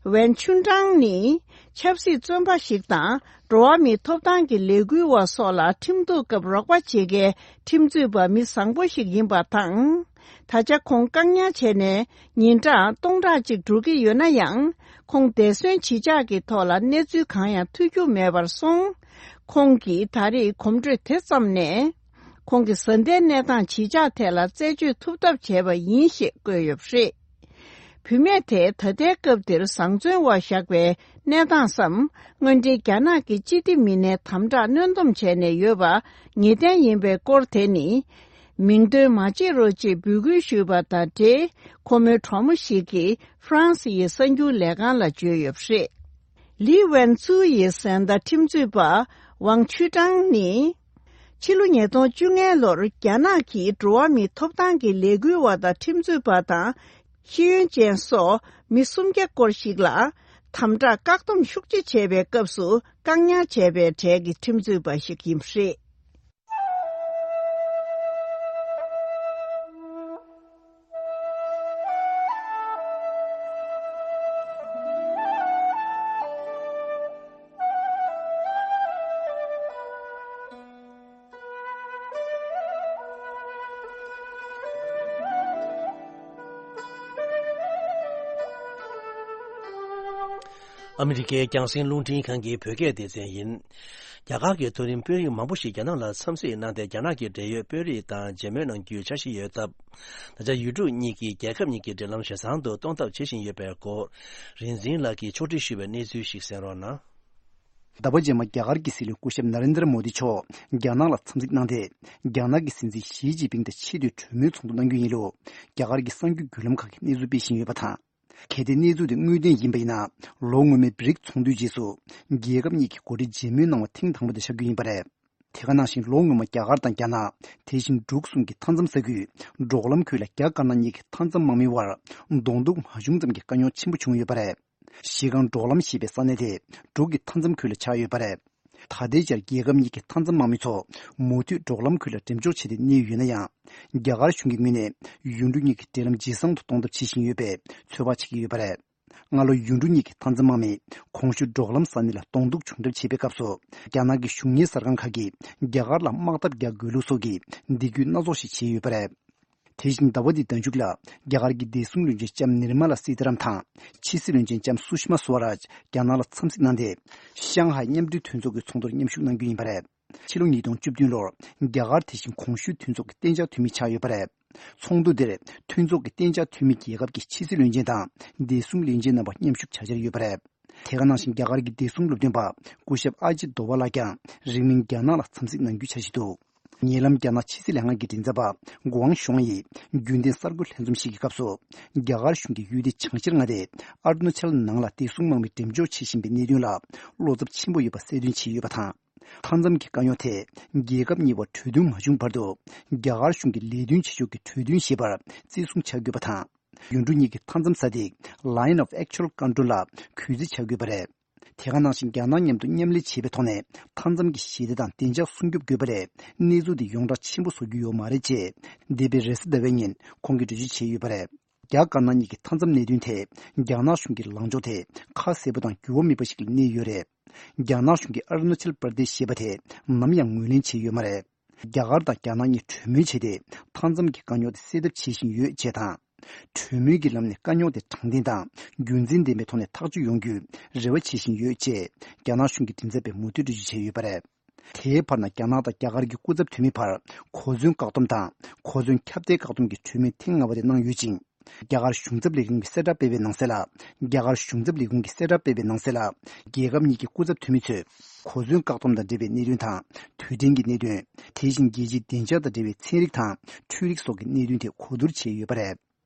ཝན་ཆུན་ཀྲང་ནི་ཆབ་སྲིད་བཙོན་པ་ཞིག་དང་འགྲོ་བ་མིའི་ཐོབ་ཐང་གི་ལས་འགུལ་བ་སོགས་ལ་ཁྲིམས་གཏུག་སྐབས་རོགས་པ་བྱེད་མཁན་ཁྲིམས་རྩོད་པ་མི་བཟང་པོ་ཞིག་ཡིན་པ་དང་། ད་ཆ་ཁོང་བཀག་ཉར་བྱས་ནས་ཉིན་གྲངས་སྟོང་ཕྲག་གཅིག་འགྲོ་གི་ཡོད་ན་ཡང་། ཁོང་འདས་གསོན་བྱེད་འཆར་གྱི་ཐོག་ལ་གནས་ཚུལ་གང་ཡང་ཐོས་རྒྱུ་མེད་པར་སོང་། ཁོང་གིས་ད་རེས་གོམ་བགྲོད་དེ་ཙམ་ནས། ཁོང་གི་བཟའ་ཟླའི་གནས་སྟངས་ཇི་ཆགས་ཐད་ལ་རྩད་གཅོད་ཐུབ་ཐབས་བྱས་པ་ཡིན་ཞེས་བཀོད་ཡོད་པ་རེད། བུད་མེད་དེ་ད་ལྟའི་སྐབས་འདིར་བཟང་བཙོན་འོག་བཞག་པའི་གནས་སྟངས་སམ། དངོས་འབྲེལ་རྒྱ་ནག་གི་སྤྱི་བདེ་མི་སྣས་དམ་དྲག་གནོན་སྡོམ་བྱས་ནས་ཡོད་པ་ངེས་གཏན་ཡིན་པའི་སྐོར་དེ་ནི། མིང་འདོན་མ་བྱེད་རོགས་ཅེས་འབོད་སྐུལ་ཞུས་པ་དང་འབྲེལ། ཁོ་མོའི་གྲོགས་མོ་ཞིག་གིས་ཧྥ་རན་སི་ཡི་གསར་འགྱུར་ལས་ཁང་ལ་བརྗོད་ཡོད་པ་རེད། ལི་ཝན་ཙུའུ་ཡི་བཟའ་ཟླ་ཁྲིམས་རྩོད་པ་ཝང་ཆུ་ཀྲང་ནི། ཕྱི་ལོ་ཉིས་སྟོང་བཅོ་ལྔའི་ལོར་རྒྱ་ནག་གིས་འགྲོ་བ་མིའི་ཐོབ་ཐང་གི་ལས་འགུལ་བ་དང་ཁྲིམས་རྩོད་པ་དང་། ཤེས་ཡོན་ཅན་སོགས་མི་སུམ་བརྒྱ་སྐོར་ཞིག་ལ་དམ་དྲག་བཀག་སྡོམ་ཤུགས་ཆེ་བྱས་པའི་སྐབས་སུ་བཀག་ཉར་བྱས་པའི་གྲས་ཀྱི་ཁྲིམས་རྩོད་པ་ཞིག་ཡིན་པ་རེད། ཨ་མི་རི་ཀའི་རྒྱང་སྲིང་རླུང་འཕྲིན་ཁང་གི་བོད་སྐད་སྡེ་ཚན་ཡིན། རྒྱ་གར་གྱི་མཐོ་རིམ་དཔོན་རིགས་མང་པོ་ཞིག་རྒྱ་ནག་ལ་འཚམས་གཟིགས་གནང་སྟེ། རྒྱ་ནག་གི་འབྲེལ་ཡོད་དཔོན་རིགས་དང་མཇལ་མོལ་གནང་རྒྱུའི་འཆར་གཞི་ཡོད་སྟབས། ད་ཆ་ཡུལ་གྲུ་གཉིས་ཀྱིས་རྒྱལ་ཁབ་གཉིས་ཀྱི་འབྲེལ་ལམ་ཞེ་ཚང་དུ་གཏོང་ཐབས་བྱེད་བཞིན་ཡོད་པའི་སྐོར། རིག་འཛིན་ལགས་ཀྱིས་ཕྱོགས་སྒྲིག་ཞུས་པའི་གནས་ཚུལ་ཞིག་གསན་རོགས་གནང་། ཟླ་བ་རྗེས་མ་རྒྱ་གར་གྱི་སྲིད་བློན་སྐུ་ཞབས་ན་རེན་དྲ་མོ་དི་མཆོག་རྒྱ་ནག་ལ་འཚམས་གཟིགས་གནང་སྟེ། རྒྱ་ནག་གི་སྲིད་འཛིན་ཞི་ཅིན་ཕིང་དང་ཆེས་མཐོའི་གྲོས་མོལ་ཚོགས་འདུ་གནང་རྒྱུ་ཡིན་ལུགས། རྒྱ་གར་གྱི་གསར་འགྱུར་བརྒྱུད་ལམ་ཁག་གིས་གནས་ཚུལ་སྤེལ་བཞིན་ཡོད་པ་དང་། གལ་ཏེ་གནས་ཚུལ་དེ་དངོས་བདེན་ཡིན་པ་ཡིན་ན། ལོ་སྔོན་མའི་བྷི་རིག་ཚོགས་འདུའི་རྗེས་སུ། རྒྱལ་ཁབ་གཉིས་ཀྱི་འགོ་ཁྲིད་མཇལ་མོལ་གནང་བ་ཐེངས་དང་པོ་དེ་ཆགས་རྒྱུ་ཡིན་པ་རེད། དེ་ག་ནང་བཞིན་ལོ་སྔོན་མ་རྒྱ་གར་དང་རྒྱ་ནག་དེ་བཞིན་འབྲུག་གསུམ་གྱི་མཐའ་མཚམས་ས་ཁུལ་འབྲོག་ལམ་ཁུལ་ལ་རྒྱ་དཀར་ནག་གཉིས་ཀྱི་མཐའ་མཚམས་དམག་མིའི་དབར་གདོང་ཐུག་མ་བྱུང་ཙམ་གྱི་དཀའ་རྙོག་ཆེན་པོ་བྱུང་ཡོད་པ་རེད། གཞི་རྐང་འབྲོག་ལམ་ཞེས་པའི་ས་གནས་དེ་འབྲུག་གི་མཐའ་མཚམས་ཁུལ་ལ་ཆགས་ཡོད་པ་རེད། ད་ལྟའི་ཆར་རྒྱལ་ཁབ་གཉིས་ཀྱི་མཐའ་མཚམས་དམག་མི་ཚོ་མུ་མཐུད་འབྲོག་ལམ་ཁུལ་ལ་འགྲེམས་འཇོག་བྱས་ཏེ་གནས་ཡོད་ན་ཡང་། རྒྱ་གར་གཞུང་གི་ངོས་ནས་ཡུལ་གྲུ་གཉིས་ཀྱི་འབྲེལ་ལམ་ཇེ་བཟང་དུ་གཏོང་ཐབས་བྱེད་བཞིན་ཡོད་པའི་ཚོད་དཔག་བྱེད་ཀྱི་ཡོད་པ་རེད། སྔ་ལོ་ཡུལ་གྲུ་གཉིས་ཀྱི་མཐའ་མཚམས་དམག་མིས་གོང་ཞུས་འབྲོག་ལམ་ས་གནས་ལ་གདོང་ཐུག་བྱུང་གྲབས་བྱེད་པའི་སྐབས་སུ། རྒྱ་ནག་གི་གཞུང་གཉེར་གསར་ཁང་ཁག་གིས་རྒྱ་གར་ལ་དམག་འཐབ་རྒྱག་དགོས་ལུགས་སོགས་ཀྱི་སྡིགས་སྐུལ་སྣ་ཚོགས་ཤིག་བྱས་ཡོད་པ་རེད། དེ་བཞིན་ཟླ་བ་འདིའི་ཟླ་མཇུག་ལ། རྒྱ་གར་གྱི་བདེ་སྲུང་བློན་ཆེན་ལྕམ་ནིར་མ་ལ་སི་ཏཱ་རམ་དང་། ཕྱི་སྲིད་བློན་ཆེན་ལྕམ་སུ་ཤི་མ་སུ་ཝ་རཱཇ་རྒྱ་ནག་ལ་འཚམས་གཟིགས་གནང་སྟེ། ཤང་ཧའེ་མཉམ་འབྲེལ་མཐུན་ཚོགས་ཀྱི་ཚོགས་འདུར་མཉམ་ཞུགས་གནང་རྒྱུ་ཡིན་པ་རེད། ཕྱི་ལོ་ཉིས་སྟོང་བཅུ་བདུན་ལོར་རྒྱ་གར་དེ་བཞིན་གོང་ཞུས་མཐུན་ཚོགས་ཀྱི་གཏན་འཇགས་འཐུས་མི་ཆགས་ཡོད་པ་རེད། ཚོགས་འདུ་འདིར་མཐུན་ཚོགས་ཀྱི་གཏན་འཇགས་འཐུས་མི་རྒྱལ་ཁབ་ཀྱི་ཕྱི་སྲིད་བློན་ཆེན་དང་བདེ་སྲུང་བློན་ཆེན་རྣམ་པ་མཉམ་ཞུགས་བྱ་འཆར་ཡོད་པ་རེད། དེ་ག་ནང་བཞིན་རྒྱ་གར་གྱི་བདེ་སྲུང་སློབ་སྟོན་པ་སྐུ་ཞབས་ཨ་ཇིད་དོ་བྷ་ལ་ཀྱང་རིང་མིན་རྒྱ་ནག་ལ་འཚམས་གཟིགས་གནང་རྒྱུའི་འཆར་གཞི་འདུག་ཉེ་ལམ་རྒྱ་ནག་ཕྱི་སྲིད་ལྷན་ཁང་གི་མགྲིན་ཚབ་པ་གུའང་ཞུང་ཡིས་རྒྱུན་ལྡན་གསར་འགོད་ལྷན་འཛོམས་ཤིག་གི་སྐབས་སུ། རྒྱ་གར་གཞུང་གིས་ཡུལ་དེའི་བྱང་ཤར་མངའ་སྡེ་ཨ་རུ་ན་ཅལ་ནང་ལ་བདེ་སྲུང་དམག་མི་འགྲེམས་འཇོག་བྱེད་བཞིན་པའི་གནད་དོན་ལ་བློ་འཚབ་ཆེན་པོ་ཡོད་པ་གསལ་སྟོན་བྱས་ཡོད་པ་དང་། མཐའ་མཚམས་ཀྱི་དཀའ་རྙོག་དེས་རྒྱལ་ཁབ་གཉིས་བར་གྲོས་མཐུན་མ་བྱུང་བར་དུ། རྒྱ་གར་གཞུང་གིས་ལས་དོན་བྱེད་ཕྱོགས་ཀྱི་གྲོས་མཐུན་ཞེས་པར་བརྩི་སྲུང་བྱ་དགོས་པ་དང་། ཡུལ་གྲུ་གཉིས་ཀྱི་མཐའ་མཚམས་ས་ཐིག་Line of Actual Control ལ་གུས་བརྩི་བྱ་དགོས་པ་རེད། དེ་ག་ནང་བཞིན་རྒྱ་ནག་མཉམ་དུ་མཉམ་ལས་བྱེད་པའི་ཐོག་ནས་མཐའ་མཚམས་ཀྱི་ཞི་བདེ་དང་བདེ་འཇགས་སྲུང་སྐྱོབ་དགོས་པ་ལས་གནས་ཚུལ་འདི་ཡོངས་བསྒྲགས་ཆེན་པོ་བཟོ་རྒྱུ་ཡོད་མ་རེད་ཅེས་འདས་པའི་རེས་གཟའ་ཟླ་བའི་ཉིན་ཁོང་གིས་འགྲེལ་བརྗོད་བྱས་ཡོད་པ་རེད། རྒྱ་དཀར་ནག་གཉིས་ཀྱི་མཐའ་མཚམས་གནད་དོན་ཐད་རྒྱ་ནག་གཞུང་གི་ལངས་ཕྱོགས་དེ་ཁ་གསལ་པོ་དང་འགྱུར་བ་མེད་པ་ཞིག་ལ་གནས་ཡོད་རེད། རྒྱ་ནག་གཞུང་གིས་ཨ་རུ་ན་ཅལ་པར་དེ་ཤི་ཞེས་པ་དེ་ནམ་ཡང་ངོས་ལེན་བྱས་ཡོད་མ་རེད། རྒྱ་གར་དང་རྒྱ་ནག་གཉིས་གྲོས་མོལ་བྱས་ཏེ་མཐའ་མཚམས་ཀྱི་དཀའ་རྙོག་དེ་སེལ་ཐབས་བྱེད་བཞིན་ཡོད་ཅེས་དང་། གྲོས་མོལ་གྱི་ལམ་ནས་དཀའ་རྙོག་དེ་དྲང་བདེན་དང་རྒྱུན་འཛིན་ལྡན་པའི་ཐོག་ནས་ཐག་གཅོད་ཡོང་རྒྱུའི་རེ་བ་བྱེད་བཞིན་ཡོད་ཅེས་རྒྱ་ནག་གཞུང་གི་མགྲིན་ཚབ་པས་མུ་མཐུད་འགྲེལ་བརྗོད་བྱས་ཡོད་པ་རེད། དེའི་བར་ན་རྒྱ་ནག་དང་རྒྱ་གར་གྱི་སྐུ་ཚབ་འཐུས་མིའི་བར་གོ་མཚོན་བཀག་སྡོམ་དང་གོ་མཚོན་ཁྱབ་གདལ་བཀག་སྡོམ་གྱི་གྲོས་མོལ་ཐེངས་ལྔ་པ་དེ་གནང་ཡོད་ཅིང་། རྒྱ་གར་གཞུང་ཚབ་ལས་ཁུངས་ཀྱིས་གསལ་བསྒྲགས་སྤེལ་བའི་ནང་གསལ་ལ། རྒྱ་གར་གཞུང་ཚབ་ལས་ཁུངས་ཀྱིས་གསལ་བསྒྲགས་སྤེལ་བའི་ནང་གསལ་ལ། རྒྱལ་ཁབ་གཉིས་ཀྱི་སྐུ་ཚབ་འཐུས་མི་ཚོས་གོ་མཚོན་བཀག་སྡོམ་དང་འབྲེལ་བའི་གནད་དོན་དང་དུས་དྲན་གྱི་གནད་དོན། དེ་བཞིན་རྒྱལ་སྤྱིའི་བདེ་འཇགས་དང་འབྲེལ་བའི་ཚན་རིག་དང་འཕྲུལ་རིག་སོགས་ཀྱི་གནད་དོན་ཐད་གོ་བསྡུར་བྱས་ཡོད་པ་རེད།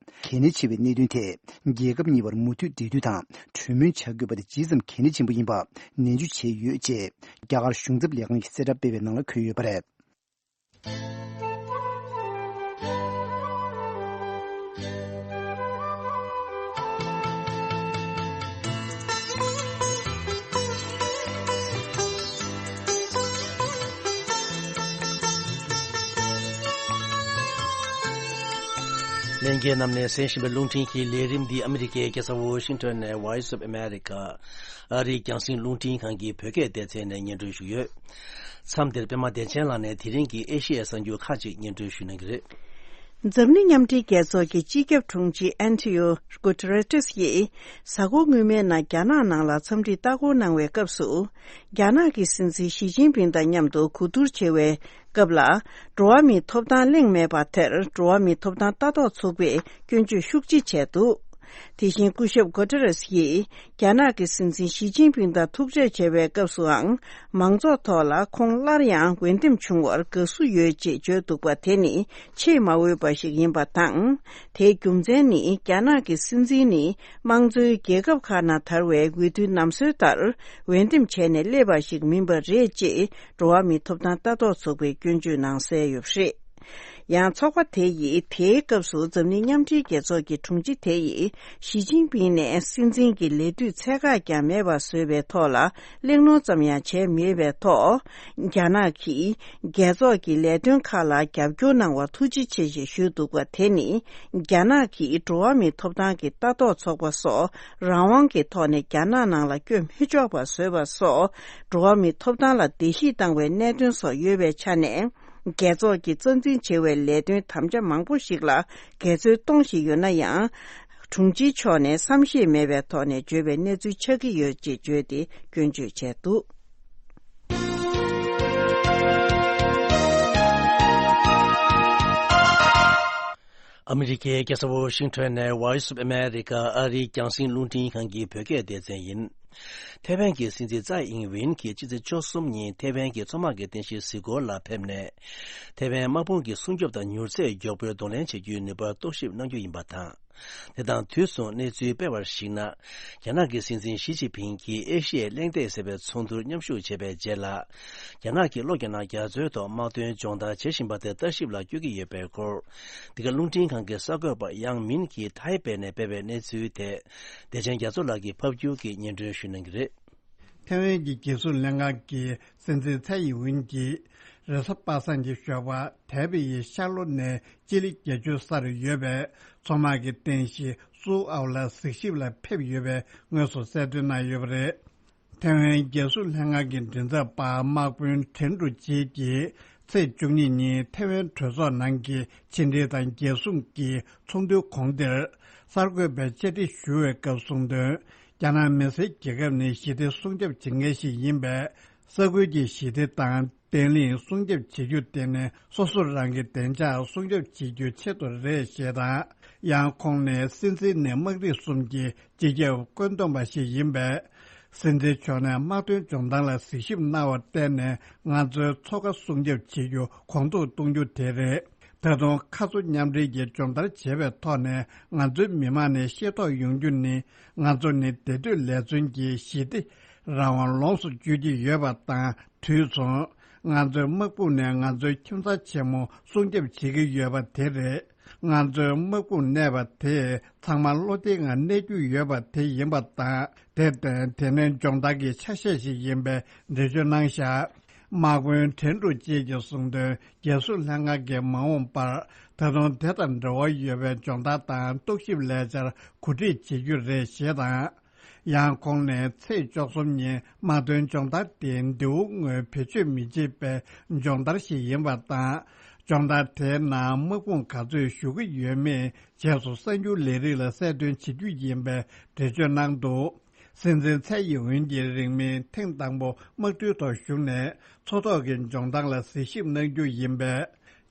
གལ་གནད་ཆེ་བའི་གནད་དོན་ཐད་རྒྱལ་ཁབ་གཉིས་བར་མུ་མཐུད་འབྲེལ་མཐུད་དང་གྲོས་མོལ་བྱ་དགོས་པ་དེ་ཇི་ཙམ་གལ་གནད་ཆེན་པོ་ཡིན་པ་ནན་བརྗོད་བྱས་ཡོད་ཅེས་རྒྱ་གར་གཞུང་ཚབ་ལས་ཁང་གིས་གསལ་བསྒྲགས་སྤེལ་བའི་ནང་ལ་འཁོད་ཡོད་པ་རེད། ལྷན་རྒྱས་རྣམས་ནས་གསན་བཞིན་པའི་རླུང་འཕྲིན་གྱི་ལས་རིམ་འདི་ཨ་མི་རི་ཀའི་རྒྱལ་ས་ཝོ་ཤིང་ཊོན་ནས་Voice of America ཨ་རིའི་རྒྱང་སྲིང་རླུང་འཕྲིན་ཁང་གི་བོད་སྐད་སྡེ་ཚན་ནས་སྙན་སྒྲོན་ཞུས་ཡོད། མཚམས་འདིར་པད་མ་བདེ་ཆེན་ལགས་ནས་དེ་རིང་གི་ཨེ་ཤེ་ཡའི་གསར་འགྱུར་ཁག་ཅིག་སྙན་སྒྲོན་ཞུ་གནང་གི་རེད། འཛམ་གླིང་མཉམ་འབྲེལ་རྒྱལ་ཚོགས་ཀྱི་སྤྱི་ཁྱབ་དྲུང་ཆེ་ཨན་ཊི་ཡོ་གུ་ཏེ་རེ་ཏེས་ཡིས་གཟའ་འཁོར་སྔོན་མའི་ནང་རྒྱ་ནག་ནང་ལ་འཚམས་འདྲི་ལྟ་སྐོར་གནང་བའི་སྐབས་སུ། རྒྱ་ནག་གི་སྲིད་འཛིན་ཞི་ཅིན་ཕིང་དང་མཉམ་དུ་གོ་བསྡུར་བྱེད་པའི་སྐབས་ལ། འགྲོ་བ་མིའི་ཐོབ་ཐང་གླེང་མེད་པ་དེར་འགྲོ་བ་མིའི་ཐོབ་ཐང་ལྟ་རྟོག་ཚོགས་པས་སྐྱོན་བརྗོད་ཤུགས་ཆེ་བྱས་འདུག་དེ་བཞིན་སྐུ་ཞབས་གུ་ཏེ་རེས་ཡིས་རྒྱ་ནག་གི་སྲིད་འཛིན་ཞི་ཅིན་ཕིང་དང་ཐུག་འཕྲད་བྱས་པའི་སྐབས་སུའང་མང་ཚོགས་ཐོག་ལ་ཁོང་སླར་ཡང་འོས་འདེམས་བྱུང་བར་དགའ་བསུ་ཡོད་ཅེས་བརྗོད་འདུག་པ་དེ་ནི་ཆེས་མ་འོས་པ་ཞིག་ཡིན་པ་དང་། དེའི་རྒྱུ་མཚན་ནི་རྒྱ་ནག་གི་སྲིད་འཛིན་ནི་དམངས་གཙོའི་རྒྱལ་ཁབ་ཁག་ནང་དར་བའི་འོས་བསྡུའི་ནམ་སྲོལ་ལྟར་འོས་འདེམས་བྱས་ནས་སླེབས་པ་ཞིག་མིན་པ་རེད་ཅེས་འགྲོ་བ་མིའི་ཐོབ་ཐང་ལྟ་རྟོག་ཚོགས་པས་སྐྱོན་བརྗོད་གནང་གསལ་ཡོད་པ་རེད། ཡང་ཚོགས་པ་དེ་ཡིས་དེའི་སྐབས་སུ་འཛམ་གླིང་མཉམ་འབྲེལ་རྒྱལ་ཚོགས་ཀྱི་དྲུང་ཆེ་དེ་ཡིས་ཞི་ཅིན་ཕིང་ནས་སྲིད་འཛིན་གྱི་ལས་དུས་ཚད་བཀག་ཀྱང་མེད་པ་བཟོས་པའི་ཐོག་ལ་གླེང་སློང་ཙམ་ཡང་བྱས་མེད་པའི་ཐོག་རྒྱ་ནག་གིས་རྒྱལ་ཚོགས་ཀྱི་ལས་དོན་ཁག་ལ་རྒྱབ་སྐྱོར་གནང་བར་ཐུགས་རྗེ་ཆེ་ཞེས་ཞུས་འདུག་པ་དེ་ནི་རྒྱ་ནག་གིས་འགྲོ་བ་མིའི་ཐོབ་ཐང་གི་ལྟ་རྟོག་ཚོགས་པ་སོགས་རང་དབང་གི་ཐོག་ནས་རྒྱ་ནག་ནང་ལ་བསྐྱོད་མི་ཆོག་པ་བཟོས་པ་སོགས་འགྲོ་བ་མིའི་ཐོབ་ཐང་ལ་བརྡལ་བཤིག་བཏང་བའི་གནད་དོན་སོགས་ཡོད་པའི་ཆ་ནས། རྒྱལ་ཚོགས་ཀྱི་རྩ་འཛིན་བྱེད་པའི་ལས་དོན་དམ་བཅའ་མང་པོ་ཞིག་ལ་འགལ་འཛོལ་གཏོང་བཞིན་ཡོད་ན་ཡང་། དྲུང་ཆེ་མཆོག་ནས་བསམ་ཤེས་མེད་པའི་ཐོག་ནས་བརྗོད་པའི་གནས་ཚུལ་ཆགས་ཀྱི་ཡོད་ཅེས་བརྗོད་དེ་སྐྱོན་བརྗོད་བྱས་འདུག། ཨ་མི་རི་ཀའི་རྒྱལ་ས་ཝོ་ཤིང་ཊོན་ནས་Voice of America ཨ་རིའི་རྒྱང་སྲིང་རླུང་འཕྲིན་ཁང་གི་བོད་སྐད་སྡེ་ཚན་ཡིན། ཐའེ་ཝན་གྱི་སྲིད་འཛིན་ཙའེ་ཨིང་ཝིན་གྱིས་ཕྱི་ཚེས་བཅུ་གསུམ་ཉིན་ཐའེ་ཝན་གྱི་མཚོ་དམག་གི་རྟེན་གཞི་གཟིགས་སྐོར་ལ་ཕེབས་ནས། ཐའེ་ཝན་དམག་དཔུང་གི་སྲུང་སྐྱོབ་དང་མྱུར་ཚད་མགྱོགས་པོས་གདོང་ལེན་བྱེད་རྒྱུའི་ནུས་པར་རྟོག་ཞིབ་གནང་རྒྱུ་ཡིན་པ་དང་། དེ་དང་དུས་མཚུངས་གནས་ཚུལ་སྤེལ་བར་གཞིགས་ན། རྒྱ་ནག་གི་སྲིད་འཛིན་ཞི་ཅིན་ཕིང་གིས་ཨེ་ཤི་ཡའི་གླེང་སྟེགས་ཟེར་བའི་ཚོགས་འདུར་མཉམ་ཞུགས་བྱས་པའི་རྗེས་ལ། རྒྱ་ནག་གིས་ལྷོ་རྒྱ་ནག་རྒྱ་མཚོའི་ཐོག་དམག་དོན་སྦྱོང་བརྡར་བྱེད་བཞིན་པ་དེ་ལྟ་ཞིབ་ལ་བསྐྱོད་ཀྱི་ཡོད་པའི་སྐོར། འདི་ག་རླུང་འཕྲིན་ཁང་གི་གསར་འགོད་པ་ཡང་མིན་གྱིས་ཐའེ་པེ་ནས་སྤེལ་བའི་གནས་ཚུལ་དེ། བདེ་ཆེན་རྒྱ་མཚོ་ལགས་ཀྱིས་ཕབ་སྒྱུར་གྱིས་སྙན་སྒྲོན་ཞུ་གནང་གི་རེད། ཐའེ་ཝན་གྱི་རྒྱལ་སྲུང་ལྷན་ཁང་གི་སྲིད་འཛིན་ཚའེ་ཡིན་ཝིན་གྱིས། རེས་གཟའ་པ་སངས་ཀྱི་ཞོགས་པ་ཐའེ་པེ་ཡི་ཤར་ལྷོ་ནས་སྤྱི་ལེ་བརྒྱད་ཅུ་སར་ཡོད་པའི་མཚོ་དམག་གི་རྟེན་གཞི་སུའུ་ཨའོ་ལ་གཟིགས་ཞིབ་ལ་ཕེབས་ཡོད་པའི་དངོས་སུ་གསལ་སྟོན་གནང་ཡོད་པ་རེད། ཐའེ་ཝན་རྒྱལ་སྲུང་ལྷན་ཁང་གི་མགྲིན་ཚབ་པ་དམག་དཔོན་ཁྲེན་ཀྲུའུ་ཅི་གིས་ཚེས་བཅུ་གཉིས་ཉིན་ཐའེ་ཝན་གྲོས་ཚོགས་ནང་གི་ཕྱི་འབྲེལ་དང་རྒྱལ་སྲུང་གི་ཚོགས་འདུའི་གོང་དེར་གསར་འགོད་པས་བཅར་འདྲི་ཞུ་བའི་སྐབས་གསུངས་དོན། རྒྱ་ནག་མི་སེར་རྒྱལ་ཁབ་ནི་ཞི་བདེ་སྲུང་སྐྱོབ་བྱེད་མཁན་ཞིག་ཡིན་པས། ས་ཁུལ་གྱི་ཞི་བདེ་དང་བརྟན་ལྷིང་སྲུང་སྐྱོབ་བྱེད་རྒྱུ་དེ་ནི་སོ་སོ་རང་གི་བདེ་འཇགས་སྲུང་སྐྱོབ་བྱེད་རྒྱུའི་ཆེད་དུ་རེད་ཞེས་དང་། ཡང་ཁོང་ནས་སྲིད་འཛིན་ནི་དམག་རིགས་གསུམ་གྱི་སྤྱི་ཁྱབ་བཀོད་འདོམས་པ་ཞིག་ཡིན་པས། སྲིད་འཛིན་མཆོག་ནས་དམག་དོན་སྦྱོང་བརྡར་ལ་གཟིགས་ཞིབ་གནང་བར་བརྟེན་ནས་ང་ཚོའི་མཚོ་ཁ་སྲུང་སྐྱོབ་བྱེད་རྒྱུ་གོང་མཐོར་གཏོང་རྒྱུ་དེ་རེད། ད་དུང་ཁ་མཚོ་མཉམ་འབྲེལ་གྱི་སྦྱོང་བརྡར་བྱེད་པའི་ཐོག་ནས་ང་ཚོའི་མི་དམངས་ནས་ཤེས་རྟོགས་ཡོང་རྒྱུ་ནི། ང་ཚོ་ནི་བདེ་སྡོད་ལས་བརྩོན་གྱི་ཞི་བདེ་རང་དབང་ལོངས་སུ་སྤྱོད་ཀྱི་ཡོད་པ་དང་དུས་མཚུངས། ང་ཚོའི་དམག་དཔུང་ནས་ང་ཚོའི་ཁྱིམ་ཚང་ཆེན་མོ་སྲུང་སྐྱོབ་བྱེད་ཀྱི་ཡོད་པ་དེ་རེད། ང་ཚོའི་དམག་དཔུང་གནས་པ་དེས་ཚང་མ་བློ་བདེ་ངང་གནས་རྒྱུ་ཡོད་པ་དེ་ཡིན་པ་དང་། དེར་བརྟེན་དེ་ནི་སྦྱོང་བརྡར་གྱི་ཆ་ཤས་ཤིག་ཡིན་པའི་འགྲེལ་བརྗོད་གནང་བཞག། དམག་དཔོན་ཁྲེན་ཀྲུའུ་ཅི་གིས་གསུངས་དོན། རྒྱལ་སྲུང་ལྷན་ཁང་གིས་མ་འོངས་པར་ད་དུང་དེ་དང་འབྲེལ་བ་ཡོད་པའི་སྦྱོང་བརྡར་དང་རྟོག་ཞིབ་ལས་འཆར་གོ་སྒྲིག་བྱེད་རྒྱུ་རེད་ཞེས་དང་། ཡང་ཁོང་ནས་ཚེས་བཅུ་གསུམ་ཉིན་དམག་དོན་སྦྱོང་བརྡར་དེ་མདེའུ་དངོས་བེད་སྤྱོད་མི་བྱེད་པའི་སྦྱོང་བརྡར་ཞིག་ཡིན་པ་དང་། སྦྱོང་བརྡར་དེའི་ནང་དམག་དཔུང་ག་ཚོད་ཞུགས་ཀྱི་ཡོད་མེད་རྗེས་སུ་གསར་འགྱུར་ལས་རིགས་ལ་གསལ་སྟོན་བྱེད་རྒྱུ་ཡིན་པའི་འགྲེལ་བརྗོད་གནང་འདུག། སྲིད་འཛིན་ཚའེ་ཡིན་ཝིན་གྱིས་རིང་མིན་ཐེངས་དང་པོ་དམག་གྲུའི་ཐོག་ཞུགས་ནས་མཚོ་ཐོག་གི་སྦྱོང་སྟངས་ལ་གཟིགས་ཞིབ་གནང་རྒྱུ་ཡིན་པས།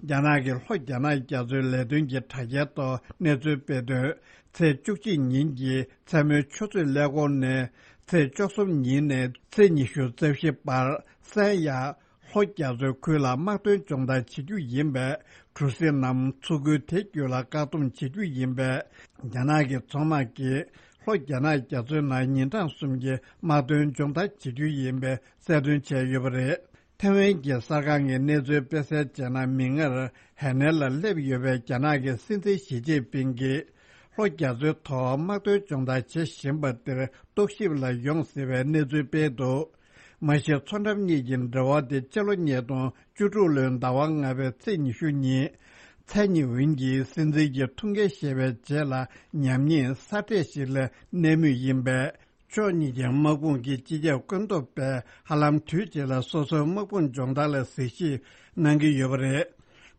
རྒྱ་ནག་གི་ལྷོ་རྒྱ་ནག་རྒྱ་མཚོའི་ལས་དོན་གྱི་དྲ་རྒྱའི་ཐོག་གནས་ཚུལ་སྤེལ་དོན། ཚེས་བཅུ་གཅིག་ཉིན་གྱི་མཚན་མོའི་ཆུ་ཚོད་ཀླད་ཀོར་ནས་ཚེས་བཅུ་གསུམ་ཉིན་ནས་ཚེས་ཉི་ཤུ་རྩ་བཞི་བར་སན་ཡ། ལྷོ་རྒྱ་མཚོའི་ཁུལ་ལ་དམག་དོན་སྦྱོང་བརྡར་བྱེད་རྒྱུ་ཡིན་པས། གྲུ་གཟིངས་ནམ་མཚོ་ཁུལ་དེ་བརྒྱུད་ལ་བཀག་སྡོམ་བྱེད་རྒྱུ་ཡིན་པས། རྒྱ་ནག་གི་མཚོ་དམག་གིས་ལྷོ་རྒྱ་ནག་རྒྱ་མཚོའི་ནང་ཉིན་གྲངས་གསུམ་གྱི་དམག་དོན་སྦྱོང་བརྡར་བྱེད་རྒྱུ་ཡིན་པའི་གསལ་སྟོན་བྱས་ཡོད་པ་རེད། ཐེ་ཝན་གྱི་གསར་ཁང་གི་གནས་ཚུལ་སྤེལ་གསལ་བྱས་ན། མིག་སྔར་ཧེ་ནན་ལ་སླེབས་ཡོད་པའི་རྒྱ་ནག་གི་སྲིད་འཛིན་ཞི་ཅིན་ཕིང་གིས་ལྷོ་རྒྱ་མཚོའི་ཐོག་དམག་དོན་སྦྱོང་བརྡར་བྱེད་བཞིན་པ་དེར་རྟོག་ཞིབ་ལ་ཡོང་ཟེར་བའི་གནས་ཚུལ་སྤེལ་འདུག། མ་གཞི་མཚོ་འགྲམ་གཉིས་ཀྱི་འབྲེལ་བ་དེ་སྤྱི་ལོ་ཉིས་སྟོང་བཅུ་དྲུག་ལོའི་ཟླ་བ་ལྔ་པའི་ཚེས་ཉི་ཤུ་ཉིན། ཚའེ་ཉིན་ཝིན་གྱིས་སྲིད་འཛིན་གྱི་ཐུགས་འགན་བཞེས་པའི་རྗེས་ལ་ཉམས་ཉེས་གསར་འཕྲད་ཞིག་ལ་གནས་མུས་ཡིན་པས། ཕྱོགས་གཉིས་ཀྱི་དམག་དཔུང་གི་སྤྱི་ཁྱབ་བཀོད་འདོམས་པས་ཧ་ལམ་དུས་གཅིག་ལ་སོ་སོའི་དམག་དཔུང་སྦྱོང་བརྡར་ལ་གཟིགས་ཞིབ་གནང་གི་ཡོད་པ་རེད།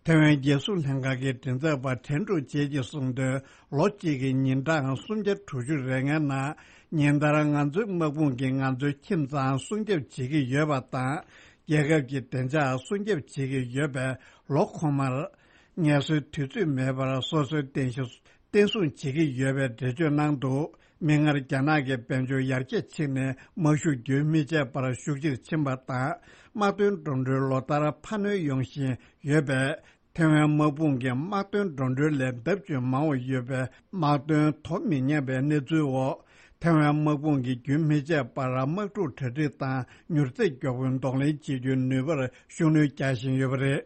ཐེ་ཝན་རྒྱལ་སྲུང་ལྷན་ཁང་གི་མགྲིན་ཚབ་པ་ཁྲེན་ཀྲུའུ་ཅེ་གྱིས་གསུངས་དོན། ལོ་གཅིག་གི་ཉིན་གྲངས་སུམ་བརྒྱ་དྲུག་ཅུ་རེ་ལྔའི་ནང་། ཉིན་ལྟར་ང་ཚོའི་དམག་དཔུང་གིས་ང་ཚོའི་ཁྱིམ་ཚང་སྲུང་སྐྱོབ་བྱེད་ཀྱི་ཡོད་པ་དང་། རྒྱལ་ཁབ་ཀྱི་བདེ་འཇགས་སྲུང་སྐྱོབ་བྱེད་ཀྱི་ཡོད་པས། ལོ་ཁོ་མར། ངལ་གསོའི་དུས་ཚོད་མེད་པར་སོ་སོའི་རྟེན་གཞི་བརྟན་སྲུང་བྱེད་ཀྱི་ཡོད་པའི་འགྲེལ་བརྗོད་གནང་འདུག། མིག་སྔར་རྒྱ་ནག་གི་དཔལ་འབྱོར་ཡར་རྒྱས་ཕྱིན་ནས་དམག་ཤུགས་རྒྱུན་མི་ཆད་པར་ཤུགས་ཆེར་ཕྱིན་པ་དང་། དམག་དོན་འགྲོ་གྲོན་ལོ་ལྟར་འཕར་སྣོན་ཡོང་བཞིན་ཡོད་པས། ཐེ་ཝན་དམག་དཔུང་གི་དམག་དོན་འགྲོ་གྲོན་ལས་ལྡབ་ཅུ་མང་བ་ཡོད་པའི་དམག་དོན་དོ་མི་མཉམ་པའི་གནས་ཚུལ་འོག། ཐེ་ཝན་དམག་དཔུང་གིས་རྒྱུན་མི་ཆད་པར་དམག་འཁྲུག་གྲ་སྒྲིག་དང་མྱུར་ཚད་མགྱོགས་པོའི་གདོང་ལེན་བྱེད་རྒྱུའི་ནུས་པར་ཤུགས་སྣོན་རྒྱག་བཞིན་ཡོད་པ་རེད།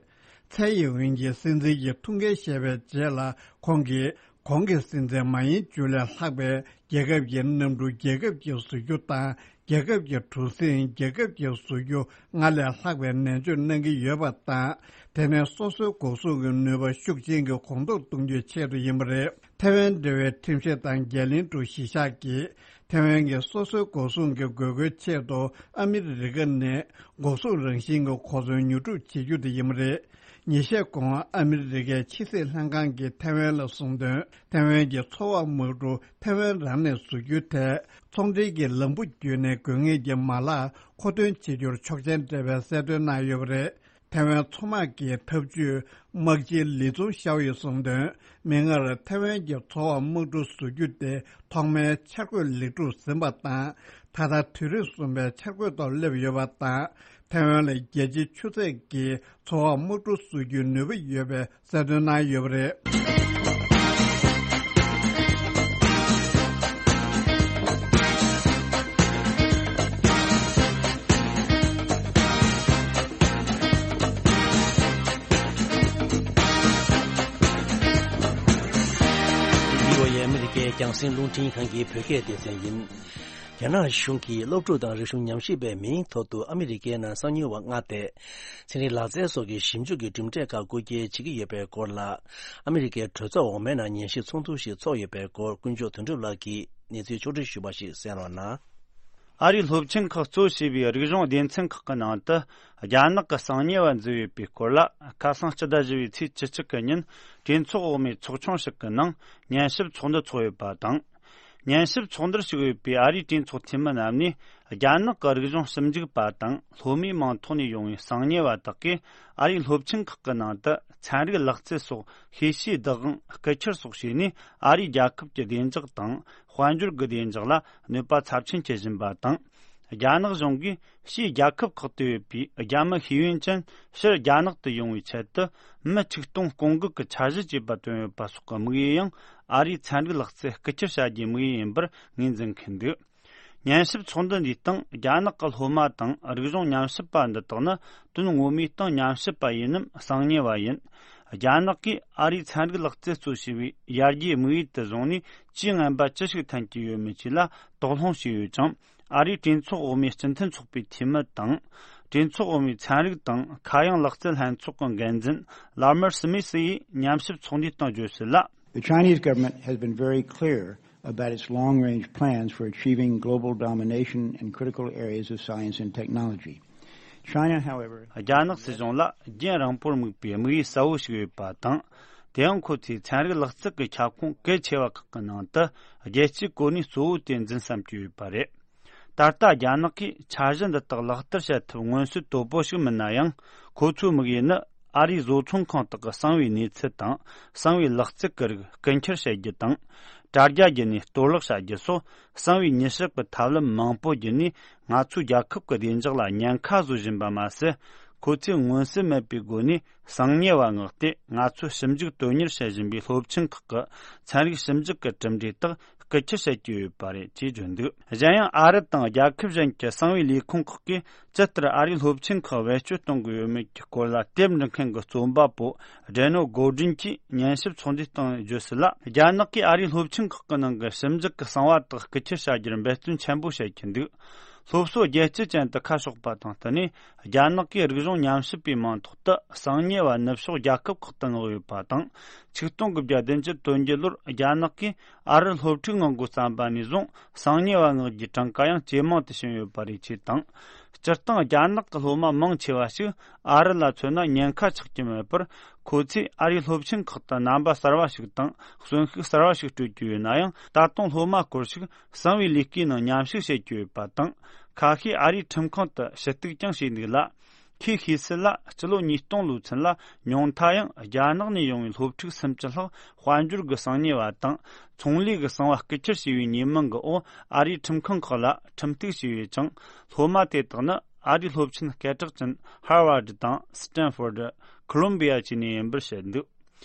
ཚའེ་ཡིན་ཝིན་གྱིས་སྲིད་འཛིན་གྱི་ཐུགས་འགན་བཞེས་པའི་རྗེས་ལ། ཁོང་གིས་གོང་གི་སྲིད་འཛིན་མ་ཡིན་ཅུ་ལས་ལྷག་པའི་རྒྱལ་ཁབ་ཀྱི་གནམ་གྲུ་རྒྱལ་ཁབ་ཀྱིས་བཟོ་རྒྱུ་དང་། རྒྱལ་ཁབ་ཀྱི་གྲུ་གཟིངས་རྒྱལ་ཁབ་ཀྱིས་བཟོ་རྒྱུ་ལྔ་ལས་ལྷག་པའི་ནན་བརྗོད་གནང་གི་ཡོད་པ་དང་། དེ་ནི་སོ་སོའི་འགོག་སྲུང་གི་ནུས་པ་ཤུགས་ཆེན་གྱིས་གོང་མཐོར་གཏོང་རྒྱུའི་ཆེད་དུ་ཡིན་པ་རེད། ཐེ་ཝན་འབྲེལ་བའི་ཁྲིམས་ཞིབ་དང་འགན་ལེན་དྲུང་གཞི་ཤག་གིས། ཐེ་ཝན་གྱི་སོ་སོའི་འགོག་སྲུང་གི་དགོས་མཁོའི་ཆེད་དུ་ཨ་མི་རི་ཀ་ནས་འགོག་སྲུང་རང་བཞིན་གྱི་གོ་མཚོན་ཉོ་སྒྲུབ་བྱེད་རྒྱུ་དེ་ཡིན་པ་རེད། ཉིན་ཤས་གོང་ཨ་མི་རི་ཀའི་ཕྱི་སྲིད་ལྷན་ཁང་གིས་ཐའེ་ཝན་ལ་གསུངས་དོན། ཐའེ་ཝན་གྱི་ཚོ་བ་དམག་གྲུ་ཐའེ་ཝན་རང་ནས་བཟོ་རྒྱུ་དེ་ཚོང་འབྲེལ་གྱི་ལམ་བུ་བརྒྱུད་ནས་དགོས་ངེས་ཀྱི་མ་ལག་མཁོ་འདོན་བྱེད་རྒྱུར་ཆོག་མཆན་སྤྲད་པའི་གསལ་སྟོན་གནང་ཡོད་པ་རེད། ཐའེ་ཝན་མཚོ་དམག་གི་འཐབ་ཇུས་དམག་སྤྱི་ལི་ཙུང་ཤའོ་ཡིས་གསུངས་དོན། མིག་སྔར་ཐའེ་ཝན་གྱི་ཚོ་བ་དམག་གྲུ་བཟོ་རྒྱུ་དེ་ཐོག་མའི་འཆར་འགོད་ལེགས་གྲུབ་ཟིན་པ་དང་། ད་ལྟ་དུས་རིམ་གསུམ་པའི་འཆར་འགོད་ཐོག་སླེབས་ཡོད་པ་དང་། ཐའེ་ཝན་ལ་རྒྱལ་སྤྱིའི་ཆུ་ཚད་ཀྱི་ཚོ་བ་དམག་གྲུ་བཟོ་རྒྱུའི་ནུས་པ་ཡོད་པའི་གསལ་སྟོན་གནང་ཡོད་པ་རེད། འདི་ཨ་མི་རི་ཀའི་རྒྱང་སྲིང་རླུང་འཕྲིན་ཁང་གི་བོད་སྐད་སྡེ་ཚན་ཡིན། རྒྱ་ནག་གཞུང་གིས་སློབ་ཕྲུག་དང་རིག་གཞུང་ཉམས་ཞིབ་པའི་མིང་ཐོག་ཏུ་ཨ་མི་རི་ཀའི་ནང་གསང་ཉུལ་བ་མངགས་ཏེ། ཚན་རིག་ལག་རྩལ་སོགས་ཀྱི་ཞིབ་འཇུག་གི་གྲུབ་འབྲས་ཁག་རྐུ་འཁྱེར་བྱེད་ཀྱི་ཡོད་པའི་སྐོར་ལ། ཨ་མི་རི་ཀའི་གྲོས་ཚོགས་འོག་མའི་ནང་ཉན་ཞིབ་ཚོགས་འདུ་ཞིག་ཚོགས་ཡོད་པའི་སྐོར། དཀོན་མཆོག་དོན་གྲུབ་ལགས་ཀྱིས་གནས་ཚུལ་ཕྱོགས་བསྒྲིགས་ཞུས་པ་ཞིག་གསན་རོགས་གནང་། ཨ་རིའི་སློབ་ཆེན་ཁག་གཙོ་བྱས་པའི་རིག་གཞུང་སྡེ་ཚན་ཁག་གི་ནང་དུ། རྒྱ་ནག་གི་གསང་ཉུལ་བ་འཛུལ་ཡོད་པའི་སྐོར་ལ། ཁ་སང་སྤྱི་ཟླ་བཞི་པའི་ཚེས་བཅུ་གཅིག་གི་ཉིན། གྲོས་ཚོགས་འོག་མའི་ཚོགས་ཆུང་ཞིག་གི་ནང་ཉན་ཞིབ་ཚོགས་འདུ་ཚོགས་ཡོད་པ་དང་། ཉན་ཞིབ་ཚོགས་འདུར་ཞུགས་ཡོད་པའི་ཨ་རིའི་གྲོས་ཚོགས་འཐུས་མི་རྣམས་ནས། རྒྱ་ནག་གི་རིག་གཞུང་ཞིབ་འཇུག་པ་དང་སློབ་མའི་མིང་ཐོག་ནས་ཡོང་བའི་གསང་ཉུལ་བ་དག་གིས་ཨ་རིའི་སློབ་ཆེན་ཁག་གི་ནང་དུ་ཚན་རིག་ལག་རྩལ་སོགས་ཤེས་བྱའི་བདག་དབང་རྐུ་འཁྱེར་སོགས་བྱས་ནས། ཨ་རིའི་རྒྱལ་ཁབ་ཀྱི་བདེ་འཇགས་དང་དཔལ་འབྱོར་གྱི་བདེ་འཇགས་ལ་གནོད་པ་ཚབས་ཆེན་བྱེད་བཞིན་པ་དང་། རྒྱ་ནག་གཞུང་གིས་ཕྱིའི་རྒྱལ་ཁབ་ཁག་ཏུ་ཡོད་པའི་རྒྱ་མི་ཤེས་ཡོན་ཅན་ཕྱིར་རྒྱ་ནག་ཏུ་ཡོང་བའི་ཆེད་དུ་མི་ཆིག་སྟོང་སྐོང་འགུག་གི་འཆར་གཞི་བཅས་པ་བཏོན་ཡོད་པ་སོགས་ཀྱི་དམིགས་ཡུལ་ཡང་ཨ་རིའི་ཚན་རིག་ལག་རྩལ་རྐུ་འཁྱེར་བྱ་རྒྱུའི་དམིགས་ཡུལ་ཡིན་པར་ངོས་འཛིན་མཁན་འདུག་ཉན་ཞིབ་ཚོགས་འདུ་འདིའི་སྟེང་རྒྱ་ནག་གི་སློབ་མ་དང་རིག་གཞུང་ཉམས་ཞིབ་པ་འདི་དག་ནི་དོན་ངོ་མའི་སྟེང་ཉམས་ཞིབ་པ་ཡིན་ནམ་གསང་ཉུལ་བ་ཡིན། རྒྱ་ནག་གིས་ཨ་རིའི་ཚན་རིག་ལག་རྩལ་གཙོ་བྱས་པའི་ཡར་རྒྱས་དམིགས་ཡུལ་དུ་བཟུང་ནས་ཇུས་ངན་པ་ཅི་ཞིག་འཐེན་གྱི་ཡོད་མེད་བཅས་ལ་དོགས་སློང་བྱས་ཡོད་ཅིང་། ཨ་རིའི་གྲོས་ཚོགས་འོག་མའི་སྤྱི་མཐུན་ཚོགས་པའི་འཐུས་མི་དང་། གྲོས་ཚོགས་འོག་མའི་ཚན་རིག་དང་ཁ་གཡང་ལག་རྩལ་ལྷན་ཚོགས་ཀྱི་འགན་འཛིན་ལར་མར་སི་མི་སི་ཡིས་ཉམས་ཞིབ་ཚོགས་འདུའི་སྟེང་བརྗོད་གསལ་ལ། The Chinese government has been very clear about its long-range plans for achieving global domination in critical areas of science and technology. China, however, རྒྱ་ནག་སྲིད་གཞུང་ལ་རྒྱུན་རིང་པོར་དམིགས་པའི་དམིགས་ཡུལ་གསལ་བོ་ཞིག་ཡོད་པ་དང་། དེ་ཡང་ཁོ་ཚོས་ཚན་རིག་ལག་རྩལ་གྱི་ཁྱབ་ཁོངས་གལ་ཆེ་བ་ཁག་གི་ནང་དུ་རྒྱལ་སྤྱིའི་གོ་གནས་གཙོ་བོ་དེ་འཛིན་བསམ་གྱི་ཡོད་པ་རེད། ད་ལྟ་རྒྱ་ནག་གིས་འཆར་གཞི་འདི་དག་ལག་བསྟར་བྱ་ཐབས་མངོན་གསལ་དོད་པོ་ཞིག་མིན་ན་ཡང་། ཁོ་ཚོའི་དམིགས་ཡུལ་ནི་ཨ་རིའི་བཟོ་ཚོང་ཁང་དག་གི་གསང་བའི་གནས་ཚུལ་དང་གསང་བའི་ལག་རྩལ་གྱི་རིགས་རྐུ་འཁྱེར་བྱེད་རྒྱུ་དང་། དྲ་རྒྱ་བརྒྱུད་ནས་གཏོར་བརླག་བྱ་རྒྱུ་སོགས་གསང་བའི་ཉེས་བྱ་གི་ཐབས་ལམ་མང་པོ་བརྒྱུད་ནས་ང་ཚོའི་རྒྱལ་ཁབ་ཀྱི་བདེ་འཇགས་ལ་ཉེན་ཁ་བཟོ་བཞིན་པ་མ་ཟད། ཁོ་ཚོས་མངོན་གསལ་མེད་པའི་སྒོ་ནས་གསང་ཉེས་པ་མངགས་ཏེ་ང་ཚོས་ཞིབ་འཇུག་དོན་གཉེར་བྱེད་བཞིན་པའི་སློབ་ཆེན་ཁག་གི་ཚན་རིག་ཞིབ་འཇུག་གི་གྲུབ་འབྲས་དག་རྐུ་འཁྱེར་བྱེད་ཀྱི་ཡོད་པ་རེད་ཅེས་བརྗོད་འདུག་གཞན་ཡང་ཨ་རི་དང་རྒྱལ་ཁབ་གཞན་གྱི་གསང་བའི་ལས་ཁུངས་ཁག་གིས་ཇི་ལྟར་ཨ་རིའི་སློབ་ཆེན་ཁག་བེད་སྤྱོད་གཏོང་གི་ཡོད་མེད་ཀྱི་སྐོར་ལ་དེབ་འབྲི་མཁན་གྱི་རྩོམ་པ་པོ་ཌེ་ནོ་གོ་ཌིན་གྱིས་ཉན་ཞིབ་ཚོགས་འདུའི་སྟེང་བརྗོད་གསལ་ལ། རྒྱ་ནག་གིས་ཨ་རིའི་སློབ་ཆེན་ཁག་གི་ནང་གི་ཞིབ་འཇུག་གི་གསང་བ་དག་རྐུ་འཁྱེར་བྱ་རྒྱུར་འབད་བརྩོན་ཆེན་པོ་བྱེད་ཀྱི་འདུག་སློབ་གསོ་རྒྱལ་སྤྱི་ཅན་དུ་ཁ་ཕྱོགས་པ་དང་བསྟུན་ནས། རྒྱ་ནག་གིས་རིག་གཞུང་ཉམས་ཞིབ་པའི་མིང་ཐོག་ཏུ་གསང་ཉེས་པ་ནུབ་ཕྱོགས་རྒྱལ་ཁབ་ཁག་ཏུ་མངགས་ཡོད་པ་དང་། ཆིག་སྟོང་དགུ་བརྒྱ་བདུན་ཅུ་དོན་བརྒྱད་ལོར་རྒྱ་ནག་གིས་ཨ་རིར་སློབ་ཕྲུག་མངགས་འགོ་བརྩམས་པ་ནས་བཟུང་གསང་ཉེས་པ་མངགས་རྒྱུའི་གྲངས་ཀ་ཡང་ཇེ་མང་དུ་ཕྱིན་ཡོད་པ་རེད་ཅེས་དང་། སྤྱིར་བཏང་རྒྱ་ནག་གི་སློབ་མ་མང་ཆེ་བ་ཞིག་ཨ་རི་ལ་མཚོན་ན་ཉེན་ཁ་ཆགས་ཀྱི་མེད་པར། ཁོ་ཚོས་ཨ་རིའི་སློབ་ཆེན་ཁག་ཏུ་རྣམ་པ་གསར་བ་ཞིག་དང་གསོན་ཤུགས་གསར་བ་ཞིག་སྤྲོད་ཀྱི་ཡོད་ན་ཡང་། ད་དུང་སློབ་མ་སྐོར་ཞིག་གསང་བའི་ལས་ཀའི་ནང་མཉམ་ཞུགས་བྱེད་ཀྱི་ཡོད་པ་དང་། ཁ་ཤས་ཨ་རིའི་ཁྲིམས་ཁང་དུ་ཞུ་གཏུག་ཀྱང་བྱས་འདུག་ལ། ཁོས་ཤེས་གསལ་ལ། སྤྱི་ལོ་ཉིས་སྟོང་ལོའི་ཚུན་ལ་ཉུང་མཐའ་ཡང་རྒྱ་ནག་ནས་ཡོང་བའི་སློབ་ཕྲུག་སུམ་ཅུ་ལྷག་དཔལ་འབྱོར་གྱི་གསང་ཉེས་པ་དང་ཚོང་ལས་ཀྱི་གསང་བ་རྐུ་འཁྱེར་བྱས་པའི་ཉེས་མིང་གི་འོག་ཨ་རིའི་ཁྲིམས་ཁང་ཁག་ལ་ཁྲིམས་གཏུག་བྱས་ཡོད་ཅིང་། སློབ་མ་དེ་དག་ནི་ཨ་རིའི་སློབ་ཆེན་སྐད་གྲགས་ཅན་ཧར་ཝར་ཌི་དང་སི་ཏན་ཧྥོར་ཌི། ཁོ་ལོམ་བི་ཡ་བཅས་ནས་ཡིན་པར་བཤད་འདུག་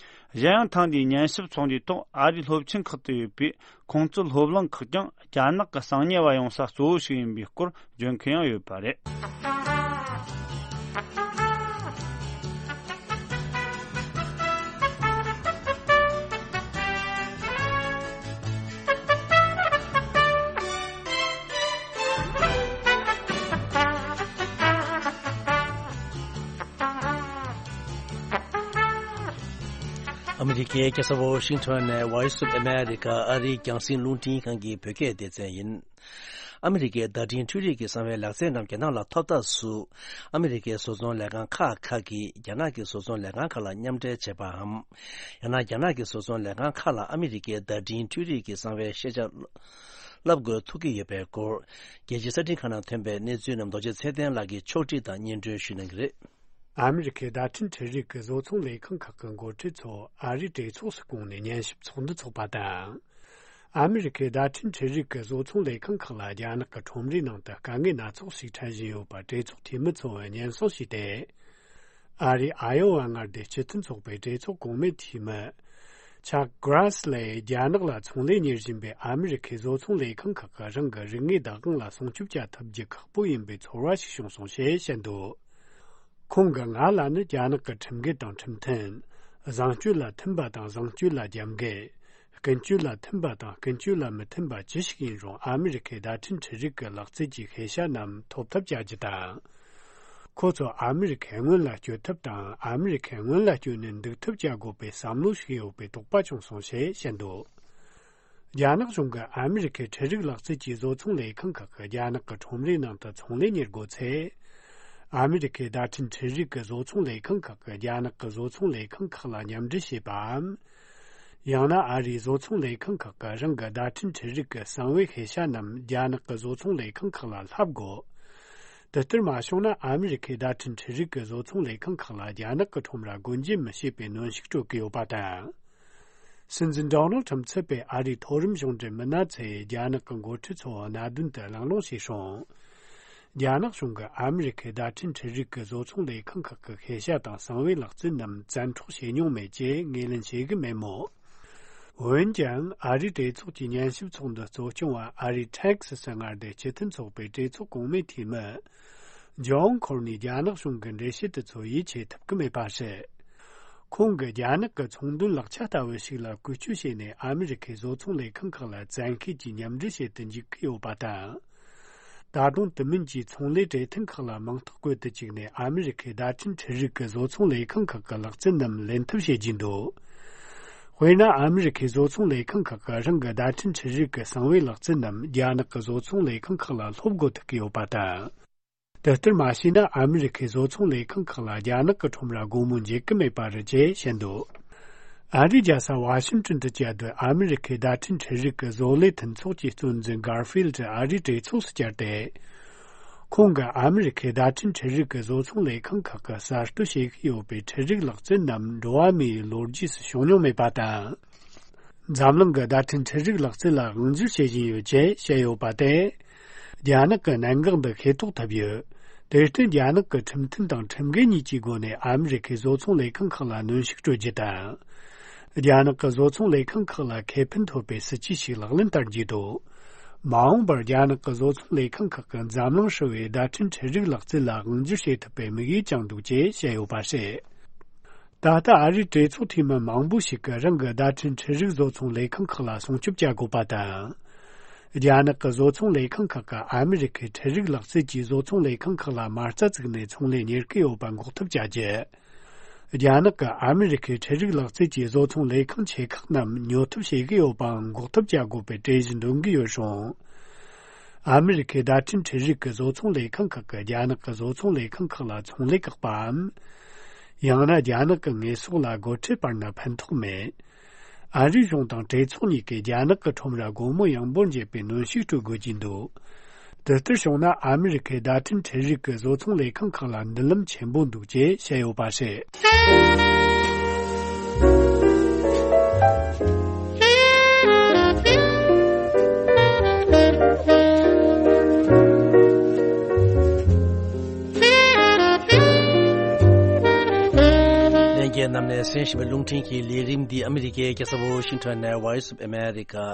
གཞན་ཡང་ཐེངས་འདིའི་ཉན་ཞིབ་ཚོགས་འདུའི་ཐོག་ཨ་རིའི་སློབ་ཆེན་ཁག་ཏུ་ཡོད་པའི་ཁོང་ཚོའི་སློབ་གླིང་ཁག་ཀྱང་རྒྱ་ནག་གི་གསང་ཉེས་པ་ཡོང་ས་གཙོ་བོ་ཞིག་ཡིན་པའི་སྐོར་བརྗོད་མཁན་ཡང་ཡོད་པ་རེད། ཨ་མི་རི་ཀའི་རྒྱལ་ས་ཝོ་ཤིང་ཊོན་ནས་Voice of America ཨ་རིའི་རྒྱང་སྲིང་རླུང་འཕྲིན་ཁང་གི་བོད་སྐད་སྡེ་ཚན་ཡིན། ཨ་མི་རི་ཀའི་བརྡ་འཕྲིན་འཕྲུལ་རིག་གི་གསང་བའི་ལག་རྩལ་རྣམས་རྒྱ་ནག་ལ་ཐོབ་ཐབས་སུ། ཨ་མི་རི་ཀའི་བཟོ་ཚོང་ལས་ཁང་ཁག་ཁག་གིས་རྒྱ་ནག་གི་བཟོ་ཚོང་ལས་ཁང་ཁག་ལ་མཉམ་འབྲེལ་བྱས་པའམ། ཡང་ན་རྒྱ་ནག་གི་བཟོ་ཚོང་ལས་ཁང་ཁག་ལ་ཨ་མི་རི་ཀའི་བརྡ་འཕྲིན་འཕྲུལ་རིག་གི་གསང་བའི་ཤེས་བྱ་བསླབ་དགོས་ཐུག་གི་ཡོད་པའི་སྐོར། རྒྱལ་སྤྱིའི་གསར་འཕྲིན་ཁང་ནང་ཐོན་པའི་གནས་ཚུལ་རྣམས་རྡོ་རྗེ་ཚེ་བརྟན་ལགས་ཀྱིས་ཕྱོགས་སྒྲིག་དང་སྙན་སྒྲོན་ཞུ་གནང་གི་རེད། ཨ་མི་རི་ཁའི་བརྡ་འཕྲིན་འཕྲུལ་རིག་གི་བཟོ་ཚོང་ལས་ཁང་ཁག་གི་འགོ་ཁྲིད་ཚོ་ཨ་རིའི་གྲོས་ཚོགས་སུ་བསྐོངས་ནས་ཉན་ཞིབ་ཚོགས་འདུ་འཚོགས་པ་དང་། ཨ་མི་རི་ཁའི་བརྡ་འཕྲིན་འཕྲུལ་རིག་གི་བཟོ་ཚོང་ལས་ཁང་ཁག་ལ་རྒྱ་ནག་གི་ཁྲོམ་རའི་ནང་དུ་དཀའ་ངལ་སྣ་ཚོགས་ཤིག་འཕྲད་བཞིན་ཡོད་པ་གྲོས་ཚོགས་འཐུས་མི་ཚོས་སྙན་སེང་ཞུས་ཏེ། ཨ་རིའི་ཨ་ཡོ་ཝ་མངའ་སྡེའི་སྤྱི་མཐུན་ཚོགས་པའི་གྲོས་ཚོགས་གོང་མའི་འཐུས་མི་ཆག་གྷ་རེ་སི་ལས་རྒྱ་ནག་ལ་ཚོང་ལས་གཉེར་བཞིན་པའི་ཨ་མི་རི་ཁའི་བཟོ་ཚོང་ལས་ཁང་ཁག་གིས་རང་གི་རིག་དངོས་བདག་དབང་ལ་སྲུང་སྐྱོབ་བྱ་ཐུབ་རྒྱུ་ཁག་པོ་ཡིན་པའི་ཚོར་བ་ཞིག་བྱུང་སོང་ཞེས་བཤད་འདུག་ཁོང་གིས་ང་ལ་ནི་རྒྱ་ནག་གི་ཁྲིམས་འགལ་དང་ཁྲིམས་མཐུན། བཟང་སྤྱོད་ལ་མཐུན་པ་དང་བཟང་སྤྱོད་ལ་རྒྱབ་འགལ། ཀུན་སྤྱོད་ལ་མཐུན་པ་དང་ཀུན་སྤྱོད་ལ་མི་མཐུན་པ་ཅི་ཞིག་ཡིན་རུང་ཨ་མི་རི་ཁའི་བརྡ་འཕྲིན་འཕྲུལ་རིག་གི་ལག་རྩལ་གྱི་ཤེས་བྱ་རྣམས་ཐོབ་ཐབས་བྱ་རྒྱུ་དང་། ཁོ་ཚོ་ཨ་མི་རི་ཁས་སྔོན་ལ་སྐྱོད་ཐབས་དང་ཨ་མི་རི་ཁས་སྔོན་ལ་སྐྱོད་ནས་འདུག་ཐབས་བྱ་དགོས་པའི་བསམ་བློ་ཞིག་ཡོད་པའི་དོགས་པ་བྱུང་སོང་ཞེས་བཤད་འདུག་རྒྱ་ནག་གཞུང་གིས་ཨ་མི་རི་ཁའི་འཕྲུལ་རིག་ལག་རྩལ་གྱི་བཟོ་ཚོང་ལས་ཁང་ཁག་གིས་རྒྱ་ནག་གི་ཁྲོམ་རའི་ནང་དུ་ཚོང་ལས་གཉེར་དགོས་ཚེ། ཨ་མི་རི་ཁའི་བརྡ་འཕྲིན་འཕྲུལ་རིག་གི་བཟོ་ཚོང་ལས་ཁང་ཁག་གིས་རྒྱ་ནག་གི་བཟོ་ཚོང་ལས་ཁང་ཁག་ལ་མཉམ་འབྲེལ་བྱེད་པའམ། ཡང་ན་ཨ་རིའི་བཟོ་ཚོང་ལས་ཁང་ཁག་གིས་རང་གི་བརྡ་འཕྲིན་འཕྲུལ་རིག་གི་གསང་བའི་ཤེས་བྱ་རྣམས་རྒྱ་ནག་གི་བཟོ་ཚོང་ལས་ཁང་ཁག་ལ་བསླབ་དགོས། དེ་ལྟར་མ་བྱུང་ན་ཨ་མི་རི་ཁའི་བརྡ་འཕྲིན་འཕྲུལ་རིག་གི་བཟོ་ཚོང་ལས་ཁང་ཁག་ལ་རྒྱ་ནག་གི་ཁྲོམ་ར་སྒོ་འབྱེད་མི་བྱེད་པའི་གནོན་ཤུགས་སྤྲོད་ཀྱི་ཡོད་པ་དང་། སྲིད་འཛིན་ཌོ་ནལ་ཁྲམ་ཚུད་པའི་ཨ་རིའི་མཐོ་རིམ་གཞུང་འབྲེལ་མི་སྣ་ཚོས་རྒྱ་ནག་གི་འགོ་ཁྲིད་ཚོའི་གནད་དོན་དེ་གླེང་སློང་བྱས་སོང་། རྒྱ་ནག་གཞུང་གིས་ཨ་མི་རི་ཁའི་བརྡ་འཕྲིན་འཕྲུལ་རིག་གི་བཟོ་ཚོང་ལས་ཁང་ཁག་གི་ཤེས་བྱ་དང་གསང་བའི་ལག་རྩལ་རྣམས་བཙན་འཕྲོག་བྱས་མྱོང་མེད་ཅེས་ངོས་ལེན་བྱེད་ཀྱི་མེད་མོད། འོན་ཀྱང་ཨ་རིའི་གྲོས་ཚོགས་ཀྱི་ཉན་ཞིབ་ཚོགས་འདུ་གཙོ་སྐྱོང་བ་ཨ་རིའི་ཊེག་སི་སི་མངའ་སྡེའི་སྤྱི་མཐུན་ཚོགས་པའི་གྲོས་ཚོགས་གོང་མའི་འཐུས་མི་ཇོན་ཁོར་ནི་རྒྱ་ནག་གཞུང་གི་འགྲེལ་བཤད་དེ་ཚོར་ཡིད་ཆེས་ཐུབ་ཀྱི་མེད་པ་རེད། ཁོང་གིས་རྒྱ་ནག་གི་ཚོང་དོན་ལག་ཆ་ལྟ་བུ་ཞིག་ལ་བཀོལ་སྤྱོད་བྱས་ནས་ཨ་མི་རི་ཁའི་བཟོ་ཚོང་ལས་ཁང་ཁག་ལ་བཙན་ཤེད་ཀྱིས་མཉམ་འབྲེལ་བྱེད་དུ་འཇུག་གི་ཡོད་པ་དང་། ད་དུང་དེ་མིན་གྱི་ཚོང་ལས་གྲོས་མཐུན་ཁག་ལ་མིང་རྟགས་བཀོད་དུ་བཅུག་ནས་ཨ་མི་རི་ཁའི་བརྡ་འཕྲིན་འཕྲུལ་རིག་གི་བཟོ་ཚོང་ལས་ཁང་ཁག་གི་ལག་རྩལ་རྣམས་ལེན་ཐབས་བྱེད་ཀྱིན་འདུག་དཔེར་ན་ཨ་མི་རི་ཁའི་བཟོ་ཚོང་ལས་ཁང་ཁག་གིས་རང་གི་བརྡ་འཕྲིན་འཕྲུལ་རིག་གི་གསང་བའི་ལག་རྩལ་རྣམས་རྒྱ་ནག་གི་བཟོ་ཚོང་ལས་ཁང་ཁག་ལ་སློབ་དགོས་ཐུག་གི་ཡོད་པ་དང་། དེ་ལྟར་མ་བྱས་ན་ཨ་མི་རི་ཁའི་བཟོ་ཚོང་ལས་ཁང་ཁག་ལ་རྒྱ་ནག་གི་ཁྲོམ་ར་སྒོ་མོ་འབྱེད་ཀྱི་མེད་པ་རེད་ཅེས་བཤད་འདུག་ཨ་རིའི་རྒྱལ་ས་ཝ་ཤིང་ཏོན་དུ་བཅའ་སྡོད་ཨ་མི་རི་ཁའི་བརྡ་འཕྲིན་འཕྲུལ་རིག་གི་བཟོ་ལས་མཐུན་ཚོགས་ཀྱི་གཙོ་འཛིན་གར་ཧྥིལ་ཏྲི་ཨ་རིའི་གྲོས་ཚོགས་སུ་བཅར་ཏེ། ཁོང་གིས་ཨ་མི་རི་ཁའི་བརྡ་འཕྲིན་འཕྲུལ་རིག་གི་བཟོ་ཚོང་ལས་ཁང་ཁག་གིས་གསར་གཏོད་བྱེད་ཀྱི་ཡོད་པའི་འཕྲུལ་རིག་ལག་རྩལ་རྣམས་འགྲོ་བ་མིའི་ལོ་རྒྱུས་སུ་བྱུང་མྱོང་མེད་པ་དང་། འཛམ་གླིང་གི་བརྡ་འཕྲིན་འཕྲུལ་རིག་ལག་རྩལ་ལ་དབང་སྒྱུར་བྱེད་བཞིན་ཡོད་ཅེས་བཤད་ཡོད་པ་དེ། རྒྱ་ནག་གི་གནད་འགག་འདི་ཤེས་རྟོགས་ཐུབ་ཡོད། དེར་བརྟེན་རྒྱ་ནག་གི་ཁྲིམས་མཐུན་དང་ཁྲིམས་འགལ་གཉིས་ཀྱི་སྒོ་ནས་ཨ་མི་རི་ཁའི་བཟོ་ཚོང་ལས་ཁང་ཁག་ལ་གནོན་ཤུགས་སྤྲོད་རྒྱུ་དང་། རྒྱ་ནག་གི་བཟོ་ཚོང་ལས་ཁང་ཁག་ལ་ཁེ་ཕན་ཐོབ་པའི་སྲིད་ཇུས་ཤིག་ལག་ལེན་བསྟར་གྱི་འདུག་མ་འོངས་པར་རྒྱ་ནག་གི་བཟོ་ཚོང་ལས་ཁང་ཁག་གིས་འཛམ་གླིང་ཧྲིལ་བོའི་བརྡ་འཕྲིན་འཕྲུལ་རིག་ལག་རྩལ་ལ་དབང་སྒྱུར་བྱེད་ཐུབ་པའི་དམིགས་ཡུལ་བཅངས་འདུག་ཅེས་བཤད་ཡོད་པ་རེད། ད་ལྟ་ཨ་རིའི་གྲོས་ཚོགས་འཐུས་མི་མང་པོ་ཞིག་གིས་རང་གི་བརྡ་འཕྲིན་འཕྲུལ་རིག་བཟོ་ཚོང་ལས་ཁང་ཁག་ལ་སྲུང་སྐྱོབ་བྱ་དགོས་པ་དང་། རྒྱ་ནག་གི་བཟོ་ཚོང་ལས་ཁང་ཁག་གིས་ཨ་མི་རི་ཁའི་འཕྲུལ་རིག་ལག་རྩལ་གྱི་བཟོ་ཚོང་ལས་ཁང་ཁག་ལ་མ་རྩ་བཙུགས་ནས་ཚོང་ལས་གཉེར་གྱི་ཡོད་པ་འགོག་ཐབས་བྱ་རྒྱུ། རྒྱ་ནག་གིས་ཨ་མི་རི་ཁའི་འཕྲུལ་རིག་ལག་རྩལ་གྱི་བཟོ་ཚོང་ལས་ཁང་ཆེ་ཁག་རྣམས་ཉོ་ཐབས་བྱེད་ཀྱི་ཡོད་པའང་འགོག་ཐབས་བྱ་དགོས་པའི་གྲོས་གཞི་འདོན་གྱི་ཡོད་རུང་། ཨ་མི་རི་ཁའི་བརྡ་འཕྲིན་འཕྲུལ་རིག་གི་བཟོ་ཚོང་ལས་ཁང་ཁག་གིས་རྒྱ་ནག་གི་བཟོ་ཚོང་ལས་ཁང་ཁག་ལ་ཚོང་ལས་བཀག་པའམ། ཡང་ན་རྒྱ་ནག་གི་དངོས་ཟོག་ལ་སྒོ་ཁྲལ་སྤར་ན་ཕན་ཐོགས་མེད། ཨ་རིའི་གཞུང་དང་གྲོས་ཚོགས་གཉིས་ཀས་རྒྱ་ནག་གི་ཁྲོམ་ར་སྒོ་མོ་ཡངས་པོར་འབྱེད་པའི་གནོན་ཤུགས་སྤྲོད་དགོས་ཀྱི་འདུག་དེ་ལྟར་བྱུང་ན་ཨ་མི་རི་ཁའི་བརྡ་འཕྲིན་འཕྲུལ་རིག་གི་བཟོ་ཚོང་ལས་ཁང་ཁག་ལ་མདུན་ལམ་ཆེན་པོ་འདུག་ཅེས་བཤད་ཡོད་པ་རེད། ལྷན་རྒྱས་རྣམས་ནས་གསན་བཞིན་པའི་རླུང་འཕྲིན་གྱི་ལས་རིམ་འདི་ཨ་མི་རི་ཀའི་རྒྱལ་ས་ཝོ་ཤིང་ཊོན་ནས་Voice of America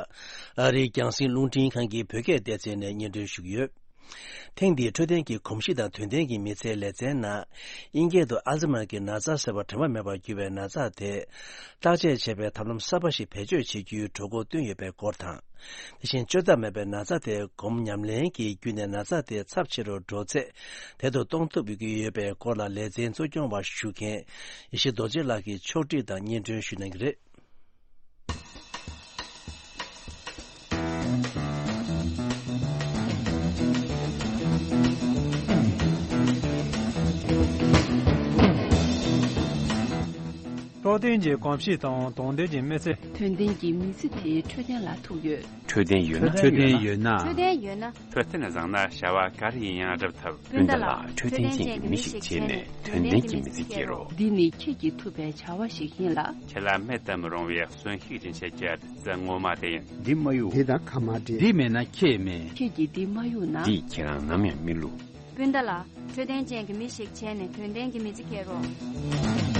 ཨ་རིའི་རྒྱང་སྲིང་རླུང་འཕྲིན་ཁང་གི་བོད་སྐད་སྡེ་ཚན་ནས་སྙན་སྒྲོན་ཞུ་གི་ཡོད། ཐེངས་འདིའི་འཕྲོད་བསྟེན་གྱི་གོམས་གཤིས་དང་དོན་ལྡན་གྱི་མི་ཚེའི་ལེ་ཚན་ནང་། དབྱིན་སྐད་དུ་ཨལ་ཛི་མར་གྱི་ན་ཚ་ཟེར་བ་དྲན་པ་མེད་པར་འགྱུར་བའི་ན་ཚ་དེ། བརྟག་དཔྱད་བྱེད་པའི་ཐབས་ལམ་གསར་པ་ཞིག་བེད་སྤྱོད་བྱེད་རྒྱུའི་གྲོས་འགོ་བཏོན་ཡོད་པའི་སྐོར་དང་། དེ་བཞིན་བཅོས་ཐབས་མེད་པའི་ན་ཚ་དེ་སྒོམ་ཉམས་ལེན་གྱི་བརྒྱུད་ནས་ན་ཚ་དེ་ཚབས་ཆེ་རུ་འགྲོ་ཚད་དལ་དུ་གཏོང་ཐུབ་ཀྱི་ཡོད་པའི་སྐོར་ལ་ལེ་ཚན་གཙོ་སྐྱོང་བ་ཞུ་མཁན་ཡེ་ཤེས་རྡོ་རྗེ་ལགས་ཀྱིས་ཕྱོགས་སྒྲིག་དང་སྙན་སྒྲོན་ཞུ་གནང་གི་རེད། འཕྲོད་བསྟེན་གྱི་གོམས་གཤིས་དང་དོན་ལྡན་གྱི་མི་ཚེ། དོན་ལྡན་གྱི་མི་ཚེ་དེ་འཕྲོད་བསྟེན་ལ་ཐུག་ཡོད། འཕྲོད་བསྟེན་ཡོད་ན། འཕྲོད་བསྟེན་ཡོད་ན། འཕྲོད་བསྟེན་ཡོད་ན། འཕྲོད་བསྟེན་བཟང་ན་བྱ་བ་ག་རེ་ཡིན་ཡང་སྒྲུབ་ཐུབ། སྤུན་ཟླ་ལགས། འཕྲོད་བསྟེན་ཅན་གྱི་མི་ཞིག་བྱས་ནས་དོན་ལྡན་གྱི་མི་ཚེ་སྐྱེལ་རོགས། འདི་ནི་ཁྱེད་ཀྱིས་ཐུབ་པའི་བྱ་བ་ཞིག་ཡིན་ལ། ཁྱེད་ལ་མེད་དུ་མི་རུང་བའི་གསོན་ཤུགས་སྦྱིན་བྱེད་ཀྱི་རྩལ་ངོ་མ་དེ་ཡིན། འདི་མ་གཡུག་འདི་དང་ཁ་མ་འབྲལ། འདི་མེད་ན་ཁྱེད་མེད། ཁྱེད་ཀྱིས་འདི་མ་གཡུག་ན། འདིས་ཁྱེད་རང་ནམ་ཡང་མི་བསླུ། སྤུན་ཟླ་ལགས། འཕྲོད་བསྟེན་ཅན་གྱི་མི་ཞིག་བྱས་ནས་དོན་ལྡན་གྱི་མི་ཚེ་སྐྱེལ་རོགས།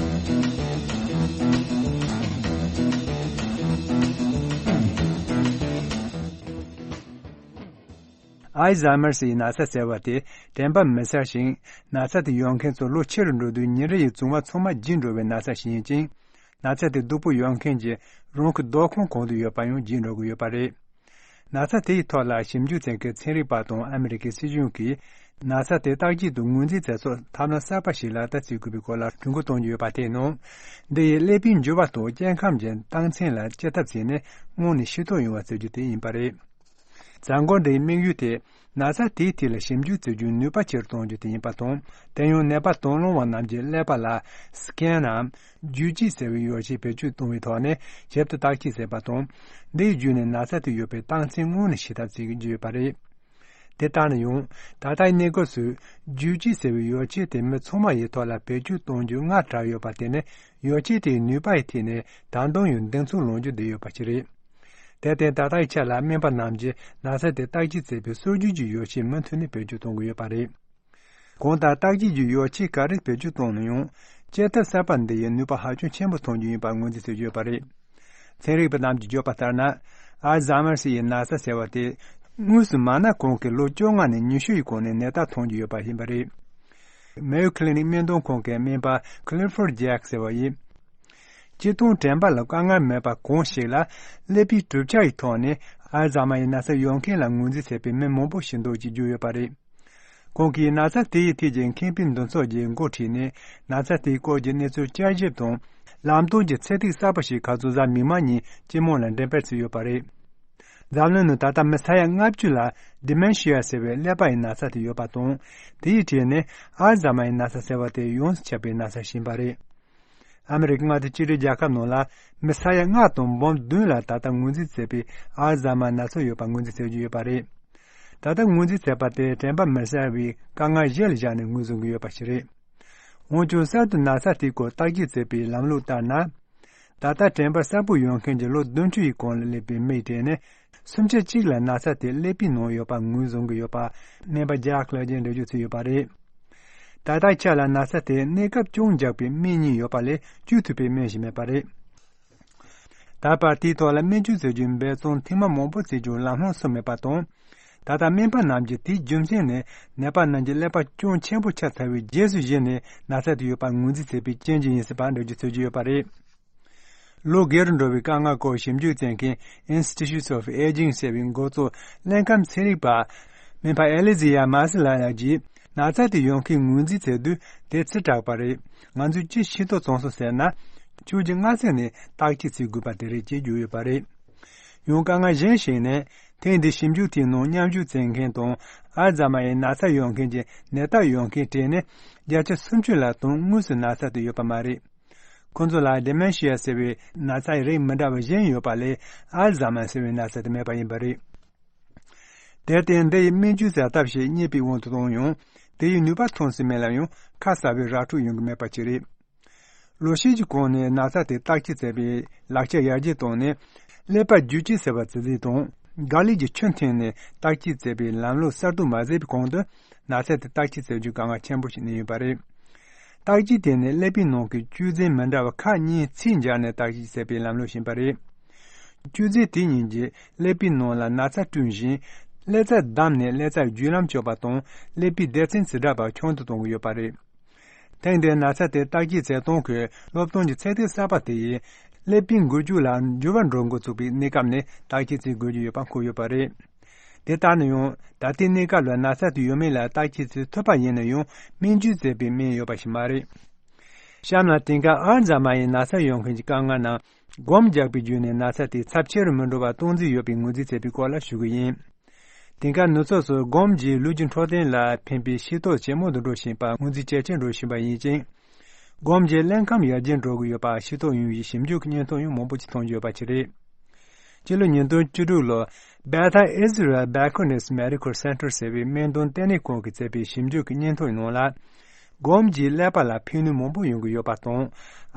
ཨལ་ཛཱི་མར་སི་ཡི་ན་ཚ་ཟེར་བ་དེ་དྲན་པ་མི་གསལ་ཞིང་། ན་ཚ་དེ་ཡོད་མཁན་ཚོ་ལོ་ཆེ་རུ་འགྲོ་དུས་ཉིན་རེ་ཡི་བཙོང་བ་ཚང་མ་བརྗེད་འགྲོ་བའི་ན་ཚ་ཞིག་ཡིན་ཅིང་། ན་ཚ་དེ་སྡུག་པོ་ཡོད་མཁན་གྱི་རང་གི་སྡོད་ཁང་གང་དུ་ཡོད་པ་ཡང་བརྗེད་འགྲོ་གི་ཡོད་པ་རེད། ན་ཚ་དེ་ཡི་ཐོག་ལ་ཞིབ་འཇུག་བྱེད་མཁན་ཚན་རིག་པ་དང་ཨ་མི་རི་ཀའི་སྲིད་གཞུང་གིས་ན་ཚ་དེ་བརྟག་དཔྱད་དང་ངོས་འཛིན་བྱེད་སའི་ཐབས་ལམ་གསར་པ་ཞིག་ལག་བསྟར་བྱེད་དགོས་པའི་སྐོར་ལ་གྲོས་འགོ་གཏོང་རྒྱུ་ཡོད་པ་དེའི་ནང་། འདི་ཡིས་ཀླད་པའི་འགྱུར་བ་དང་སྐྱེ་ཁམས་ཀྱི་རྟགས་མཚན་ལ་དཔྱད་ཐབས་བྱས་ནས་སྔོན་ནས་ཤེས་རྟོགས་ཡོང་བ་བྱེད་རྒྱུ་དེ་ཡིན་པ་རེད། མཛད་སྒོ་འདིའི་དམིགས་ཡུལ་དེ་ན་ཚ་དེའི་ཐད་ལ་ཞིབ་འཇུག་བྱེད་རྒྱུའི་ནུས་པ་ཆེ་རུ་གཏོང་རྒྱུ་དེ་ཡིན་པ་དང་། དེ་ཡང་ནད་པ་དང་བླངས་པ་རྣམས་ཀྱི་ཀླད་པ་ལ་སི་ཀེན་ནམ་བརྒྱུད་བཅོས་ཟེར་བའི་ཡོ་བྱད་བེད་སྤྱོད་གཏོང་བའི་ཐོག་ནས་ཞིབ་ཏུ་བརྟག་དཔྱད་བྱས་པ་དང་། འདིའི་བརྒྱུད་ནས་ན་ཚ་དེ་ཡོད་པའི་རྟགས་མཚན་སྔོན་ནས་ཤེས་ཐབས་བྱེད་རྒྱུ་ཡོད་པ་རེད། དེ་ལྟར་ན་ཡང་། ད་ལྟའི་གནས་སྐབས་སུ་བརྒྱུད་བཅོས་ཟེར་བའི་ཡོ་བྱད་དེ་མི་ཚང་མ་ཡི་ཐོག་ལ་བེད་སྤྱོད་གཏོང་རྒྱུ་སྔར་གྲགས་ཡོད་པ་དེ་ནི་ཡོ་བྱད་དེའི་ནུས་པ་ཡི་ཐད་ནས་ད་དུང་ཡང་གདེང་ཚོད་ལོན་རྒྱུ་བསྡད་ཡོད་པ་ཞིག་རེད། དེར་བརྟེན་ད་ལྟའི་ཆ་ལ་སྨན་པ་རྣམས་ཀྱིས་ན་ཚ་དེ་བརྟག་དཔྱད་བྱེད་པའི་སྲོལ་རྒྱུན་གྱི་ཡོ་བྱད་མུ་མཐུད་ནས་བེད་སྤྱོད་གཏོང་གི་ཡོད་པ་རེད། གང་ལྟར་བརྟག་དཔྱད་ཀྱི་ཡོ་བྱད་ག་རེ་བེད་སྤྱོད་བཏང་ན་ཡང་དཔྱད་ཐབས་གསར་པ་འདི་ཡིས་ནུས་པ་ཧ་ཅང་ཆེན་པོ་ཐོན་རྒྱུ་ཡིན་པར་ངོས་འཛིན་བྱེད་ཀྱི་ཡོད་པ་རེད། ཚན་རིག་པ་རྣམས་ཀྱིས་བརྗོད་པ་ལྟར་ན། ཨལ་ཛཱི་མར་སི་ཡི་ན་ཚ་ཟེར་བ་དེ་དངོས་སུ་མ་ན་གོང་གི་ལོ་བཅོ་ལྔ་ནས་ཉི་ཤུ་ཡི་གོང་ནས་ནད་རྟགས་ཐོན་གྱི་ཡོད་པ་ཡིན་པ་རེད། མེ་ཡོ་ཁི་ལི་ནིག་སྨན་གཏོང་ཁང་གི་སྨན་པ་ཁི་ལི་ཧྥོར་ཇེག་ཟེར་བ་ཡིས། སྤྱིར་བཏང་དྲན་པ་ལ་དཀའ་ངལ་མེད་པ་གང་ཞིག་ལ་ཀླད་པའི་གྲུབ་ཆ་ཡི་ཐོག་ནས་ཨལ་ཛཱི་མར་ཡི་ན་ཚ་ཡོད་མཁན་ལ་ངོས་འཛིན་བྱེད་པའི་མི་མང་པོ་ཞིག་འདུག་ཅེས་བརྗོད་ཡོད་པ་རེད། ཁོང་གིས་ན་ཚ་དེ་ཡི་ཐད་ཀྱི་མཁས་པའི་འདུ་ཚོགས་ཀྱི་འགོ་ཁྲིད་ནས་ན་ཚ་དེའི་སྐོར་གྱི་གནས་ཚུལ་བསྐྱར་ཞིབ་དང་ལམ་སྟོན་གྱི་ཚད་ཐིག་གསར་པ་ཞིག་ཁ་རྩང་གཟའ་མིག་དམར་ཉིན་སྤྱི་དམངས་ལ་འགྲེམས་སྤེལ་བྱས་ཡོད་པ་རེད། འཛམ་གླིང་ནང་ད་ལྟ་མི་ས་ཡ་ལྔ་བཅུ་ལ་ཌི་མེན་ཤི་ཡ་ཟེར་བའི་ཀླད་པ་ཡི་ན་ཚ་དེ་ཡོད་པ་དང་། དེ་ཡི་གྲས་ནས་ཨལ་ཛཱི་མར་ཡི་ན་ཚ་ཟེར་བ་དེ་ཡོངས་སུ་ཁྱབ་པའི་ན་ཚ་ཞིག་ཡིན་པ་རེད། ཨ་མི་རི་ཀའི་མངའ་སྡེ་གཅིག་སྒྲིལ་རྒྱལ་ཁབ་ནང་ལ་མི་ས་ཡ་ལྔ་དང་འབུམ་བདུན་ལ་ད་ལྟ་ངོས་འཛིན་བྱས་པའི་ཨལ་ཛཱི་མར་ན་ཚ་ཡོད་པ་ངོས་འཛིན་བྱེད་ཀྱི་ཡོད་པ་རེད། ད་ལྟ་ངོས་འཛིན་བྱས་པ་དེ་དྲན་པ་མི་གསལ་བའི་དཀའ་ངལ་གཞི་ལ་བཞག་ནས་ངོས་བཟུང་གི་ཡོད་པ་ཞིག་རེད། འོན་ཀྱང་གསར་དུ་ན་ཚ་དེའི་སྐོར་བརྟག་དཔྱད་བྱེད་པའི་ལམ་ལུགས་ལྟར་ན། ད་ལྟ་དྲན་པ་གསལ་པོ་ཡོད་མཁན་གྱི་ལོ་བདུན་ཅུ་ཡི་གོང་ལ་སླེབས་པའི་མིའི་གྲས་ནས་སུམ་ཆ་གཅིག་ལ་ན་ཚ་དེ་ཀླད་པའི་ནང་ཡོད་པ་ངོས་བཟུང་གི་ཡོད་པ་སྨན་པ་ཇག་ལགས་ཀྱིས་འགྲེལ་བརྗོད་བྱས་ཡོད་པ་རེད། ད་ལྟའི་ཆ་ལ་ན་ཚ་དེ་གནས་སྐབས་སྐྱོན་འཇགས་པའི་སྨན་གཉིས་ཡོད་པ་ལས་བཅོས་ཐུབ་པའི་སྨན་ཞིག་མེད་པ་རེད། ད་བར་དེའི་ཐོག་ལ་སྨན་བཅོས་བྱེད་རྒྱུའི་འབད་བརྩོན་ཐེངས་མ་མང་པོ་བྱས་ཀྱང་ལམ་ལྷོང་སོང་མེད་པ་དང་། ད་ལྟ་སྨན་པ་རྣམས་ཀྱིས་དེའི་རྒྱུ་མཚན་ནི་ནད་པ་རྣམས་ཀྱི་ཀླད་པ་སྐྱོན་ཆེན་པོ་ཆགས་ཚར་བའི་རྗེས་སུ་གཞིགས་ནས་ན་ཚ་དེ་ཡོད་པར་ངོས་འཛིན་བྱས་པའི་རྐྱེན་གྱིས་ཡིན་སྲིད་པར་འགྲེལ་བརྗོད་བྱེད་ཀྱི་ཡོད་པ་རེད། ལོ་རྒས་རུ་འགྲོ་བའི་དཀའ་ངལ་སྐོར་ཞིབ་འཇུག་བྱེད་མཁན་Institute of Aging ཟེར་བའི་འགོ་གཙོ་ཀླད་ཁམས་ཚན་རིག་པ་སྨན་པ་ཨེ་ལི་ཛི་ཡ་མཱ་སི་ལ་ཡ་གྱིས་ན་ཚ་དེ་ཡོད་མཁན་ངོས་འཛིན་བྱེད་དུས་དེ་ཚེ་དྲག་པ་རེད། ང་ཚོས་ཅི་ཤེས་རྟོགས་བྱུང་སོང་ཟེར་ན། བཅུ་གཅིག་སྔ་ཚེ་ནས་བརྟག་དཔྱད་བྱེད་དགོས་པ་དེ་རེད་ཅེས་བརྗོད་ཡོད་པ་རེད། ཡང་དཀའ་ངལ་གཞན་ཞིག་ནི་ཐེངས་འདིའི་ཞིབ་འཇུག་དེའི་ནང་མཉམ་ཞུགས་བྱེད་མཁན་དང་ཨལ་ཛཱི་མར་ཡི་ན་ཚ་ཡོད་མཁན་གྱི་ནད་རྟགས་ཡོད་མཁན་གྲས་ནི་བརྒྱ་ཆ་སུམ་ཅུ་ལ་དོན་དངོས་སུ་ན་ཚ་དེ་ཡོད་པ་མ་རེད། ཁོང་ཚོ་ལ་ཌི་མེན་ཤི་ཡ་ཟེར་བའི་ན་ཚ་ཡི་རིགས་མི་འདྲ་བ་གཞན་ཡོད་པ་ལས་ཨལ་ཛཱི་མར་ཟེར་བའི་ན་ཚ་དེ་མེད་པ་ཡིན་པ་རེད། དེར་བརྟེན་འདི་ཡི་སྨན་བཅོས་བྱ་ཐབས་ཤིག་རྙེད་པའི་དབང་དུ་བཏང་ཡང་དེ་ཡི་ནུས་པ་ཐོན་སྲིད་མིན་ལ་ཡང་ཁ་གསལ་བའི་ར་འཕྲོད་ཡོང་གི་མེད་པ་ཅིག་རེད། ལོ་ཤས་ཀྱི་གོང་ནས་ན་ཚ་དེ་བརྟག་དཔྱད་བྱེད་པའི་ལག་ཆ་ཡར་རྒྱས་བཏང་ནས་ཀླད་པ་བརྒྱུད་བཅོས་ཟེར་བ་ཇི་སྲིད་དང་ག་ལེར་གྱི་ཆུ་འཐེན་ནས་བརྟག་དཔྱད་བྱེད་པའི་ལམ་ལུགས་གསར་གཏོད་མ་བྱས་པའི་གོང་དུ་ན་ཚ་དེ་བརྟག་དཔྱད་བྱེད་རྒྱུ་དཀའ་ངལ་ཆེན་པོ་ཞིག་གནས་ཡོད་པ་རེད། བརྟག་དཔྱད་དེ་ནི་ཀླད་པའི་ནང་གི་བཅོས་རྫས་མི་འདྲ་བ་ཁག་གཉིས་ཚད་འཇགས་ནས་བརྟག་དཔྱད་བྱེད་པའི་ལམ་ལུགས་ཤིག་ཡིན་པ་རེད། བཅོས་རྫས་དེ་གཉིས་ཀྱིས་ཀླད་པའི་ནང་ལ་ན་ཚ་བསྐྲུན་ཞིང་། ཀླད་རྩ་བསྡམས་ནས་ཀླད་རྩ་བརྒྱུད་ལམ་གཅོད་པ་དང་ཀླད་པའི་སྡེ་ཚན་ཇི་འདྲ་བ་ཆུང་དུ་གཏོང་གི་ཡོད་པ་རེད། ཐེངས་འདིའི་ན་ཚ་དེ་བརྟག་དཔྱད་བྱེད་སྟངས་ཀྱི་སློབ་སྟོན་གྱི་ཚད་ཐིག་གསར་པ་དེ་ཡིས་ཀླད་པའི་འགུལ་སྐྱོད་ལ་འགྱུར་བ་འགྲོ་འགོ་ཚུགས་པའི་གནས་སྐབས་ནས་བརྟག་དཔྱད་བྱེད་དགོས་ཀྱི་ཡོད་པ་འཁོད་ཡོད་པ་རེད། དེ་ལྟར་ན་ཡང་ད་ལྟའི་གནས་སྐབས་ལ་ན་ཚ་དེ་ཡོད་མེད་ལ་བརྟག་དཔྱད་བྱེད་ཐུབ་པ་ཡིན་ན་ཡང་སྨན་བཅོས་བྱེད་པའི་སྨན་ཡོད་པ་ཞིག་མ་རེད། གཤམ་ལ་དེང་སྐབས་ཨལ་ཛཱི་མར་ཡི་ན་ཚ་ཡོད་མཁན་གྱི་དཀའ་ངལ་རྣམས་སྒོམ་རྒྱག་པའི་བརྒྱུད་ནས་ན་ཚ་དེ་ཚབས་ཆེ་རུ་མི་འགྲོ་བར་གཏོང་རྩིས་ཡོད་པའི་ངོས་འཛིན་བྱས་པའི་སྐོར་ལ་ཞུ་གི་ཡིན། དེང་སྐབས་ནུབ་ཕྱོགས་སུ་སྒོམ་གྱིས་ལུས་ཀྱི་འཕྲོད་བསྟེན་ལ་ཕན་པའི་ཤེས་རྟོགས་ཇེ་མང་དུ་འགྲོ་བཞིན་པ་ངོས་འཛིན་ཇེ་ཆེར་འགྲོ་བཞིན་པ་ཡིན་ཅིང་། སྒོམ་གྱི་རླུང་ཁམས་ཡར་རྒྱས་འགྲོ་གི་ཡོད་པ་ཤེས་རྟོགས་ཡོང་བའི་ཞིབ་འཇུག་གི་བརྙན་ཐུང་ཡང་མང་པོ་ཅིག་མཐོང་རྒྱུ་ཡོད་པ་ཅིག་རེད། སྤྱི་ལོ་ཉིས་སྟོང་བཅུ་དྲུག་ལོར་Bethel Israel Backwardness Medical Center ཟེར་བའི་སྨན་དོན་ལྟེ་གནས་ཁང་གིས་མཛད་པའི་ཞིབ་འཇུག་གི་བརྙན་ཐུང་ནང་ལ། སྒོམ་གྱིས་ཀླད་པ་ལ་ཕན་ནུས་མང་པོ་ཡོང་གི་ཡོད་པ་དང་།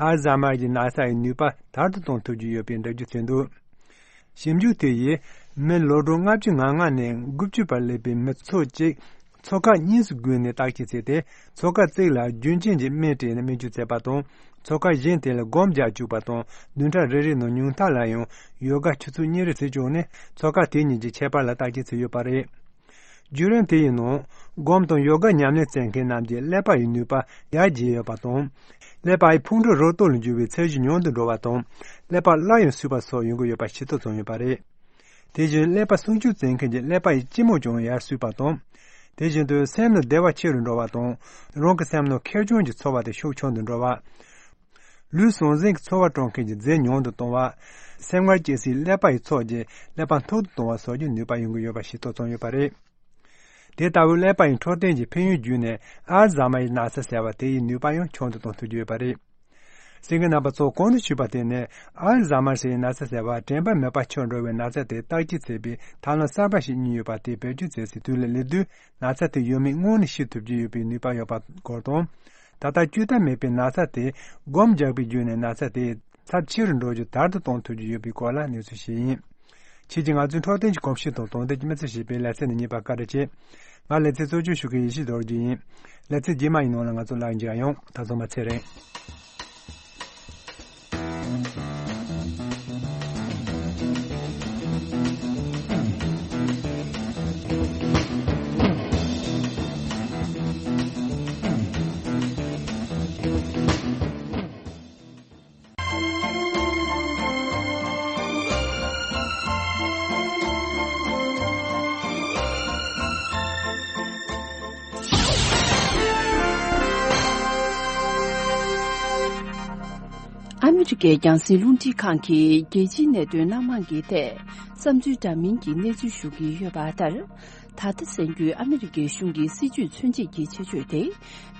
ཨལ་ཛཱི་མར་གྱི་ན་ཚ་ཡི་ནུས་པ་དར་དུ་གཏོང་ཐུབ་ཀྱི་ཡོད་པའི་འགྲེལ་བརྗོད་བྱས་འདུག། ཞིབ་འཇུག་དེ་ཡིས་མི་ལོ་གྲངས་ལྔ་བཅུ་ང་ལྔ་ནས་དགུ་བཅུ་བར་སླེབས་པའི་མི་ཚོ་གཅིག་ཚོགས་ཁག་གཉིས་སུ་བགོས་ནས་བརྟག་དཔྱད་བྱས་ཏེ། ཚོགས་ཁག་གཅིག་ལ་རྒྱུན་ཆད་ཀྱི་སྨན་སྤྲད་ནས་སྨན་བཅོས་བྱས་པ་དང་། ཚོགས་ཁག་གཞན་དེ་ལ་སྒོམ་རྒྱག་བཅུག་པ་དང་། བདུན་ཕྲག་རེ་རེ་ནང་ཉུང་མཐའ་ལ་ཡང་ཡོ་ག་ཆུ་ཚོད་གཉིས་རེ་བྱས་བཅུག་ནས། ཚོགས་ཁག་དེ་གཉིས་ཀྱི་ཁྱད་པར་ལ་བརྟག་དཔྱད་བྱས་ཡོད་པ་རེད། བརྒྱུད་རིམ་དེ་ཡི་ནང་། སྒོམ་དང་ཡོ་ག་ཉམས་ལེན་བྱེད་མཁན་རྣམས་ཀྱི་ཀླད་པ་ཡི་ནུས་པ་ཡར་རྒྱས་ཡོད་པ་དང་། ཀླད་པ་ཡི་ཕུང་པོ་རོ་སྟོད་ལ་འགྱུར་བའི་ཚད་གཞི་ཉུང་དུ་འགྲོ་བ་དང་། ཀླད་པ་སླར་ཡང་གསོས་པ་སོགས་ཡོང་གི་ཡོད་པ་ཤེས་རྟོགས་བྱུང་ཡོད་པ་རེད། དེ་བཞིན་ཀླད་པ་སྲུང་སྐྱོབ་བྱེད་མཁན་གྱི་ཀླད་པ་ཡི་སྐྱི་མོ་ཀྱང་ཡར་གསོས་པ་དང་། དེ་བཞིན་དུ་སེམས་ནང་བདེ་བ་ཆེ་རུ་འགྲོ་བ་དང་། རང་གི་སེམས་ནང་ཁེར་རྐྱང་གི་ཚོར་བ་དེ་ཤུགས་ཆུང་དུ་འགྲོ་བ། ལུས་ཟང་ཟིང་གི་ཚོར་བ་སྤྲོད་མཁན་གྱི་རྫས་ཉུང་དུ་གཏོང་བ། སེམས་ངལ་སྐྱེ་སའི་ཀླད་པ་ཡི་ཚོགས་ཀྱི་ཀླད་པ་མཐོ་རུ་གཏོང་བ་སོགས་ཀྱི་ནུས་པ་ཡོང་གི་ཡོད་པ་ཤེས་རྟོགས་བྱུང་ཡོད་པ་རེད། དེ་ལྟ་བུའི་ཀླད་པ་ཡི་འཕྲོད་བསྟེན་གྱི་ཕན་ཡོན་བརྒྱུད་ནས་ཨལ་ཛཱི་མར་ཡི་ན་ཚ་ཟེར་བ་དེ་ཡི་ནུས་པ་ཡང་ཆུང་དུ་གཏོང་ཐུབ་ཀྱི་ཡོད་པ་རེད། གསན་མཁན་རྣམ་པ་ཚོ་གོང་དུ་ཞུས་པ་དེ་ནི་ཨལ་ཛཱི་མར་ཟེར་བའི་ན་ཚ་ཟེར་བ་དྲན་པ་མེད་པ་ཆགས་འགྲོ་བའི་ན་ཚ་དེ་བརྟག་དཔྱད་བྱེད་པའི་ཐབས་ལམ་གསར་པ་ཞིག་རྙེད་ཡོད་པ་དེ་བེད་སྤྱོད་བྱེད་སའི་དུས་ལ་སླེབས་དུས། ན་ཚ་དེ་ཡོད་མེད་སྔོན་ནས་ཤེས་ཐུབ་ཀྱི་ཡོད་པའི་ནུས་པ་ཡོད་པ་སྐོར་དང་། ད་ལྟ་བཅོས་ཐབས་མེད་པའི་ན་ཚ་དེ་སྒོམ་རྒྱག་པའི་བརྒྱུད་ནས་ན་ཚ་དེ་ཚབས་ཆེ་རུ་འགྲོ་རྒྱུ་དར་དུ་གཏོང་ཐུབ་ཀྱི་ཡོད་པའི་སྐོར་ལ་གནས་ཚུལ་ཞིག་ཡིན། ཁྱེད་ཀྱིས་ང་ཚོའི་འཕྲོད་བསྟེན་གྱི་གོམས་གཤིས་དང་དོན་ལྡན་གྱི་མི་ཚེ་ཞེས་པའི་ལེ་ཚན་འདི་གཉིས་པ་བཀའ་དྲིན་ཆེ། ང་ལེ་ཚན་གཙོ་སྐྱོང་ཞུ་མཁན་ཡེ་ཤེས་རྡོ་རྗེ་ཡིན། ལེ་ཚན་རྗེས་མ་ཡི་ནང་ལ་ང་ཚོ་སླར་མཇལ་ཡོང་། ད་སོ་མ་ཚེ་རིང་། ཨ་མི་རི་ཀའི་རྒྱང་སྲིང་རླུང་འཕྲིན་ཁང་གིས་རྒྱལ་སྤྱིའི་གནད་དོན་སྣ་མང་གི་ཐད་བསམ་ཚུལ་འདྲ་མིན་གྱི་གནས་ཚུལ་ཞུ་གི་ཡོད་པ་ལྟར། ད་ལྟ་གསན་རྒྱུའི་ཨ་མི་རི་ཀའི་གཞུང་གི་སྲིད་ཇུས་མཚོན་བྱེད་ཀྱི་ཆེད་བརྗོད་དེ།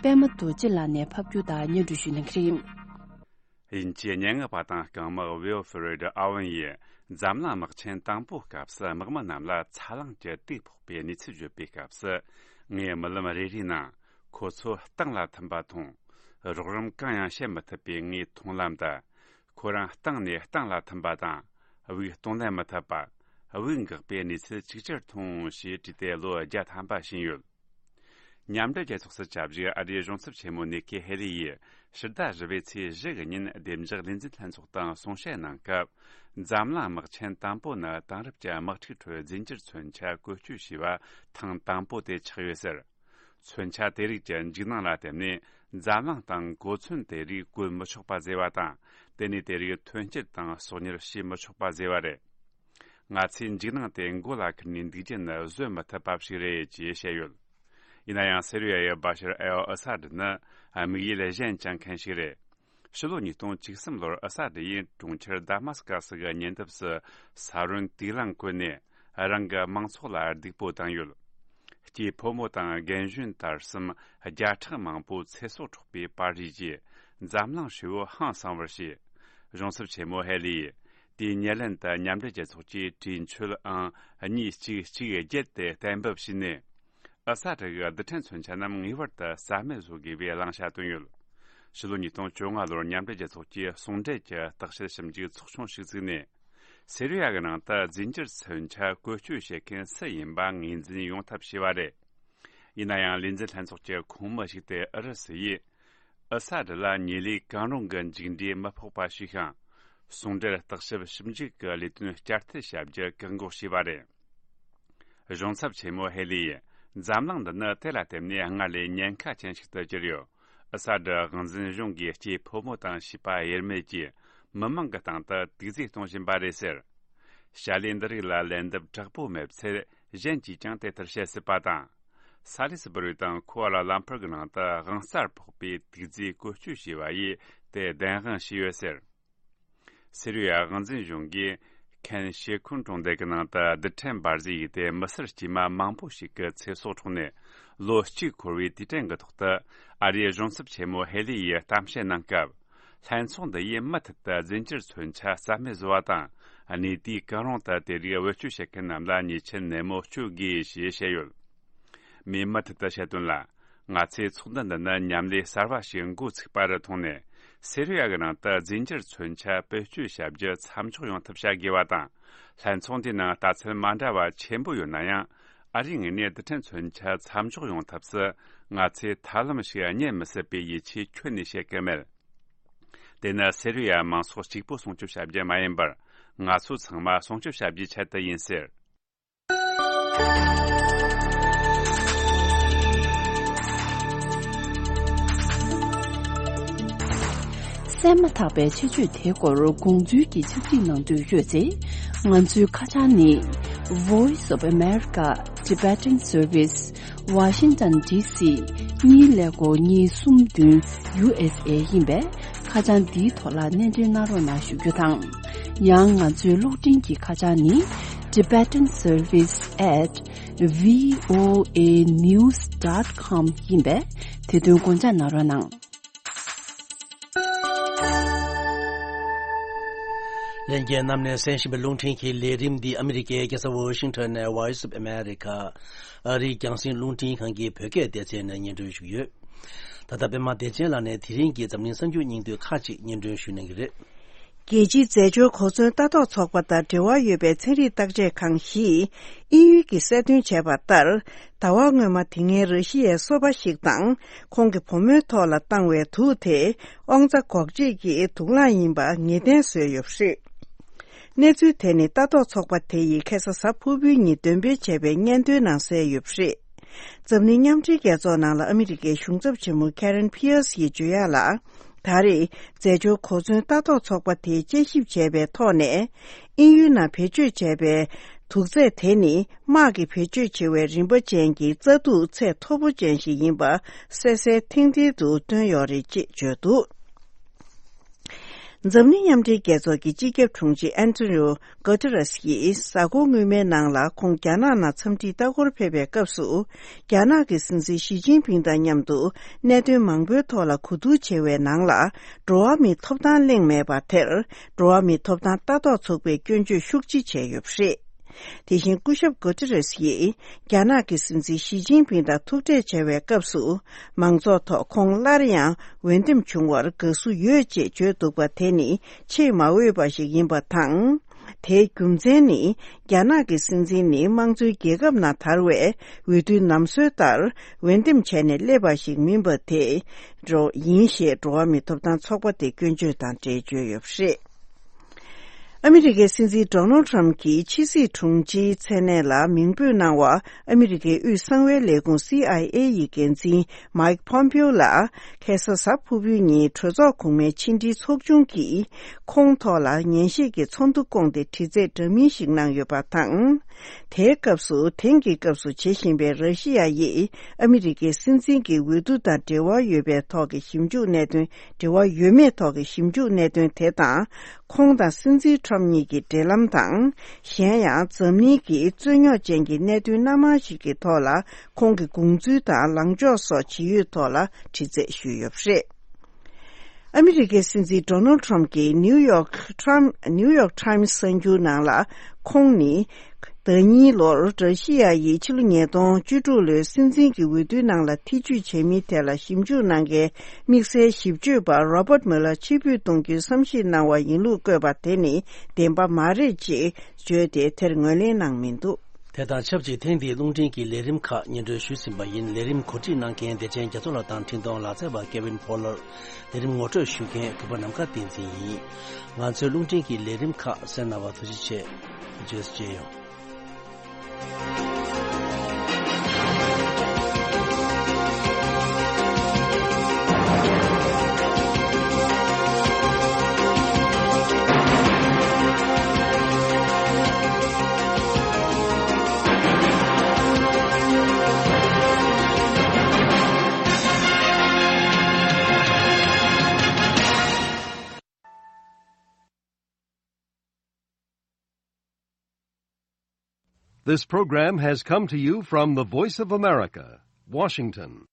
པད་མ་རྡོ་རྗེ་ལགས་ནས་ཕབ་སྒྱུར་དང་སྙན་སྒྲོན་ཞུ་གནང་གི་རེད། དབྱིན་ཇིའི་སྙན་ངག་པ་དང་རྐང་དམག་ཝིལ་ཧྥི་རེད་ཨ་ཝན་ཡིས་འཛམ་གླིང་དམག་ཆེན་དང་པོའི་སྐབས་སུ་དམག་མི་རྣམས་ལ་ཚ་རླངས་ཀྱི་དུག་ཕོག་པའི་གནས་ཚུལ་བརྗོད་པའི་སྐབས་སུ། ངའི་རྨི་ལམ་རེ་རེའི་ནང་ཁོ་ཚོ་སྟེང་ལ་ཐིམ་པ་མཐོང་། རོགས་རམ་གང་ཡང་བྱེད་མི་ཐུབ་པའི་ངའི་མཐོང་ལམ་དུ། ཁོ་རང་སྟེང་ནས་སྟེང་ལ་ཐིམ་པ་དང་། དབུགས་གཏོང་ལེན་མི་ཐུབ་པ། དབུགས་འགག་པའི་གནས་ཚུལ་ཅིག་ཅར་མཐོང་ཞེས་བྲིས་ཏེ་ལོ་བརྒྱ་ཐམ་པ་ཕྱིན་ཡོད། མཉམ་འབྲེལ་རྒྱལ་ཚོགས་སུ་བཅའ་བཞུགས་ཨ་རིའི་གཞུང་ཚབ་ཆེན་མོ་ནེ་ཁི་ཧེ་ལི་ཡིས་ཕྱི་ཟླ་བཞི་པའི་ཚེས་བཞི་གི་ཉིན་བདེ་འཇགས་ལས་འཛིན་ལྷན་ཚོགས་དང་གསུང་བཤད་གནང་སྐབས། འཛམ་གླིང་དམག་ཆེན་དང་པོ་ནི་དེང་རབས་ཀྱི་དམག་འཁྲུག་ཁྲོད་རྫས་འགྱུར་མཚོན་ཆ་བཀོལ་སྤྱོད་བྱས་པ་ཐེངས་དང་པོ་དེ་ཆགས་ཡོད་ཟེར། མཚོན་ཆ་དེ་རིགས་ཀྱི་འཇིགས་སྣང་ལ་བརྟེན་ནས་འཛམ་གླིང་སྟེང་གོ་མཚོན་དེ་རིགས་བཀོལ་མི་ཆོག་པ་བཟོས་པ་དང་། དེ་ནས་དེ་རིགས་ཐོན་སྐྱེད་དང་གསོག་ཉར་བྱེད་མི་ཆོག་པ་བཟོས་པ་རེད། ང་ཚོས་འཇིགས་སྣང་དེ་མགོ་ལ་ཁུར་ནས་འདུག་རྒྱུ་ནི་བཟོད་མི་ཐུབ་པ་ཞིག་རེད་ཅེས་བཤད་ཡོད། ཡིན་ན་ཡང་སི་རི་ཡ་ཡི་བྷ་ཤར་ཨེལ་ཨ་སཱ་ཏྲ་ནི་དམིགས་ཡུལ་གཞན་ཅང་མཁན་ཞིག་རེད། ཕྱི་ལོ་ཉིས་སྟོང་བཅུ་གསུམ་ལོར་ཨ་སཱ་ཏྲ་ཡིས་གྲོང་ཁྱེར་དཱ་མཱ་སི་ཀ་སི་གི་ཉེ་འདབས་སུ་ས་རོན་དུག་རླངས་བཀོལ་ནས་རང་གི་མང་ཚོགས་ལ་སྡུག་པོ་བཏང་ཡོད། སྐྱེས་ཕོ་མོ་དང་རྒན་གཞོན་དར་གསུམ་བརྒྱ་ཕྲག་མང་པོ་ཚེ་སྲོག་འཕྲོག་པའི་པར་རིས་ཀྱིས་འཛམ་གླིང་ཧྲིལ་བོ་ཧང་སང་བར་བྱས། གཞུང་ཚབ་ཆེན་མོ་ཧེ་ལི་ཡིས་དེའི་ཉེར་ལེན་དུ་མཉམ་འབྲེལ་རྒྱལ་ཚོགས་ཀྱི་གྲོས་ཆོད་ཨང་གཉིས་གཅིག་གཅིག་བརྒྱད་དེ་གཏན་འབེབས་བྱས་ནས། ཨ་སཱ་ཏྲ་གི་རྡུལ་ཕྲན་མཚོན་ཆ་རྣམས་ངེས་པར་དུ་རྩ་མེད་བཟོ་དགོས་པའི་བླང་བྱ་བཏོན་ཡོད། ཕྱི་ལོ་ཉིས་སྟོང་བཅོ་ལྔ་ལོར་མཉམ་འབྲེལ་རྒྱལ་ཚོགས་ཀྱིས་ཟུང་འབྲེལ་གྱི་བརྟག་དཔྱད་ཞིབ་འཇུག་ཚོགས་ཆུང་ཞིག་བཙུགས་ནས། སི་རི་ཡ་གི་ནང་དུ་རྫས་འགྱུར་མཚོན་ཆ་བཀོལ་སྤྱོད་བྱེད་མཁན་སུ་ཡིན་པ་ངོས་འཛིན་ཡོང་ཐབས་བྱས་པ་རེད། ཡིན་ན་ཡང་ལས་འཛིན་ལྷན་ཚོགས་ཀྱི་ཁོངས་མི་ཞིག་སྟེ་ཨུ་རུ་སུ་ཡིས། ཨ་སཱ་ཏྲ་ལ་ཉེ་ལས་གང་རུང་གི་མཇུག་འབྲས་མི་ཕོག་པ་ཞིག་ཤིང་། ཟུང་འབྲེལ་བརྟག་ཞིབ་ཞིབ་འཇུག་གི་ལས་དོན་བསྐྱར་ཐད་བྱ་རྒྱུ་བཀག་འགོག་བྱས་པ་རེད། གཞུང་ཚབ་ཆེན་མོ་ཧེ་ལི་ཡིས་འཛམ་གླིང་འདི་ནི་དེ་ལ་བརྟེན་ནས་སྔར་ལས་ཉེན་ཁ་ཅན་ཞིག་ཏུ་གྱུར་ཡོད། ཨ་སཱ་ཏྲ་དབང་འཛིན་གཞུང་གིས་སྐྱེས་ཕོ་མོ་དང་བྱིས་པ་དབྱེར་མེད་ཀྱིས་མི་མང་གི་སྟེང་དུ་དུག་རྫས་གཏོང་བཞིན་པ་རེད་ཟེར། བྱ་ལས་འདི་རིགས་ལ་ལན་འདེབས་དྲག་པོ་མེད་ཚེ་གཞན་གྱིས་ཀྱང་དེ་ལྟར་བྱེད་སྲིད་པ་དང་། ས་ལི་སི་བུ་རི་དང་ཁུ་ཨ་ལ་ལམ་ཕུར་གྱི་ནང་དུ་དབང་རྩར་ཕོག་པའི་དུག་རྫས་བཀོལ་སྤྱོད་བྱས་པ་ཡིས་དེ་བདེན་དཔང་བྱས་ཡོད་ཟེར། སི་རི་ཡ་དབང་འཛིན་གཞུང་གིས་ཁན་ཤེ་ཁུན་གྲོང་རྡལ་གྱི་ནང་དུ་རྡུལ་ཕྲན་འབར་རྫས་ཡིས་ཏེ་མི་སེར་དཀྱུས་མ་མང་པོ་ཞིག་གི་ཚེ་སྲོག་འཕྲོག་ནས། ལོ་གཅིག་འཁོར་བའི་དུས་དྲན་གྱི་ཐོག་ཏུ། ཨ་རིའི་གཞུང་ཚབ་ཆེན་མོ་ཧེ་ལི་ཡིས་གཏམ་བཤད་གནང་སྐབས། ལྷན་ཚོགས་འདི་ཡིས་མུ་མཐུད་དུ་རྫས་འགྱུར་མཚོན་ཆ་རྩ་མེད་བཟོ་བ་དང་། གནས་དུས་གང་རུང་དུ་དེ་རིགས་བེད་སྤྱོད་བྱེད་མཁན་རྣམས་ལ་ཉེས་ཆད་ནན་མོ་གཅོད་དགོས་ཞེས་བཤད་ཡོད། མིས་མུ་མཐུད་དུ་བཤད་དོན་ལ། ང་ཚོའི་ཚོགས་འདུ་འདི་ནི་མཉམ་ལས་གསར་བ་ཞིག་འགོ་ཚུགས་པར་མཐོང་ནས། སེ་རི་ཡ་གི་ནང་དུ་རྫས་འགྱུར་མཚོན་ཆ་བེད་སྤྱོད་བྱ་རྒྱུ་མཚམས་འཇོག་ཡོང་ཐབས་བྱ་དགོས་པ་དང་། ལྷན་ཚོགས་འདིའི་ནང་ལྟ་ཚུལ་མ་འདྲ་བ་ཆེན་པོ་ཡོད་ན་ཡང་། ཨ་རིའི་ངོས་ནས་རྡུལ་ཕྲན་མཚོན་ཆ་མཚམས་འཇོག་ཡོང་ཐབས་སུ། ང་ཚོས་ཐབས་ལམ་ཞིག་རྙེད་མི་སྲིད་པའི་ཡིད་ཆེས་ཁྱོན་ནས་བྱེད་ཀྱི་མེད། དེ་ནི་སེ་རི་ཡ་མང་ཚོགས་གཅིག་པུ་སྲུང་སྐྱོབ་བྱ་རྒྱུ་མ་ཡིན་པར། ང་ཚོ་ཚང་མ་སྲུང་སྐྱོབ་བྱ་རྒྱུའི་ཆེད་དུ་ཡིན་ཟེར། གསན་མ་ཐག་པའི་ཆེད་བརྗོད་དེའི་སྐོར་དགོངས་ཚུལ་གྱི་ཕྱག་བྲིས་གནང་འདོད་ཡོད་ཚེ། ང་ཚོའི་ཁ་བྱང་ནི། Voice of America Tibetan Service, Washington D C གཉིས་ཀླད་ཀོར་གཉིས་གསུམ་བདུན། U S A ཡིན་པས། ཁ་བྱང་འདིའི་ཐོག་ལ་སྣེ་འདྲེན་གནང་རོགས་གནང་ཞུ་རྒྱུ་དང་། ཡང་ང་ཚོའི་གློག་འཕྲིན་གྱི་ཁ་བྱང་ནི། Tibetan Service at V O A news dot com ཡིན་པས། དེ་དོན་དགོངས་འཇགས་གནང་རོགས་གནང་། ལྷན་རྒྱས་རྣམས་ནས་གསན་བཞིན་པའི་རླུང་འཕྲིན་གྱི་ལས་རིམ་འདི་ཨ་མི་རི་ཀའི་རྒྱལ་ས་ཝ་ཤིང་ཊོན་ནས་Voice of America ཨ་རིའི་རྒྱང་སྲིང་རླུང་འཕྲིན་ཁང་གི་བོད་སྐད་སྡེ་ཚན་ནས་སྙན་སྒྲོན་ཞུ་གི་ཡོད། ད་ལྟ་པད་མ་བདེ་ཆེན་ལགས་ནས་དེ་རིང་གི་འཛམ་གླིང་གསར་འགྱུར་སྙིང་བསྡུས་ཁག་ཅིག་སྙན་སྒྲོན་ཞུ་གནང་གི་རེད། རྒྱལ་སྤྱིའི་རྫས་སྦྱོར་གོ་མཚོན་ལྟ་རྟོག་ཚོགས་པ་དང་འབྲེལ་བ་ཡོད་པའི་ཚན་རིག་བརྟག་དཔྱད་ཁང་ཞིག་དབྱིན་ཡུལ་གྱིས་གསལ་སྟོན་བྱས་པ་ལྟར། ཟླ་བ་སྔོན་མ་དེ་སྔའི་ར་ཤི་ཡའི་སོ་པ་ཞིག་དང་ཁོང་གི་བུ་མོའི་ཐོག་ལ་བཏང་བའི་དུག་དེ་དབང་རྩ་འགོག་བྱེད་ཀྱི་དུག་རླངས་ཡིན་པ་ངེས་གཏན་བཟོས་ཡོད་པ་རེད། གནས་ཚུལ་དེ་ནི་ལྟ་རྟོག་ཚོགས་པ་དེ་ཡིས་ཁ་སང་གཟའ་ཕུར་བུའི་ཉིན་འདོན་སྤེལ་བྱས་པའི་སྙན་ཐོའི་ནང་གསལ་ཡོད་པ་རེད། འཛམ་གླིང་མཉམ་འབྲེལ་རྒྱལ་ཚོགས་ནང་ལ་ཨ་མི་རི་ཀའི་གཞུང་ཚབ་ཆེན་མོ་Karen Pierce ཡིས་བརྗོད་ཡག་ལ། ད་རེས་རྫས་སྦྱོར་གོ་མཚོན་ལྟ་རྟོག་ཚོགས་པ་དེས་དཔྱད་ཞིབ་བྱས་པའི་ཐོག་ནས། དབྱིན་ཡུལ་ནང་བེད་སྤྱོད་བྱས་པའི་དུག་རྫས་དེ་ནི་དམག་གི་བེད་སྤྱོད་ཆེ་བའི་རིན་པ་ཅན་གྱི་རྩྭ་དུག་ཚད་མཐོ་པོ་ཅན་ཞིག་ཡིན་པ་གསལ་གསལ་ཐིང་ཐིང་དུ་བཏོན་ཡོད་རེད་ཅེས་བརྗོད་འདུག་འཛམ་གླིང་མཉམ་འབྲེལ་རྒྱལ་ཚོགས་ཀྱི་སྤྱི་ཁྱབ་དྲུང་ཆེ་ཨན་ཏོ་ནིའོ་གོ་ཏེ་རེས་ཡིས་གཟའ་འཁོར་སྔོན་མའི་ནང་ལ་ཁོང་རྒྱ་ནག་ནང་འཚམས་འདྲིའི་ལྟ་སྐོར་ཕེབས་པའི་སྐབས་སུ། རྒྱ་ནག་གི་སྲིད་འཛིན་ཞི་ཅིན་ཕིང་དང་མཉམ་དུ་གནད་དོན་མང་པོའི་ཐོག་ལ་གོ་བསྡུར་བྱས་པའི་ནང་ལ། འགྲོ་བ་མིའི་ཐོབ་ཐང་གླེང་མེད་པ་དེར། འགྲོ་བ་མིའི་ཐོབ་ཐང་ལྟ་རྟོག་ཚོགས་པས་སྐྱོན་བརྗོད་ཤུགས་ཆེ་བྱས་ཡོད་པ་རེད། དེ་བཞིན་སྐུ་ཞབས་གོ་ཏེ་རེས་ཡིས། རྒྱ་ནག་གི་སྲིད་འཛིན་ཞི་ཅིན་ཕིང་དང་ཐུག་འཕྲད་བྱ་བའི་སྐབས་སུ། མང་ཚོགས་ཐོག་ཁོང་སླར་ཡང་འོས་འདེམས་བྱུང་བར་དགའ་བསུ་ཡོད་ཅེས་བརྗོད་འདུག་པ་དེ་ནི་ཆེས་མ་འོས་པ་ཞིག་ཡིན་པ་དང་། དེའི་རྒྱུ་མཚན་ནི། རྒྱ་ནག་གི་སྲིད་འཛིན་ནི་དམངས་གཙོའི་རྒྱལ་ཁབ་ནང་དར་བའི་འོས་བསྡུའི་ནམ་སྲོལ་ལྟར་འོས་འདེམས་བྱས་ནས་སླེབས་པ་ཞིག་མིན་པ་དེ་འདྲ་ཡིན་ཞེས་འགྲོ་བ་མིའི་ཐོབ་ཐང་ཚོགས་པ་དེ་སྐྱོན་བརྗོད་དང་འབྲེལ་བརྗོད་ཡོད་པ་རེད། ཨ་མི་རི་ཀའི་སྲིད་འཛིན་ཌོ་ནལ་ཊམ་གྱི་ཕྱི་སྲིད་དྲུང་ཆེའི་མཚན་གནས་ལ་མིང་འབོད་གནང་བ། ཨ་མི་རི་ཀའི་དབུས་གསང་བའི་ལས་ཁུངས་སི་ཨའི་ཨེ་ཡི་འགན་འཛིན་མཱིག་ཕོམ་པིའོ་ལ། ཁ་སང་གཟའ་ཕུར་བུའི་ཉིན་གྲོས་ཚོགས་གོང་མའི་ཕྱི་འབྲེལ་ཚོགས་ཆུང་གིས་ཁོང་ཐོག་ལ་ཉན་ཞིབ་ཀྱི་ཚོགས་འདུ་བསྐོངས་ཏེ་དྲི་རྩད་འདྲ་མིན་ཞིག་གནང་ཡོད་པ་དང་། དེའི་སྐབས་སུ་དེང་གི་སྐབས་སུ་བྱེད་བཞིན་པའི་ར་ཤི་ཡ་ཡིས་ཨ་མི་རི་ཀའི་སྲིད་འཛིན་གྱི་འོས་བསྡུ་དང་འབྲེལ་བ་ཡོད་པའི་ཐོག་གི་ཞིབ་འཇུག་གནད་དོན། འབྲེལ་བ་ཡོད་མེད་ཐོག་གི་ཞིབ་འཇུག་གནད་དོན་དེ་དང་། ཁོང་དང་སྲིད་འཛིན་ཊམ་གཉིས་ཀྱི་འབྲེལ་ལམ་དང་། གཞན་ཡང་འཛམ་གླིང་གི་རྩོད་རྙོག་ཅན་གྱི་གནད་དོན་སྣ་མང་ཞིག་གི་ཐོག་ལ་ཁོང་གི་དགོངས་ཚུལ་དང་ལངས་ཕྱོགས་སོགས་ཇི་ཡོད་ཐོག་ལ་དྲི་རྩད་ཞུས་ཡོད་པ་རེད། ཨ་མི་རི་ཀའི་སྲིད་འཛིན་ཌོ་ནལ་ཊམ་གྱིས་ནིའུ་ཡོག་ཊམ་ནིའུ་ཡོག་ཊམ་གསར་འགྱུར་ནང་ལ་ཁོང་ནི། ཟླ་གཉིས་ལོར་ར་ཤི་ཡ་ཡིས་ཕྱི་ལོ་ཉིས་སྟོང་བཅུ་དྲུག་ལོའི་སྲིད་འཛིན་གྱི་འོས་བསྡུའི་ནང་ལ་ཐེ་ཇུས་བྱེད་མིན་ཐད་ལ་ཞིབ་འཇུག་གནང་མཁན་དམིགས་བསལ་ཞིབ་དཔྱོད་པ་Robert Mueller་ཕྱིར་འབུད་གཏོང་རྒྱུའི་བསམ་གཞིག་གནང་བ་ཡིན་ལུགས་བཀོད་པ་དེ་ནི་བདེན་པ་མ་རེད་ཅེས་བརྗོད་དེ་དེར་ངོས་ལེན་གནང་མི་འདུག་དེ་དང་ཆབས་ཅིག་ཐེངས་འདིའི་རླུང་འཕྲིན་གྱི་ལས་རིམ་ཁག་སྙན་སྒྲོན་ཞུས་ཟིན་པ་ཡིན། ལས་རིམ་གོ་སྒྲིག་གནང་མཁན་བདེ་ཆེན་རྒྱ་མཚོ་ལགས་དང་འཕྲིན་གཏོང་ལག་རྩལ་པ་Kevin Pollard། ལས་རིམ་ངོ་སྤྲོད་ཞུ་མཁན་གུས་པ་ནམ་མཁའ་བསྟན་འཛིན་ཡིན། ང་ཚོའི་རླུང་འཕྲིན་གྱི་ལས་རིམ་ཁག་གསན་གནང་བར་ཐུགས་རྗེ་ཆེ། བརྗོད་བྱས་ཡོང་། This program has come to you from the Voice of America, Washington.